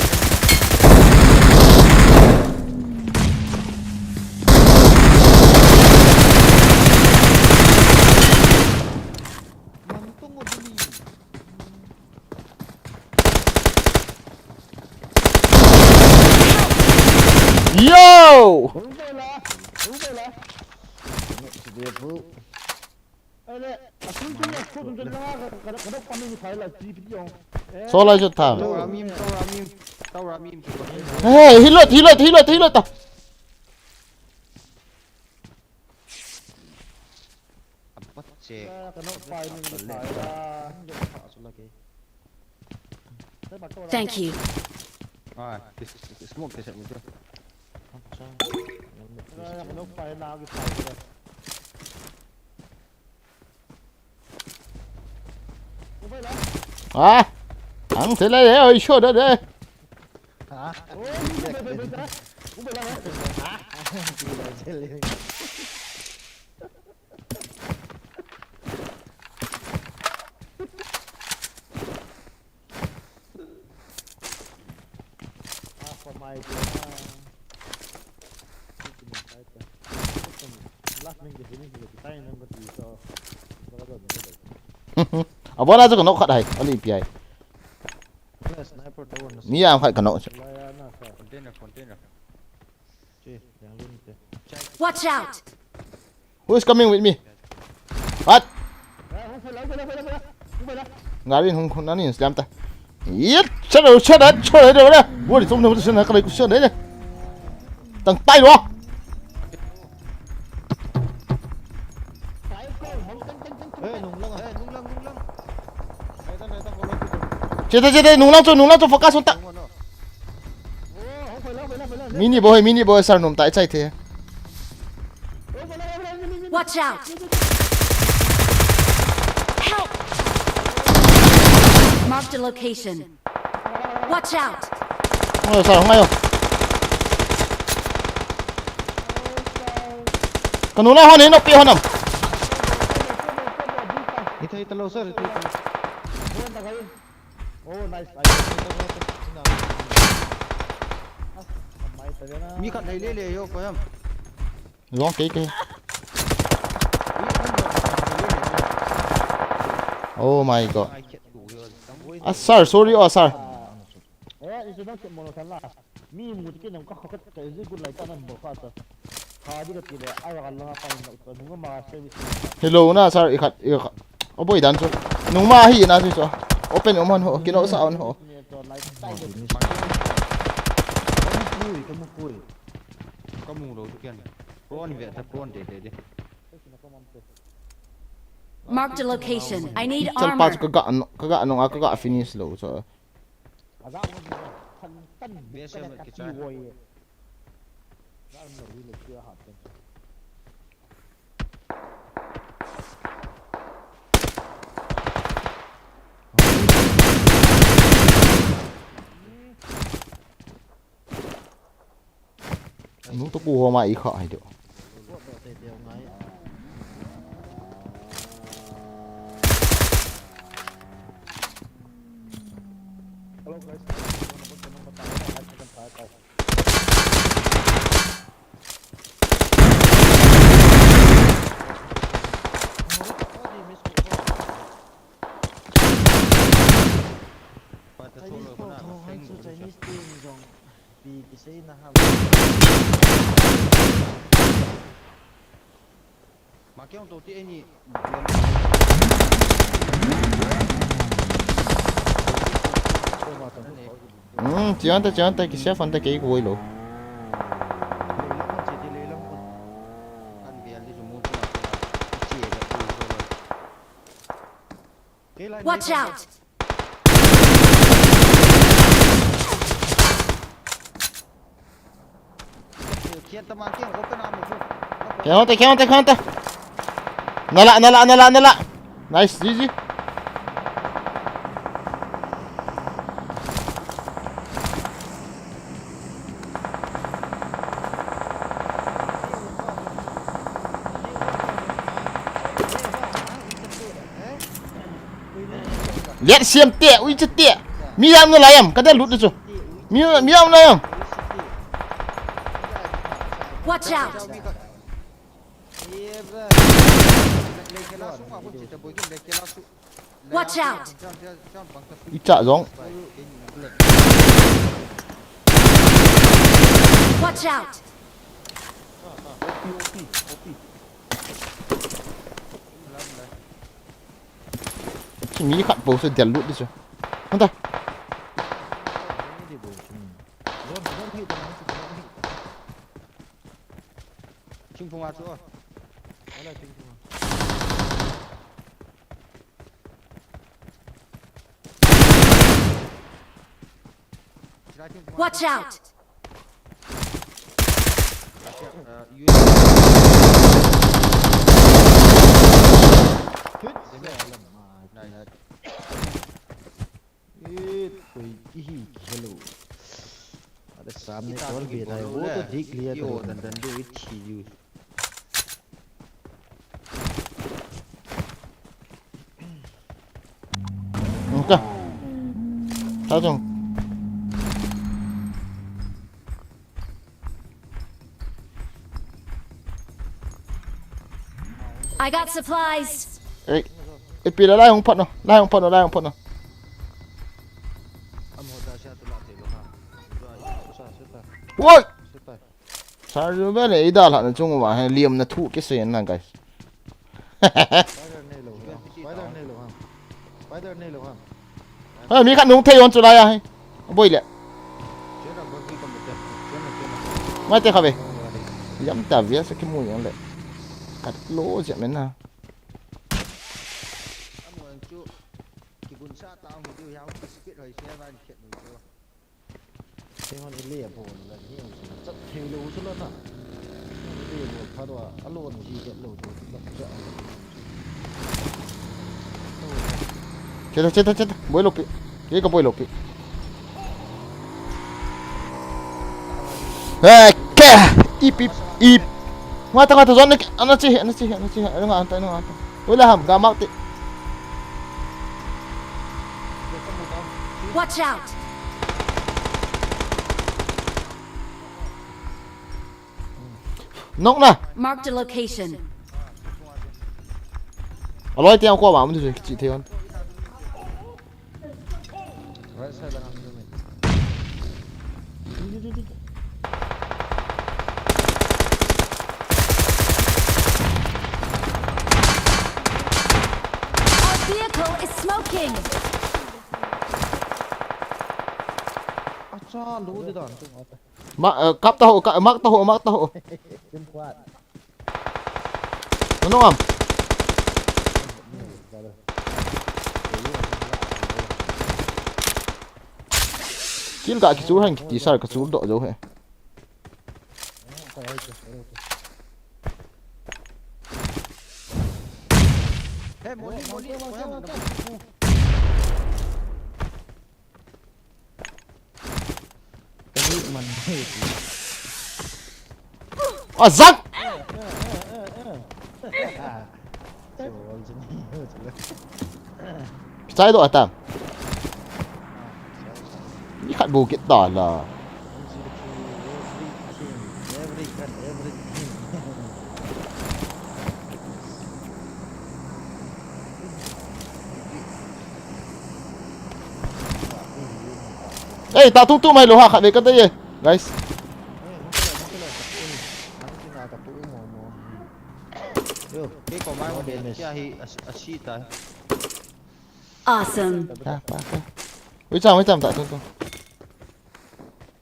Man tung o dini. Yo! Hung vai la, hung vai la. Next video, bro. Solar jut tha. Tower amim, tower amim, tower amim. Hey, hilot, hilot, hilot, hilot ta. Apat che. Thank you. Ah, this, this smoke this. Ah, ang sila de, oi, show da de. Ha? Abona chu ka nok khat hai, ali pi hai. Sniper tower na. Ni ang khat ka nok chu. Container, container. Watch out! Who is coming with me? What? Gari hung khun ani slam ta. Yet, shut up, shut up, shut up, shut up. What is something with the shut up? Tang tai lo. Chete, chete, nunglang chu, nunglang chu, focus hon ta. Mini boy, mini boy, sir, nom tai chai the. Watch out! Help! Marked a location. Watch out! Oi, sir, hung ayo. Ka nunglang hon hin, opi hon am. Ita, ita lo, sir, ita, ita lo. Oh, nice, nice. Mi khat lei le le yo, ko yam. Wrong kei kei. Oh my God. Ah, sir, sorry, oh, sir. Eh, it's not mono kan la. Mi mu ti ken ka kha ka ka ji good lai ta nan bo kha ta. Kha di ka ti le, ai ka la pa na ta nung ma service. Hello na sir, i khat, i khat. O boi dan chu. Nung ma hi na chu chu. Open um hon ho, kino sa hon ho. Ka mu pui, ka mu pui. Ka mu lo tu ken. Pon ve ta pon de de de. Marked a location. I need armor. Chal pa chu ka ga no, ka ga no, ka ga finish lo chu. Nung tu pu ho ma i kha hai deu. Chinese po, thong han chu Chinese team jong pi kisei na ham. Ma keu to ti ani. Hmm, chiang ta, chiang ta, kisei fan ta kei ko lo. Watch out! Kei hon te, kei hon te, kei hon te. Nala, nala, nala, nala. Nice, G G. Let siam te, ui che te. Mi yam na la yam, ka da lut chu. Mi, mi yam na yam. Watch out! Watch out! I cha zong. Watch out! Chi mi khat po se del lut di se. Hanta. Thingphung a chu. Watch out! It, koi kihi kihelo. Ada samne kol be dai, wo to dik liya to. Dan dan do it hi ju. Ka. Ta jong. I got supplies. Ei. Ei, pi la, lai hung phat no. Lai hung phat no, lai hung phat no. Woi! Sa ju be le, i da la na chung wa, he, liam na thu ke se na, guys. Spider nei lo ham. Spider nei lo ham. Spider nei lo ham. Ha, mi khat nung thei on chu lai a, he. Boi le. Mai te kha ve. Yam ta via sa ki mu yang le. Kat lo je men na. Kibun sa ta ang video yang speed hoi se van khet nu chu. Te hon ile a bon la ni ang chat thei lo chu la na. Ile lo pha do a lo ni ji khet lo chu. Cheta, cheta, cheta. Boi lo pi. Ye ka boi lo pi. Eh, ke. Ip, ip, ip. Ngata, ngata, zon ni. Ana chi, ana chi, ana chi. Ana ngata, ana ngata. Wala ham, ga mak ti. Watch out! Nok na. Marked a location. Aloi tiang ko ba mun chu chi thei on. Right side lang ang dumi. Our vehicle is smoking. Acha, lo de dan tu. Ma, eh, kap ta ho, ka, mak ta ho, mak ta ho. Sim kwat. Nanu am. Kill ka kichul han kiti sar ka chul doh jo he. Hey, moli, moli, moli. Kali man. Oh, zak! Chai do atam. Ni khat bu kit ta la. Ei, ta tung tu mai lo ha khat ve ka ta ye, guys. Yo, ke ko mai mo de kia hi a si ta. Awesome. Ha, pa, pa. Ui cham, ui cham ta tung tu.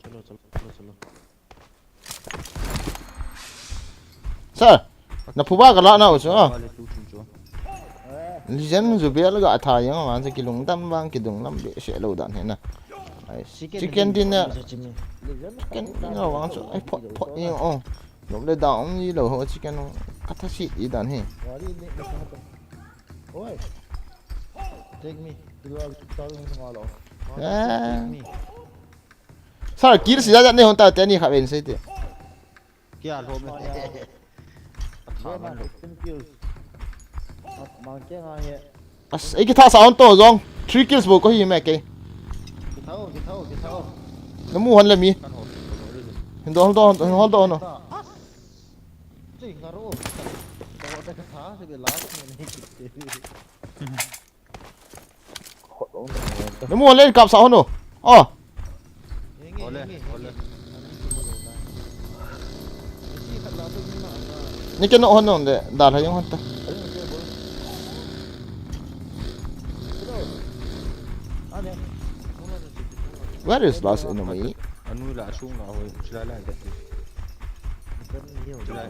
Chalo, chalo, chalo, chalo. Sir, na phuba ka la na u chu. Legend ju bel ga tha yang man se kilungdam vang kidunglam be se lo dan he na. Ai, chicken dinner. Chicken dinner vang chu ai phot phot ni o. Nom le da om ni lo ho chicken ka tha sit i dan he. Oi. Take me. Sir, kill si ja ne hon ta te ni kha ven sei te. Kia lo me. Mang ke nga he. As, ei kitha sa hon to jong. Three kills bou kahi me kei. Kithao, kithao, kithao. Namu hon le mi. Kan hol, kan hol le. Hin do, hol do, hol do, hol do, hol do. Chei ngaro. Ko ta ka tha, se be last me nahi kit. Namu hon le kap sa hon o. Oh. Ole, ole. Ni ke no hon no de, dal ha jong hon ta. Where is last enemy? Anu la sung la hoi, sila la de. Sila,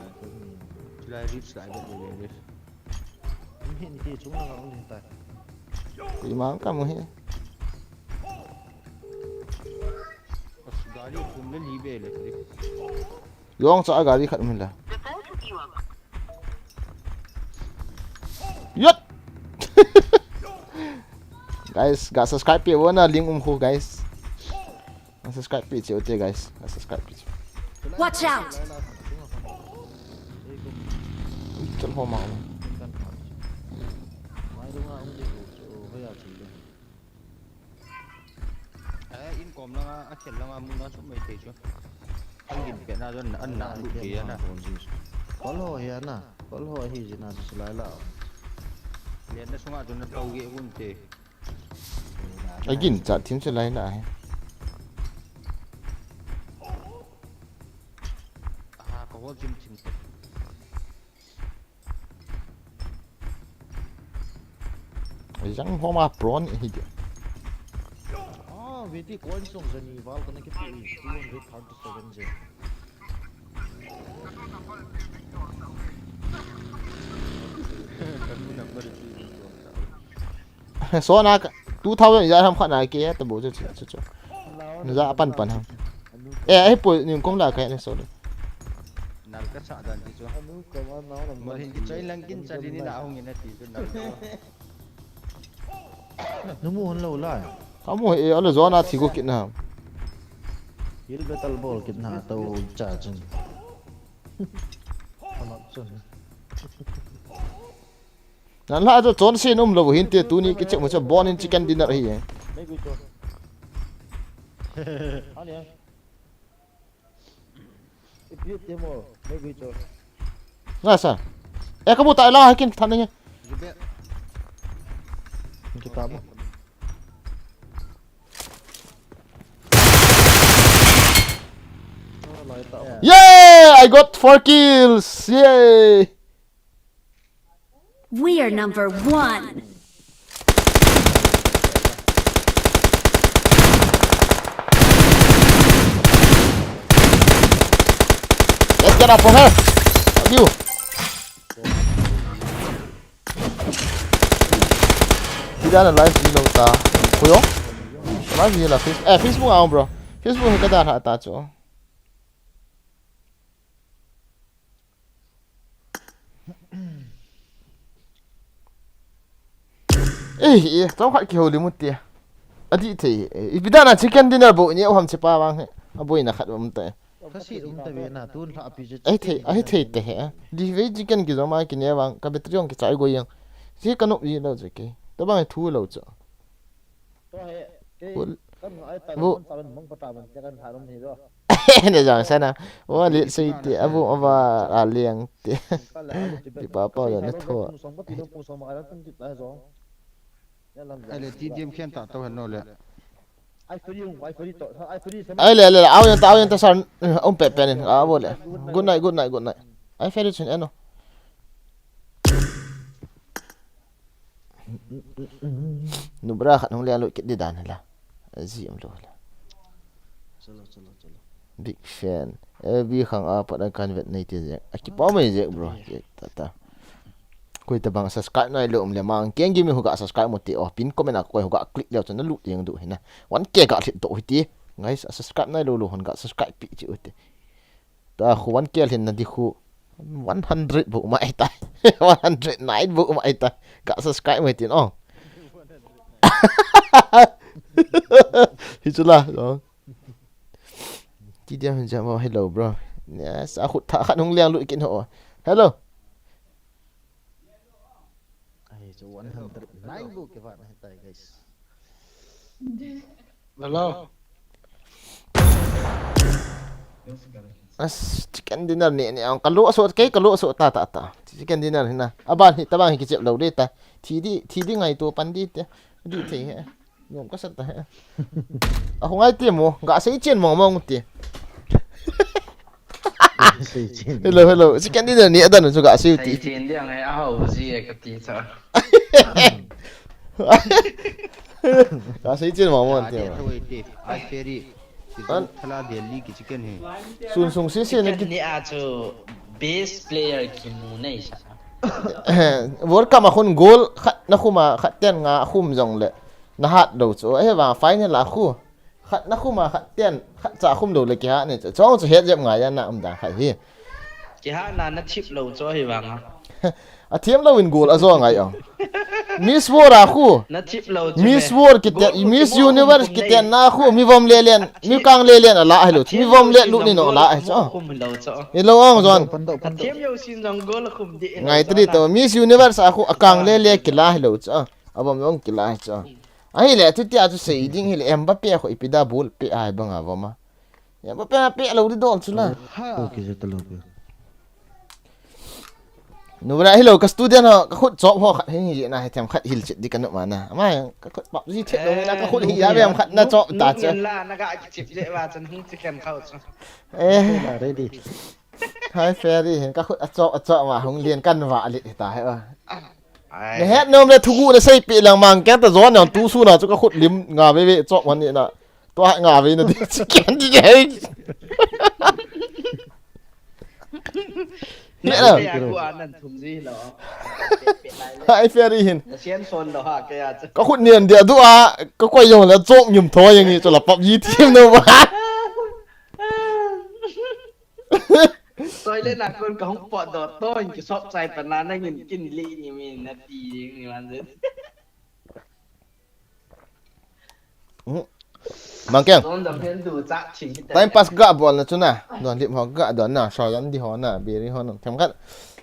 sila rip sila de. Ni, ni ti chung na ngang ni ta. Ti mang ka mu hi. Bas, gari thum le li be le. Yong cha gari khat um la. Yot. Guys, ga subscribe pe wo na link um khu, guys. Ga subscribe pe che ute, guys. Ga subscribe pe che. Watch out! Ui, chal ho ma. Eh, in kom langa, a khel langa, mun a sum mai te chu. An gin pe na chu, an na lu ke ya na. Kol ho hi na, kol ho hi jin a chu lai la. Len na sunga chu na tau ge un te. A gin cha thim chu lai la he. Aha, ka hol chim chim te. Jang homa prawn hi dia. Ah, V T coin song jani val kana kipe two hundred thirty-seven je. Kan mu number two. So na ka, two thousand ya ham kha na ke ta bo chu chu chu. Na ja pan pan ham. Eh, ai po ni kom la kai na so le. Nal ka sa dan ti chu. Mo hin ki chai lang kin cha ni na hung ina ti chu na. Nu mu hon lo la. Ka mu e, ala zona thi go kit na. Hill battle bol kit na to cha chun. Amak chun. Nan la chu chon sin um lo hin te tuni ki chek mo cha bone in chicken dinner hi. Ani a. Ipi te mo, me gui cho. Nga sa. Eh, kamu ta la hakin than nge. Kita mo. Yeah, I got four kills. Yay. We are number one. Let's get up from here. Fuck you. Kita na live video ta. Kuyo. Live video la Face-, eh, Facebook ang, bro. Facebook ka da ta cho. Eh, eh, tau khat ki ho limu tia. Adi thei, eh, ipi dan a chicken dinner bo ni ham che pa bang he. A boina khat um ta. Kasi um ta ve na tun lha pi je. Ai thei, ai thei te he. Di ve chicken ki jong ma ki ne bang ka battery ong ki chai go yang. Si ka nop ji lo je ke. To bang thu lo cho. Kul-, bu-, ne jang sana. Wa le sei te, abu ava a liang te. Pi pa pa le na tho. Ale ti diam khen ta to hen no le. Ale, ale, au yan ta, au yan ta sar. Um pe pe ni. A bo le. Good night, good night, good night. Ai feri chun eno. Nubra khat hung le lut kit di dan la. Aji um lo la. Chalo, chalo, chalo. Big fan. Eh, bi khang a pat a kan vet nei te jek. A kipa mai jek, bro. Jek ta ta. Koi ta bang subscribe nai lo um le mang. Keng gi mi hu ga subscribe mo te o. Pin comment a koi hu ga click leo chun na lut jeng du hina. One K ga hlit do hi ti. Guys, a subscribe nai lo lo hon ga subscribe pi chi u te. Ta khu one K lhin na di khu. One hundred bu mai ta. One hundred nine bu mai ta. Ka subscribe mai tin o. Hi chu la, no. Ti dia hin jam, hello, bro. Yes, a khut tha khat hung liang lut kin ho. Hello. Ai, chu one hundred nine bu ke va na tai, guys. Hello. As, chicken dinner ni, ni ang kalu aso, kei kalu aso ta, ta, ta. Chicken dinner hina. Aban hi, tabang hi kichep lou de ta. Thi di, thi di ngaito pan di te. Di te he. Nom kasat ta he. Ahung ai te mo, ga sei chen mong mong te. Hello, hello. Chicken dinner ni adan chu ga sei ti. Sei chen diang he, aho ji e kati cha. Ka sei chen mong mong te. Ai Ferry. An- Thala Delhi ki chicken he. Sun sung si si na ki- Ni a chu best player kimu nei sa. World Cup a khun goal khat na khum a khat ten nga khum jong le. Na hat lou chu. Ahivang final a khu. Khat na khum a khat ten, khat cha khum lou le kihat ni chu. Chong chu het jep ngai a na um dan khat hi. Kihat na na thip lou chu ahivang a. A thiam lou in goal a zo ngai ang. Miss World a khu. Na thip lou chu Miss me. World kite, Goal Miss khum a Universe khum kite nei. Na khu, mi vom le len, A mi thi- kang le len a la hai lou. A Mi thiam vom lou le sin lu ni jong no goal la a hai khum chu. Khum lou chu. Ni lo ang zon. Pan do, pan do, pan A do. Thiam lou sin jong goal khum di lou Ngai chu tri na. To. Miss Universe a khu a kang le le kila hai lou chu. A vom long kila hai chu. Ahile, tu tia chu sei ding hile, Mbappe a khu ipi da bul pe ai bang a vom a. Mbappe a pe lou di dol chu la. Ha. Okay, je ta lou pe. Nu bra hilo ka student ho, ka khut chop ho khat hin hi na, he them khat hil chet di ka nu ma na. Ama ka khut pap ji chet lou na, ka khut hi ya bem khat na chop ta che. La na ga ki chip je wa chan hung chi khen khau chu. Eh. La ready. Hai Ferry hin ka khut a chop, a chop ma hung lien kan va li ta he wa. Ai. Na het nom le thugu na sei pi lang mang keng ta zon yang tu su na chu ka khut lim nga ve ve chop man ni na. Tua nga ve na di chicken di de. Ni na. Ai Ferry hin. Ka khut nian dia du a, ka koi yong la chok nyum tho yang ni chu la pap ji tim no ba. Toilet na kon ka hung pot do to in ki sop chai pa na na ngin kin li ni mi na ti ni man. Mangkeng. Time pass ga bol na chu na. Don lip ho ga don na, so don di ho na, beri ho na. Them khat.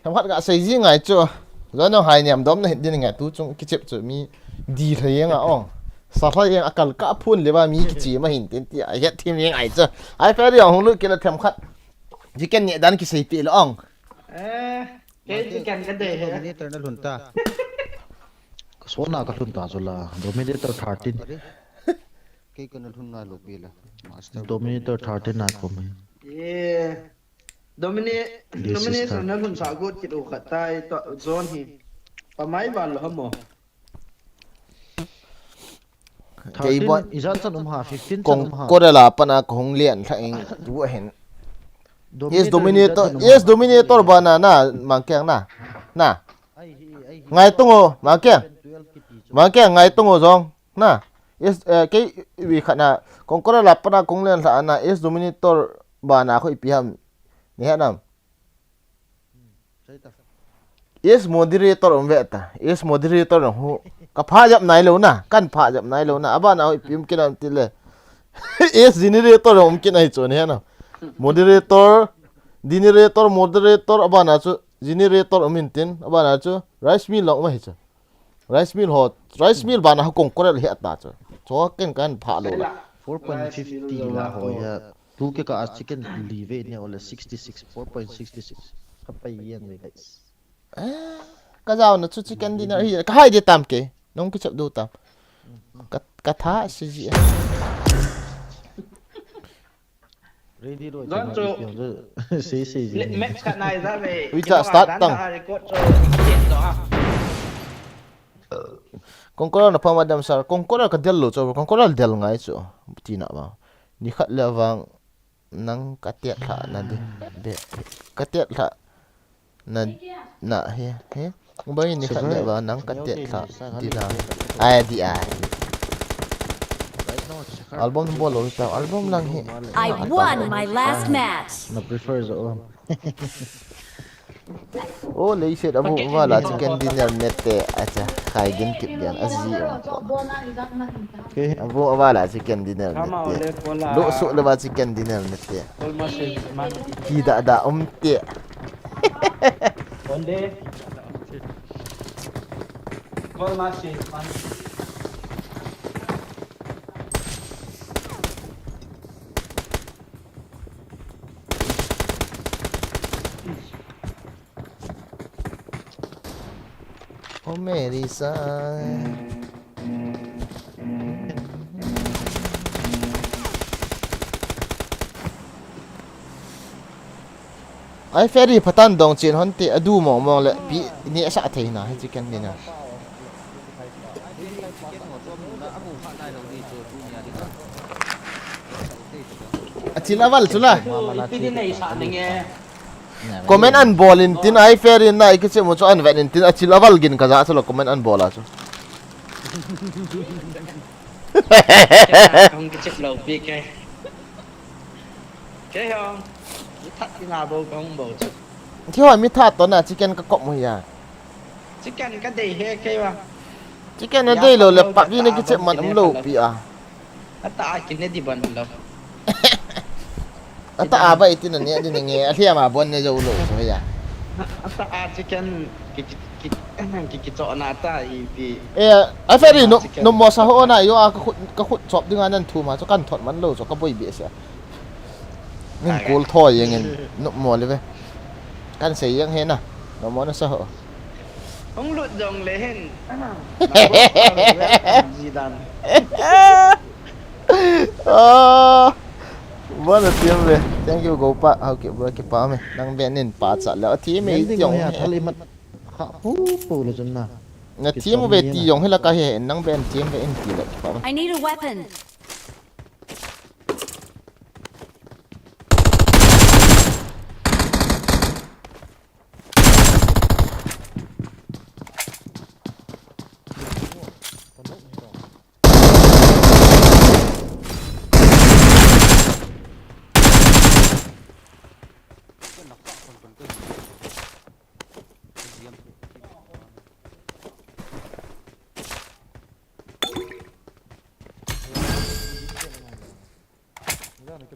Them khat ga sei ji ngai chu. Zon no hai niam dom na hin din ngai tu chung kichep chu mi di thei nga ong. Sa thei yang akal ka phun le ba mi kichi ma hin tin ti a het thim yang ai chu. Ai Ferry hung lu kila them khat. Ji ken ne dan ki sei pi lo ong. Eh. Kei chu ken ka dei he. Dominator na lhun ta. Ka sona ka lhun ta chu la. Dominator thirteen. Kei ka na lhun ngai lou pi la. Master Dominator thirteen na ko me. Ye. Domini-, Dominator na lhun sa got kit u khat tai to zone hi. Pa mai val lo mo. Kei bon. Ijan chan um ha, fifteen chan um ha. Kong Korela pana kahung lian lha ing tu ahin. Yes, Dominator, yes, Dominator ba na, na, Mangkeng na. Na. Ngai tung o, Mangkeng. Mangkeng, ngai tung o zong. Na. Yes, eh, kei wi khat na. Kong Korela pana kahung lian lha na, yes, Dominator ba na khu ipi ham. Ni ha nam. Yes, moderator um ve ta. Yes, moderator um hu. Ka pha jap nai lo na. Kan pha jap nai lo na. Abana hu ipi um kinam ti le. Yes, generator um kinai chu ni ha na. Moderator, generator, moderator, abana chu generator um in tin. Abana chu rice mill lo um hi chu. Rice mill ho, rice mill bana ho Kong Korel hi ata chu. Chu ken kan pha lo la. Four point fifty la ho ya. Tu ke ka chicken li ve ne ole sixty six, four point six six. Ka pai yang ve guys. Eh, ka jao na chu chicken dinner hi. Ka hai de tam ke. Nong ki chap do tam. Ka, ka tha si ji. Ready rồi. Don chu. Si si ji. Max ka nai za ve. Ui cha start tang. Record chu. Kong Korel na pha ma dam sir. Kong Korel ka del lo chu. Kong Korel del ngai chu. Ti na ba. Ni khat le vang nang ka tet lha na di. Be. Ka tet lha. Na, na, he, he. Bai ni khat le ba nang ka tet lha di la. Ai di ai. Album bol lo ta, album lang hi. I won my last match. Na prefer zo. O, leiset abu va la chicken dinner nete, acha, khai gin kip dian, aji. Abu va la chicken dinner nete. Lo su le ba chicken dinner nete. Ki da da um te. One day. Call machine. Oh, Mary Sai. Ai, Ferry, phatan dong chin hon te, adu mong mong le, pi, ni asa thei na, hi chicken ni na. Achil aval chula. Comment an bol in tin, ai, Ferry na, ikiche mo chu an vet in tin, achil aval gin kaja chula, comment an bol a chu. Hong kichep lou pi ke. Ke hong. Mi that tina bou kong bou chu. Thi hoi mi that to na chicken ka kop mo ya. Chicken ka dei he ke wa. Chicken na dei lou le PUBG na kichep man um lou pi a. Ata a kin ne di ban lou. Ata a ba itin ne di ne nge a hliam a bon ne jou lou so ya. Ata a chicken ki ki ki ki ki cho na ta i pi. Eh, a Ferry no no mo sa ho na yo a ka khut ka khut chop ding a nan thu ma cho kan thot man lou cho ka boi be sia. Ning kul tho yeng in no mo le ve. Kan sei yeng he na. No mo na sa ho. Hong lut jong le hen. Na bo pa le ji dan. Ah. Bona team ve. Thank you, go pa. Hau ke bro ke pa me. Nang ben nin pa cha le. Team me yong he. Thal imat. Kha pu pu le chun na. Na team ve ti yong he la ka he. Nang ben team ve in ti le pa me. I need a weapon.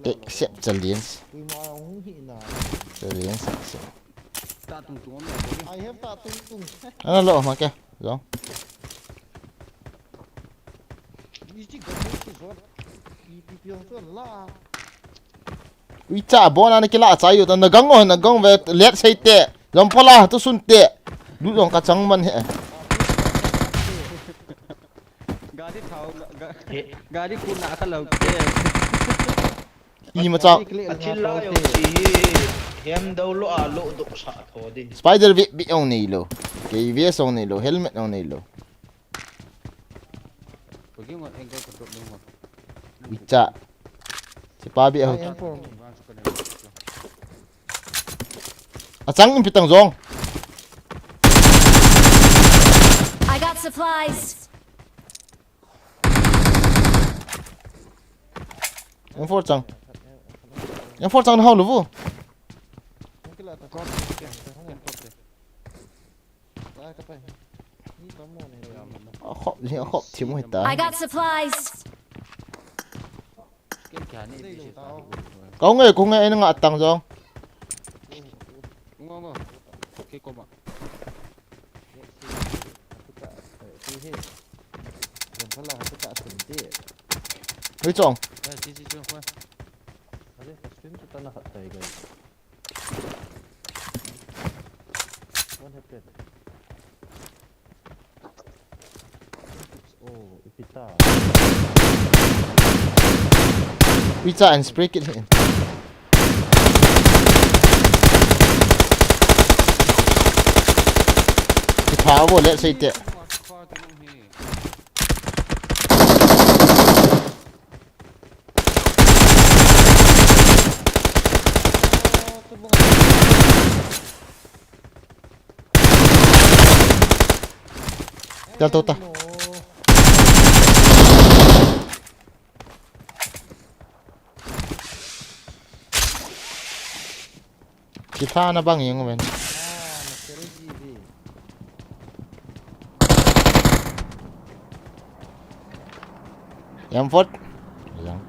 Accept challenge. Challenge accept. Ana lo ma ke. Lo. Ui cha bona na kila cha yu ta na gang o na gang ve let sei te. Jom pala tu sun te. Lu jong ka chang man he. Gari thau, ga-, ga-, gari kun na ka lo te. I ma cha. Achil la yo chi hi. Hem do lo a lo do sa tho di. Spider bi, bi ong nei lo. Kei ve song nei lo, helmet ong nei lo. Ui cha. Sipa bi a ho. Achang in pitang jong. I got supplies. M four chang. M four chang na hau lu vu. A khop, a khop, thim hoi ta. I got supplies. Kong e, kong e, en nga tang jong. Hoi chong. What happened? Oh, ipita. Ipita and spray kit him. Ipha bo le sei te. Tel to ta. Kithana bang jeng ven. M four. Jang.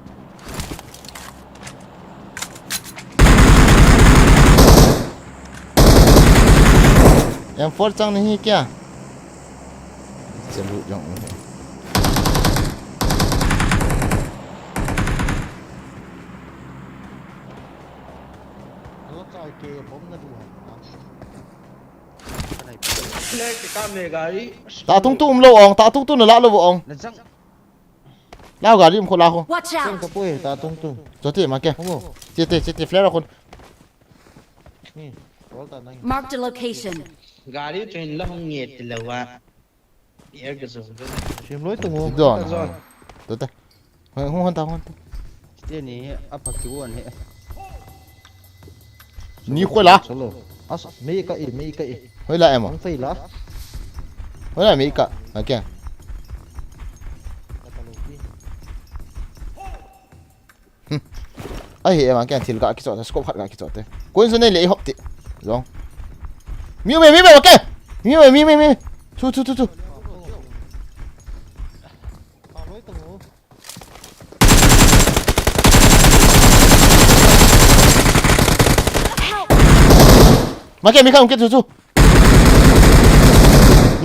M four chang nahi kya? Chan lut jong. Hello, chai ke bomb na du ha. Ka nai pi. Kikam e gari. Ta tung tu um lou ong, ta tung tu na la lou ong. Na jang. Lau gari um kho la kho. Watch out! Ka poi, ta tung tu. Cho te ma ke. Homo. Che te, che te flare khun. Ni, rol ta nang. Marked a location. Gari train la hung nge ti lou va. Air ka zone ka. Sim loi tung o. Don. Zone. Tu te. Hung hung ta hung ta. Te ni a phak ki won he. Ni khoi la. Solo. As, mei ka i, mei ka i. Hoi la em o. Hung fei la. Hoi la mei ka. Okay. Ahi em a kian thil ka kichot, scope khat ka kichot te. Koin zone le i hop te. Zong. Miu me, miu me, okay. Miu me, miu me, miu me. Chu, chu, chu, chu. Ma ke, mi ka, um ke, chu, chu.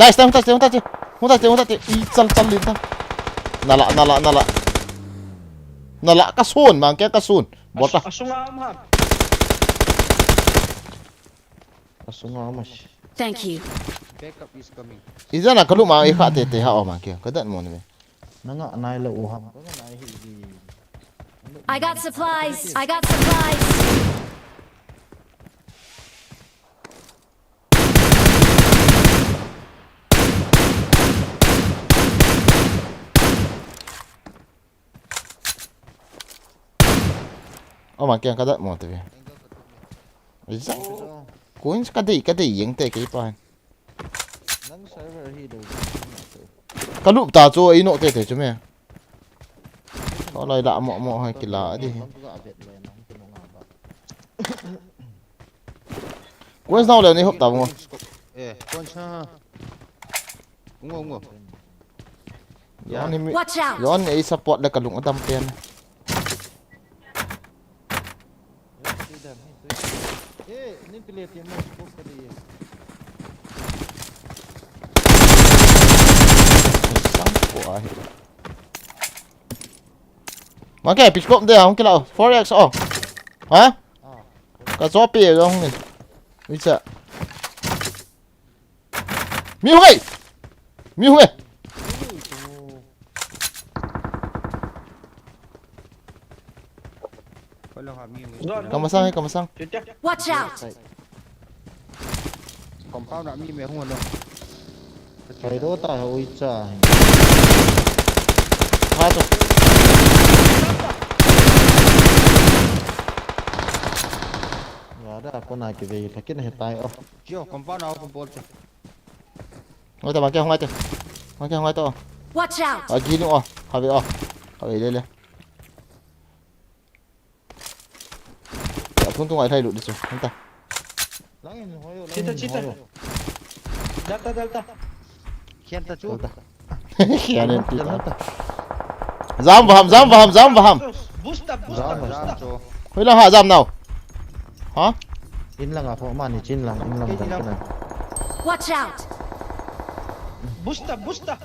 Nice, hung ta, hung ta, hung ta, hung ta, hung ta, i chal, chal lin ta. Nala, nala, nala. Nala, ka sun, ma ke, ka sun. Bol ta. Asunga um ham. Asunga um as. Thank you. Backup is coming. Izana kalu ma, i kha te, te ha, o ma ke. Ka dat mo ni me. Nanga nai lo u ham. Nanga nai hi di. I got supplies. I got supplies. Oh, ma kiang ka dat mo te ve. Zang. Coins ka dei, ka dei jeng te kei pa. Nang server hi lo. Ka lup ta chu, ei no te te chu me. Ka lai la mo mo hai kila di. Coins nau le ni hop ta mo. Eh, coins ha. Ngo, ngo. Yon ni mi. Watch out! Yon ni ei support le ka lung adam pen. Eh, nin pile ti mo ko ka di. Sang ko ahi. Ma ke, pitch pop de, hung kila, four X, oh. Ha? Ka cho pe, hung ni. Uicha. Mi hung e! Mi hung e! Ka masang e, ka masang. Watch out! Compound a mi me hung ano. Kai do ta ho i cha. Ha to. Ya da ko na ki ve ta kin he tai o. Kio, compound a ko bol cha. Hung ta, ma ke hung ai te. Ma ke hung ai to. Watch out! A gi nu o. Ha ve o. Ha ve le le. Ya, tung tung ai thai lu di chu. Hung ta. Chita, chita. Delta, Delta. Khian ta chu. Khian en ti ta. Jam vaham, jam vaham, jam vaham. Booster, booster, booster. Hoi lang ha jam nau. Ha? In lang a pho mani chin lang, in lang dan kinan. Watch out! Booster, booster.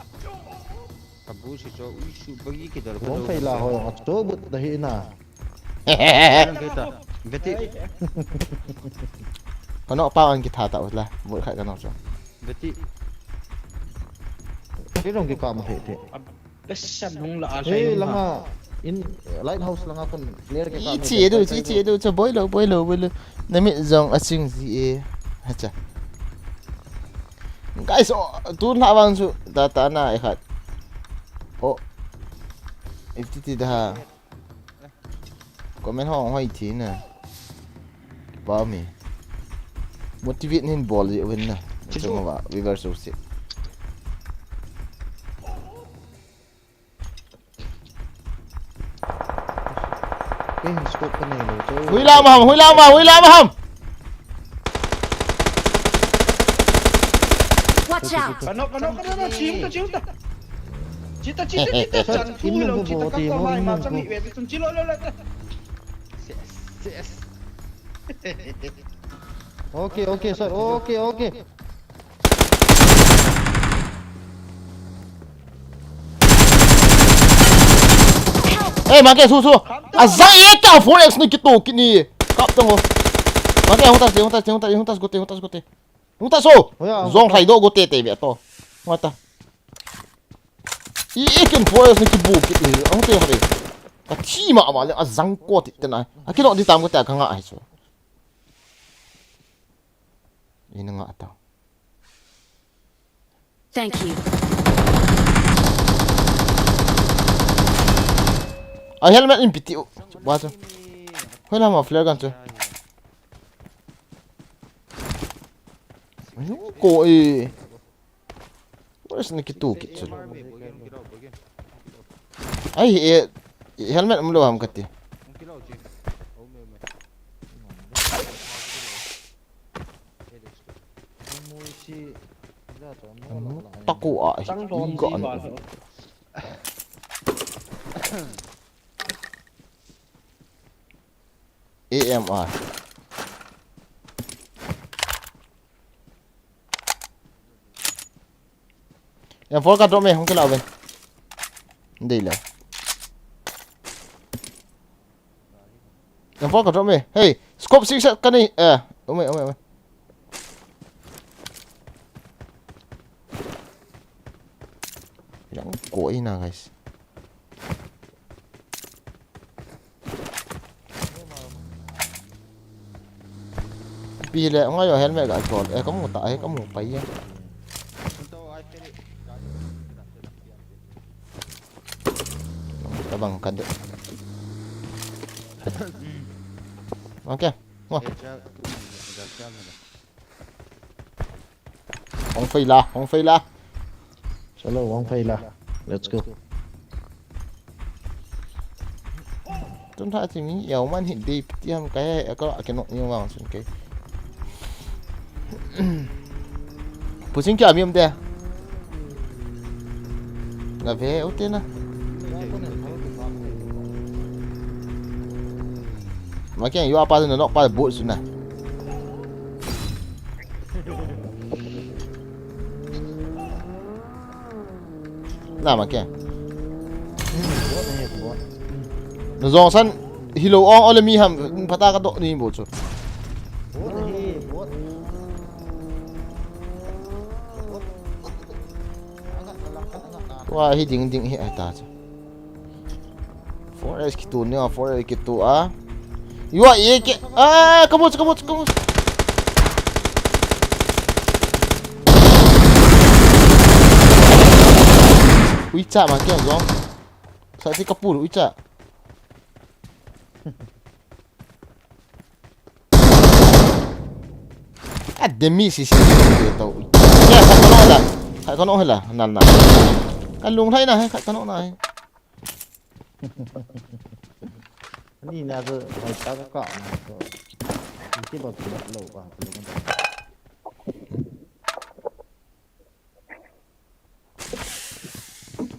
Ka boost cho, ui su bagi ki dal. Wong phei la ho, a cho but da hi na. Kita. Beti. Kano pa ang kita ta usla. Buat khat kano so. Beti. Ki rong ki kam he te. Besan hung la a. Hey, langa in lighthouse langa kon clear ke ka. Ichi edu, ichi edu, cha boilo, boilo, boilo. Namit jong aching ji e. Hacha. Guys, oh, tun la vang su ta ta na e khat. Oh. If ti ti da. Comment ho hoi thina. Ba mi. Motivate nin bol ji win na. Chichu. Chunga ba, viewers u si. Kei hin scope ka nei lo chu. Hui la maham, hui la maham, hui la maham. Watch out! Kano, kano, kano, kano, chiu ta, chiu ta. Chita, chita, chita, chan thu lo, chita ka ko mai ma chang ni ve chun chi lo lo lo. Yes, yes. Okay, okay, sir. Okay, okay. Hey, ma ke, su, su. A zai e ta four X ni kito kini. Kap tong ho. Ma ke, hung ta, hung ta, hung ta, hung ta, hung ta, hung ta, hung ta. Hung ta so. Hoya, jong hoya. Thai do go te te be to. Hung ta. I, i ken four S ni kibu kit ni. Hung te ha be. Ka thi ma ma le a jang ko ti te na. A kilo di tam ko ta ka nga ai so. Ina nga ta. Thank you. A helmet in piti u. Ba chu. Hoila ma flare gun chu. Ayun ko e. Where's Nikitu kit chu? Ai e, helmet um lo ham kati. Taku a, ga an. A M R. M four ka drop me, hung kila ven. Dei le. M four ka drop me. Hey, scope six shot ka nei. Eh, ume, ume, ume. Yang ko ina, guys. Pi le, ngai yo helmet ga chol. Eh, kamu ta, eh, kamu pai ya. Tabang ka de. Okay. Wah. Hong Fei la, Hong Fei la. Chalo, Hong Fei la. Let's go. Tun tha chi mi yau man hi dei tiam kai, ka ke nok ni wang sun ke. Puching kya mi um de. Na ve u te na. Ma keng yu apa na nok pa bu su na. Na ma keng. Na jong san hilo ong ole mi ham pata ka do ni bu chu. Wa hi ding ding hi ai ta chu. Four S kitu ni a, four S kitu a. Yua e ke. Ah, kamu, kamu, kamu. Ui cha ma ke jong. Sa ti kapul ui cha. A demi si si to. Ya, khat ka nok la. Khat ka nok la. Nan na. Ka lung thai na, khat ka nok na. Ani na so, hai ta ka ka na so. Ni ti ba tu lo ba, tu lo ba.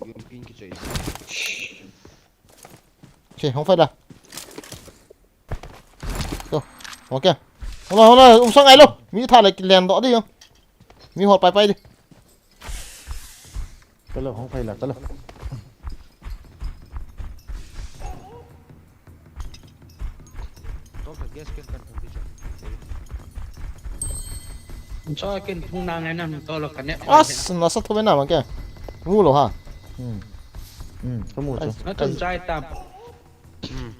Yun pin ki choi. Che, Hong Fei la. To, ok. Hola, hola, um sang ai lo. Mi tha le len do di yo. Mi hol pai pai di. Chalo, Hong Fei la, chalo. Cho ken phung na ngai na to lo ka ne. As, na sa tho na ma ke. Mu lo ha. Hmm. Hmm, kamu chu. Na chun chai tam. Hmm.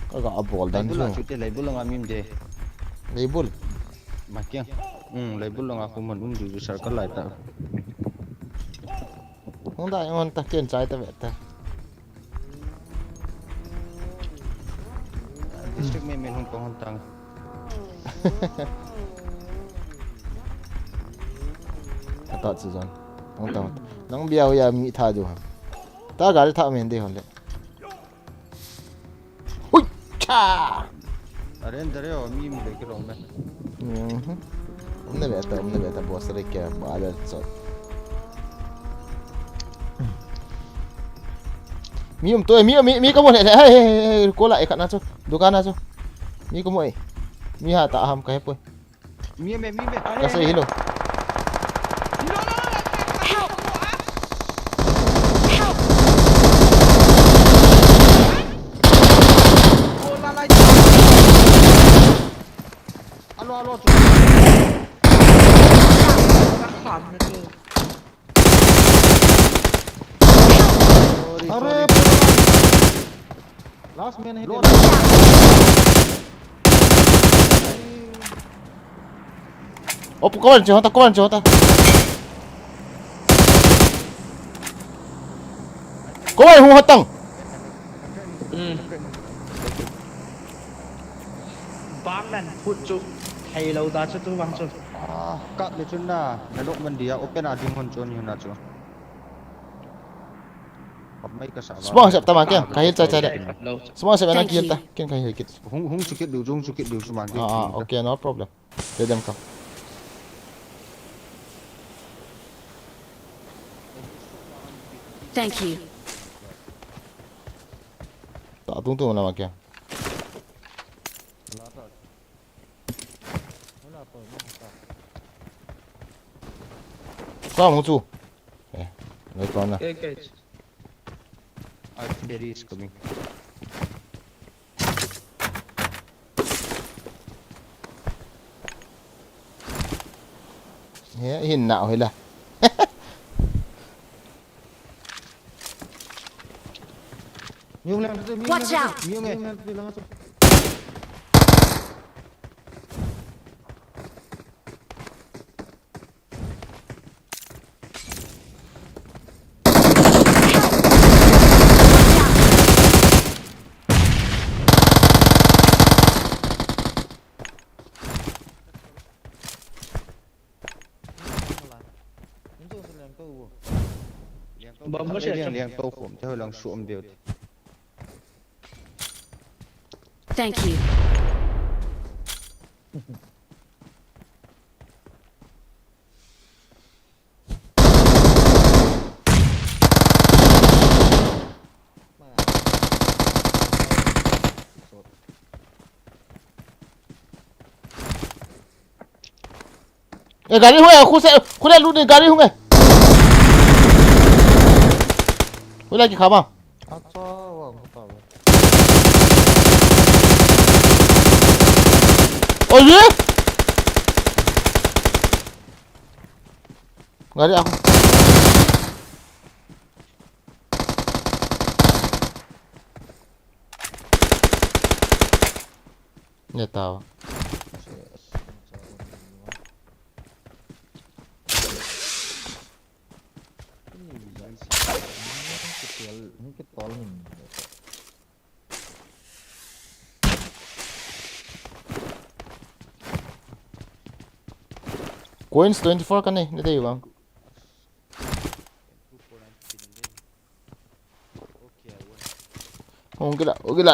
Ka ga a bol dan chu. Leibul a chu te, leibul a nga mim de. Leibul. Ma kiang. Hmm, leibul a nga khu man um du du sar ka lai ta. Hong da hong ta ken chai ta ve ta. District me me hong kong hon tang. Ka ta chu zan. Hong ta. Nang bia ya mi tha du ha. Ta gari tha men de hon le. Hui cha! Are, dare o, mi, mi le ke rong me. Mhm. Umne beta, umne beta, boss re ke, ba le so. Mi um to, mi, mi, mi ka bon he, he, he, he, ko la, e khat na chu, dukan na chu. Mi ko mo e. Mi ha ta ham ka he poi. Mi me, mi me. Ka sei hilo. Help! Help! Alo, alo. Sorry, अरे, sorry। Last man है। Op, kuan chu hota, kuan chu hota. Kuan hu hatang. Hmm. Bang nan phut chu. Thei lou ta chu tu bang chu. Ah, kap le chun na, na lok man dia, open a ding hon chun yun na chu. Kap mai ka sa ba. Small sep tama kya, ka heal chai chai de. Lou. Small sep na Thank kill ta, you. Ken ka heal kit. Hung, hung chukit du, hung chukit du, suman. Ah, ah, okay, no problem. Let them come. Thank you. Ta tung tung na ma kya. Ka mu chu. Eh, lai pa na. Okay, okay. Artillery is coming. He, hin na hoi la. Watch out! Bomb mo siya, Liang, siya. Liang to khom, te lang suom deu. Thank you. Eh, gari hung eh, khu se, khu le lut ni gari hung eh. Khu le ki kham a. Acha, wa, khu ta wa. Oi ye. Gari a khu. Ne tao. Coins twenty-four ka nei, ne dei bang. Hung kila, hung kila,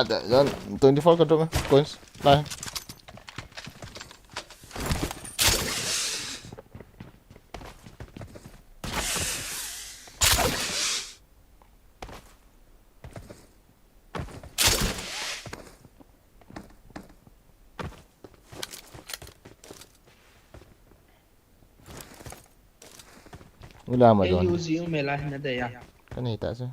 twenty-four ka drop, eh, coins, lai. Ula ma don. Uzi u mela hina de ya. Ka nei ta se.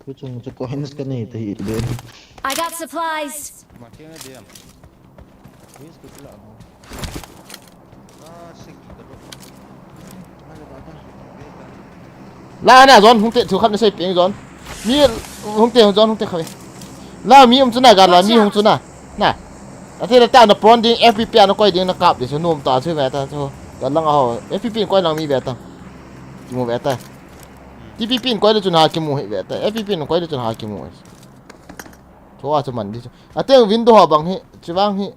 Kuchung chu coins ka nei ta hi ben. I got supplies. Ma keng a diam. Coins ka chu la mo. La na zon hung te thu khat na sei peng zon. Mi hung te zon hung te khawi. La mi um chu na ga la mi hung chu na. Na. Ate la ta na pon ding F P P na koi ding na kap ding chu nom ta chu ve ta chu. Ga lang a ho. F P P koi lang mi ve ta. Ki mu ve ta. T P P koi le chu na ki mu hi ve ta. F P P koi le chu na ki mu. Chu a chu man di chu. Ate window ho bang hi. Chu bang hi.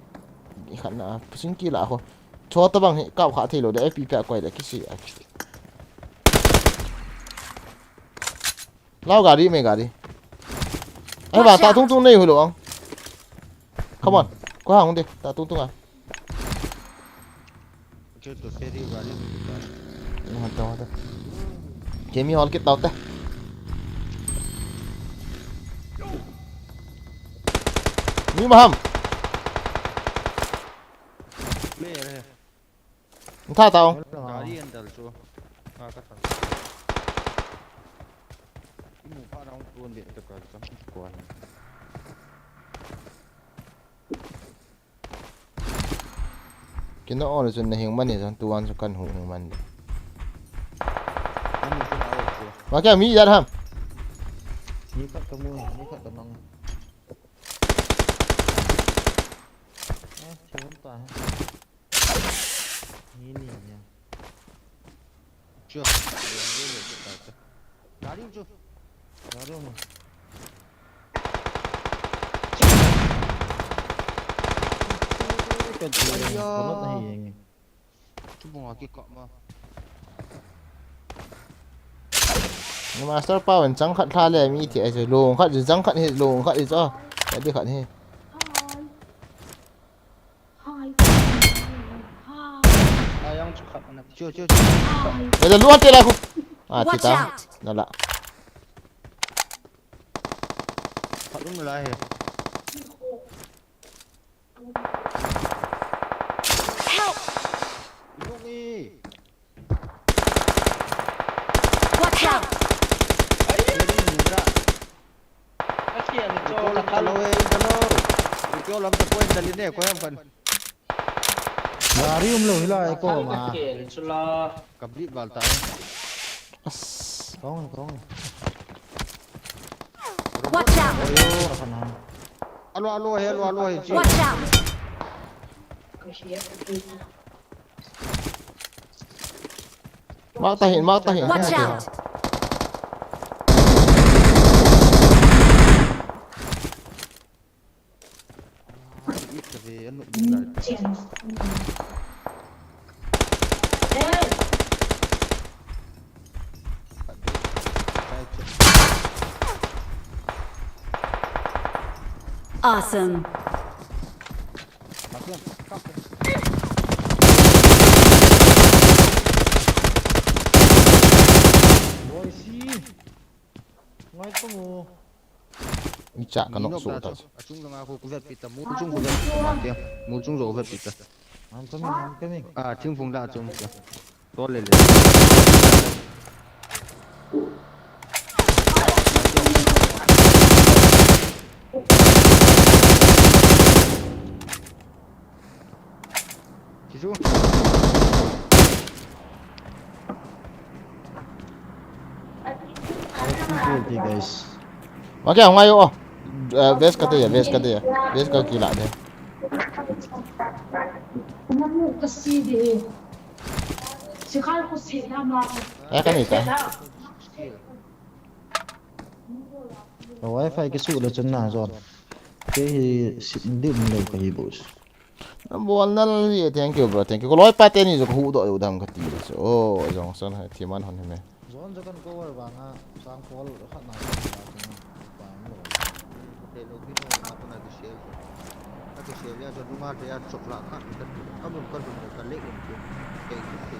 Khat na. Sing ki la ho. Chota bang hi kap kha thei lou de, F P P a koi de kisi a. Lao gari me gari. Ai ba ta tung tung nei hu lo ang. Come on. Ko hang de, ta tung tung a. Ke to seri gari. Ni han ta ta. Ke mi hol kit tau te. Mi maham. Player hai. Tha tao. Gari andar chu. Ha, ka thang. Mu pha na hung tun de to ka, ka hung kuan. Kino on chun na hing man ni chun tu an chu kan hu hing man de. Ani chun a o chu. Ma kya mi yar ham. Ni khat ka mu, ni khat ka mang. Eh, chhun ta. Ni ni ya. Chu. Gari chu. Gari mu. Ka chu. Aiya. Kono na hi yeng. Chu bunga ki ka ma. Ni master pa wan chang khat tha le mi thi ai chu long khat chu chang khat hi long khat hi chu. Ka di khat hi. Ayang chu khat na. Chu chu chu. Ni da luan te la khu. Ah, thi ta. Watch out! Na la. Khat um la he. Help! Ilung e. Watch out! Ai, ni da. Akia ni chu. Ko lam ta lo e, ta lo. Ko lam ta point ta li ne, ko yam kan. Gari um lo hilai ko ma. Ka bli bal ta. As, kong, kong. Watch out! Alo, alo, he, alo, alo, he, chi. Watch out! Mark tahin, mark tahin. Watch out! Awesome. Boy, si. Ngai tung o. Icha ka nok su ta. Achung langa ko kuvet pita, mul chung kuvet pita. Mul chung kuvet pita. I'm coming, I'm coming. Ah, thingphung la chung. To le le. Kisu. Guys. Okay, hung ayo. Eh, base kate ya, base kate ya. Base ka kila de. Eh, kanita. Wifi kisu le chun na jon. Kei hi sim dim le kahi bus. Bol nal hi, thank you, bro, thank you. Ko loi pa teni jo ko hu do u dam kati le. Oh, jong san hai thiman hon hi me. Zon jo kan cover vanga, sang pol khat na ko la tu na. Pa mo. Te lo ki no na ko na ki share. Ka ki share ya jo nunga te ya chok la ka. Ka mun ka dun ka le in ki. Te ki te.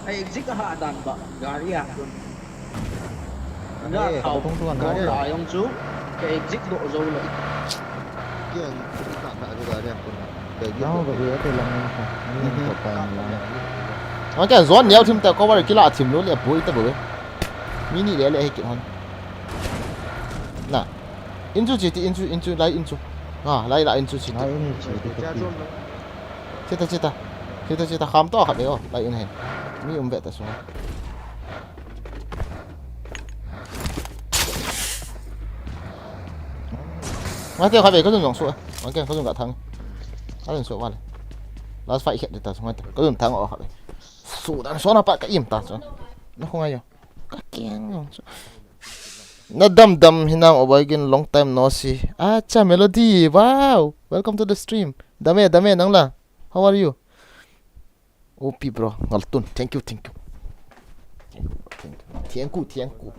Ai exit ha dan ba gari a. Nga thau, nga thau ayong chu, ka exit doh jou lou. Nang ka zon neo thim ta cover kila thim lou le poi ta bou. Mi ni le le he ki hon. Na. In chu chi ti, in chu, in chu, lai in chu. Ha, lai la in chu chi ti. Chita, chita. Chita, chita, kham to khat le o, lai in hen. Mi um ve ta sunga. Nga te kha ve ka jun jong su. Nga ke ka jun ka thang. Ka jun su vale. Last fight khet ta sunga te. Ka jun thang o kha ve. Su dan so na pa ka im ta so. Na khong ayo. Ka keng jong su. Na dam dam hinam o bai gin long time no see. Acha Melody. Wow. Welcome to the stream. Dame dame nang la. How are you? O P bro, ngal tun. Thank you, thank you. Thank you, thank you. Thank you, thank you.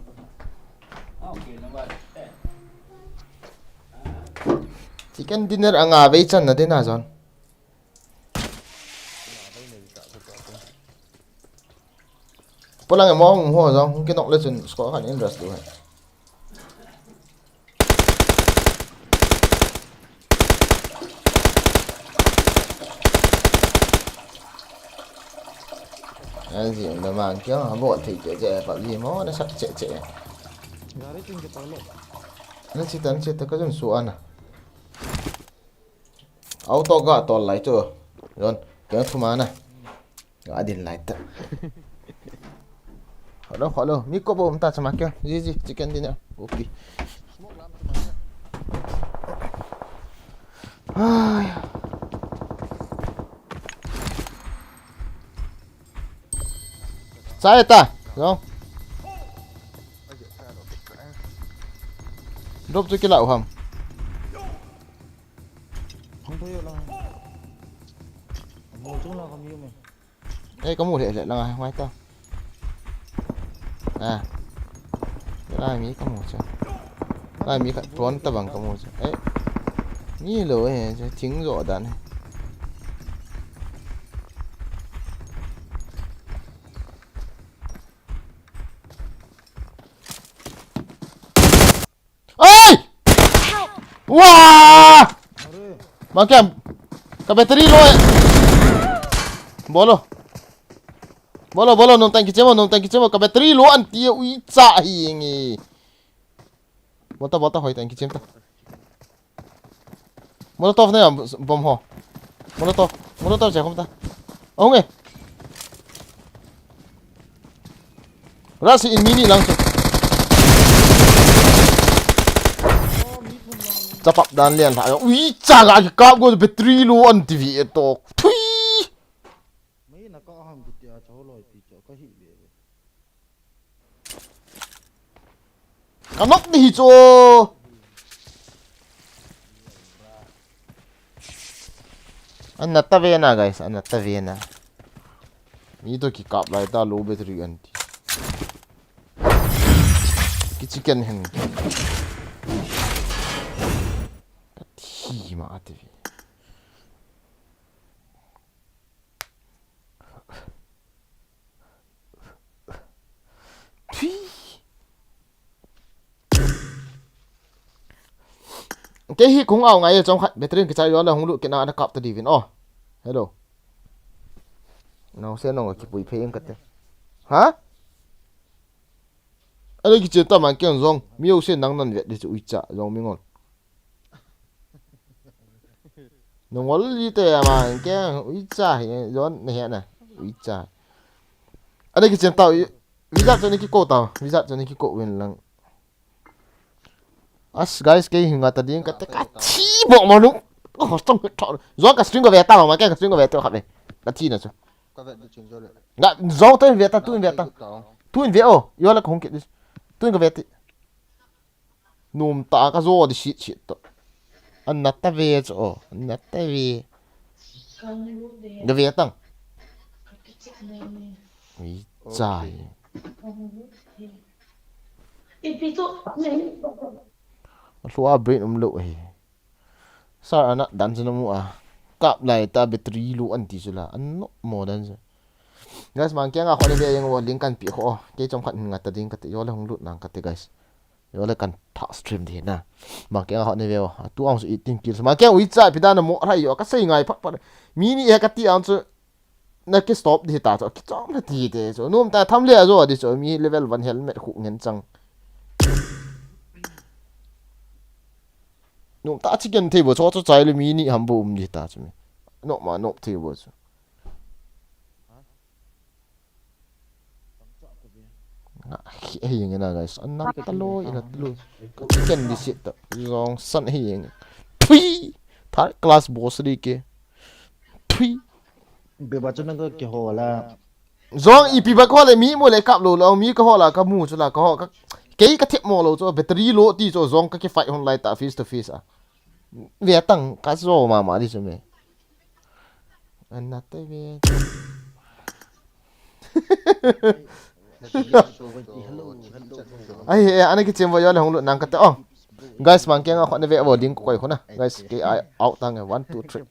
Chicken dinner anga vei chan na dena zon. Polang e mo hung ho zong, hung kinok le chun score khat in rush du he. An ji na mang kya ha bo thei che che pa ji mo na sak che che. Gari tin ke tolo. Na chi tan che ta ka jun su ana. Auto ga tol lai chu. Jon, kya thuma na. Ga din lai ta. Hello, hello. Mi ko bo um ta chama kya. Ji ji, chicken dinner. Kopi. Ai. Sai ta. Jon. Drop chu kila u ham. Hong thoi lang. Mo chung la kam yu me. Ei, ka mu leh leh lang a, ngai ta. A. Lai mi ka mu chu. Lai mi ka tuan ta bang ka mu chu. Ei. Ni lo e, chu thing jo dan e. Ai! Wah! Mang kya? Ka battery low e. Bolo. Bolo, bolo, nung tanki chemo, nung tanki chemo. Ka battery low an ti e, ui cha hi nge. Bota, bota, hoi tanki chem ta. Molotov na ya bom ho. Molotov. Molotov che khom ta. Ahung e. Rush in mini lang chu. Chapap dan lian lha. Ui cha ga ki kap go battery low an ti ve to. Thui. Mai na ka ham ki tia chau loi pi cha ka hi ve. Ka nok ni hi chu. An na ta ve na, guys, an na ta ve na. Mi to ki kap lai ta low battery an ti. Ki chicken hen. Ka thi ma a ti ve. Thui. Kei hi kung au ngai chong khat battery ki chai yo la hung lu kina na kap ta divin. Oh. Hello. Nau se nong ki pui phe ing kate. Ha? Ale ki che ta man keng jong. Mi u se nang nan vet di chu ui cha jong mi ngol. Nungol li te ama ke ui cha hi jon ne he na ui cha. Ani ki chen tau ui, wizard chun ki ko tau, wizard chun ki ko win lang. As guys, kei hinga ta ding ka te ka thi bo ma nu. Ko hostong ko tho. Jon ka stream ko ve ta ma ke ka stream ko ve to kha ve. Ka thi na chu. Ka vet di chin jo le. Nga jon to in ve ta, tu in ve ta. Tu in ve o, yo la ko hung ki. Tu in ko ve ti. Nom ta ka jo di sit sit to. An na ta ve chu o, an na ta ve. Ga ve tang. Ui chai. Lua brain um lo hi. Sir, ana dan chu na mu a. Kap lai ta battery low an ti chu la. An no mo dan chu. Guys, mang keng a khon ve jeng o link kan pi kho. Kei chom khat nga ta ding ka te yo le hung lut nang ka te guys. Yo le kan tha stream di na. Mang keng a hot ne ve o. Tu ang su eighteen kills. Mang keng ui cha pi dan mo rai yo ka sei ngai phak phak. Mi ni e ka ti ang chu na ki stop di ta chu. Ki chom na ti te chu. Nom ta tham le a jo di chu. Mi level one helmet khu ngen chang. Nom ta chi ken thei bo chu chu chai le mi ni ham bo um di ta chu mi. Nom ma nom thei bo chu. Nga, hi, hi, nge na, guys. An na ta lo, ina ta lo. Ka ken di sit ta. Jong san hi, nge. Thui! Third class boss di ke. Thui! Be ba chu nang ka ke ho la. Jong ipi ba ko le mi mo le kap lo lo, mi ka ho la, ka mu chu la, ka ho, ka, kei ka thep mo lo chu, battery low ti chu, jong ka ke fight hon lai ta, face to face a. Ve tang, ka jo ma ma di chu me. An na te ve. Ai, eh, ana ki chem vo yo le hung lut nang ka te, oh. Guys, mang keng a khot na ve vo ding ko koi khona. Guys, ke ai out tang e, one, two, three.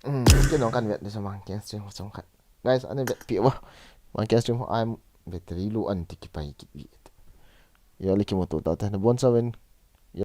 Hmm, ke nong kan vet ni sa mang keng chem vo chong khat. Guys, ana vet pi vo. Mang keng chem vo ai battery low an ti ki pai ki vet. Yo le ki mo to ta te na bon sa ven.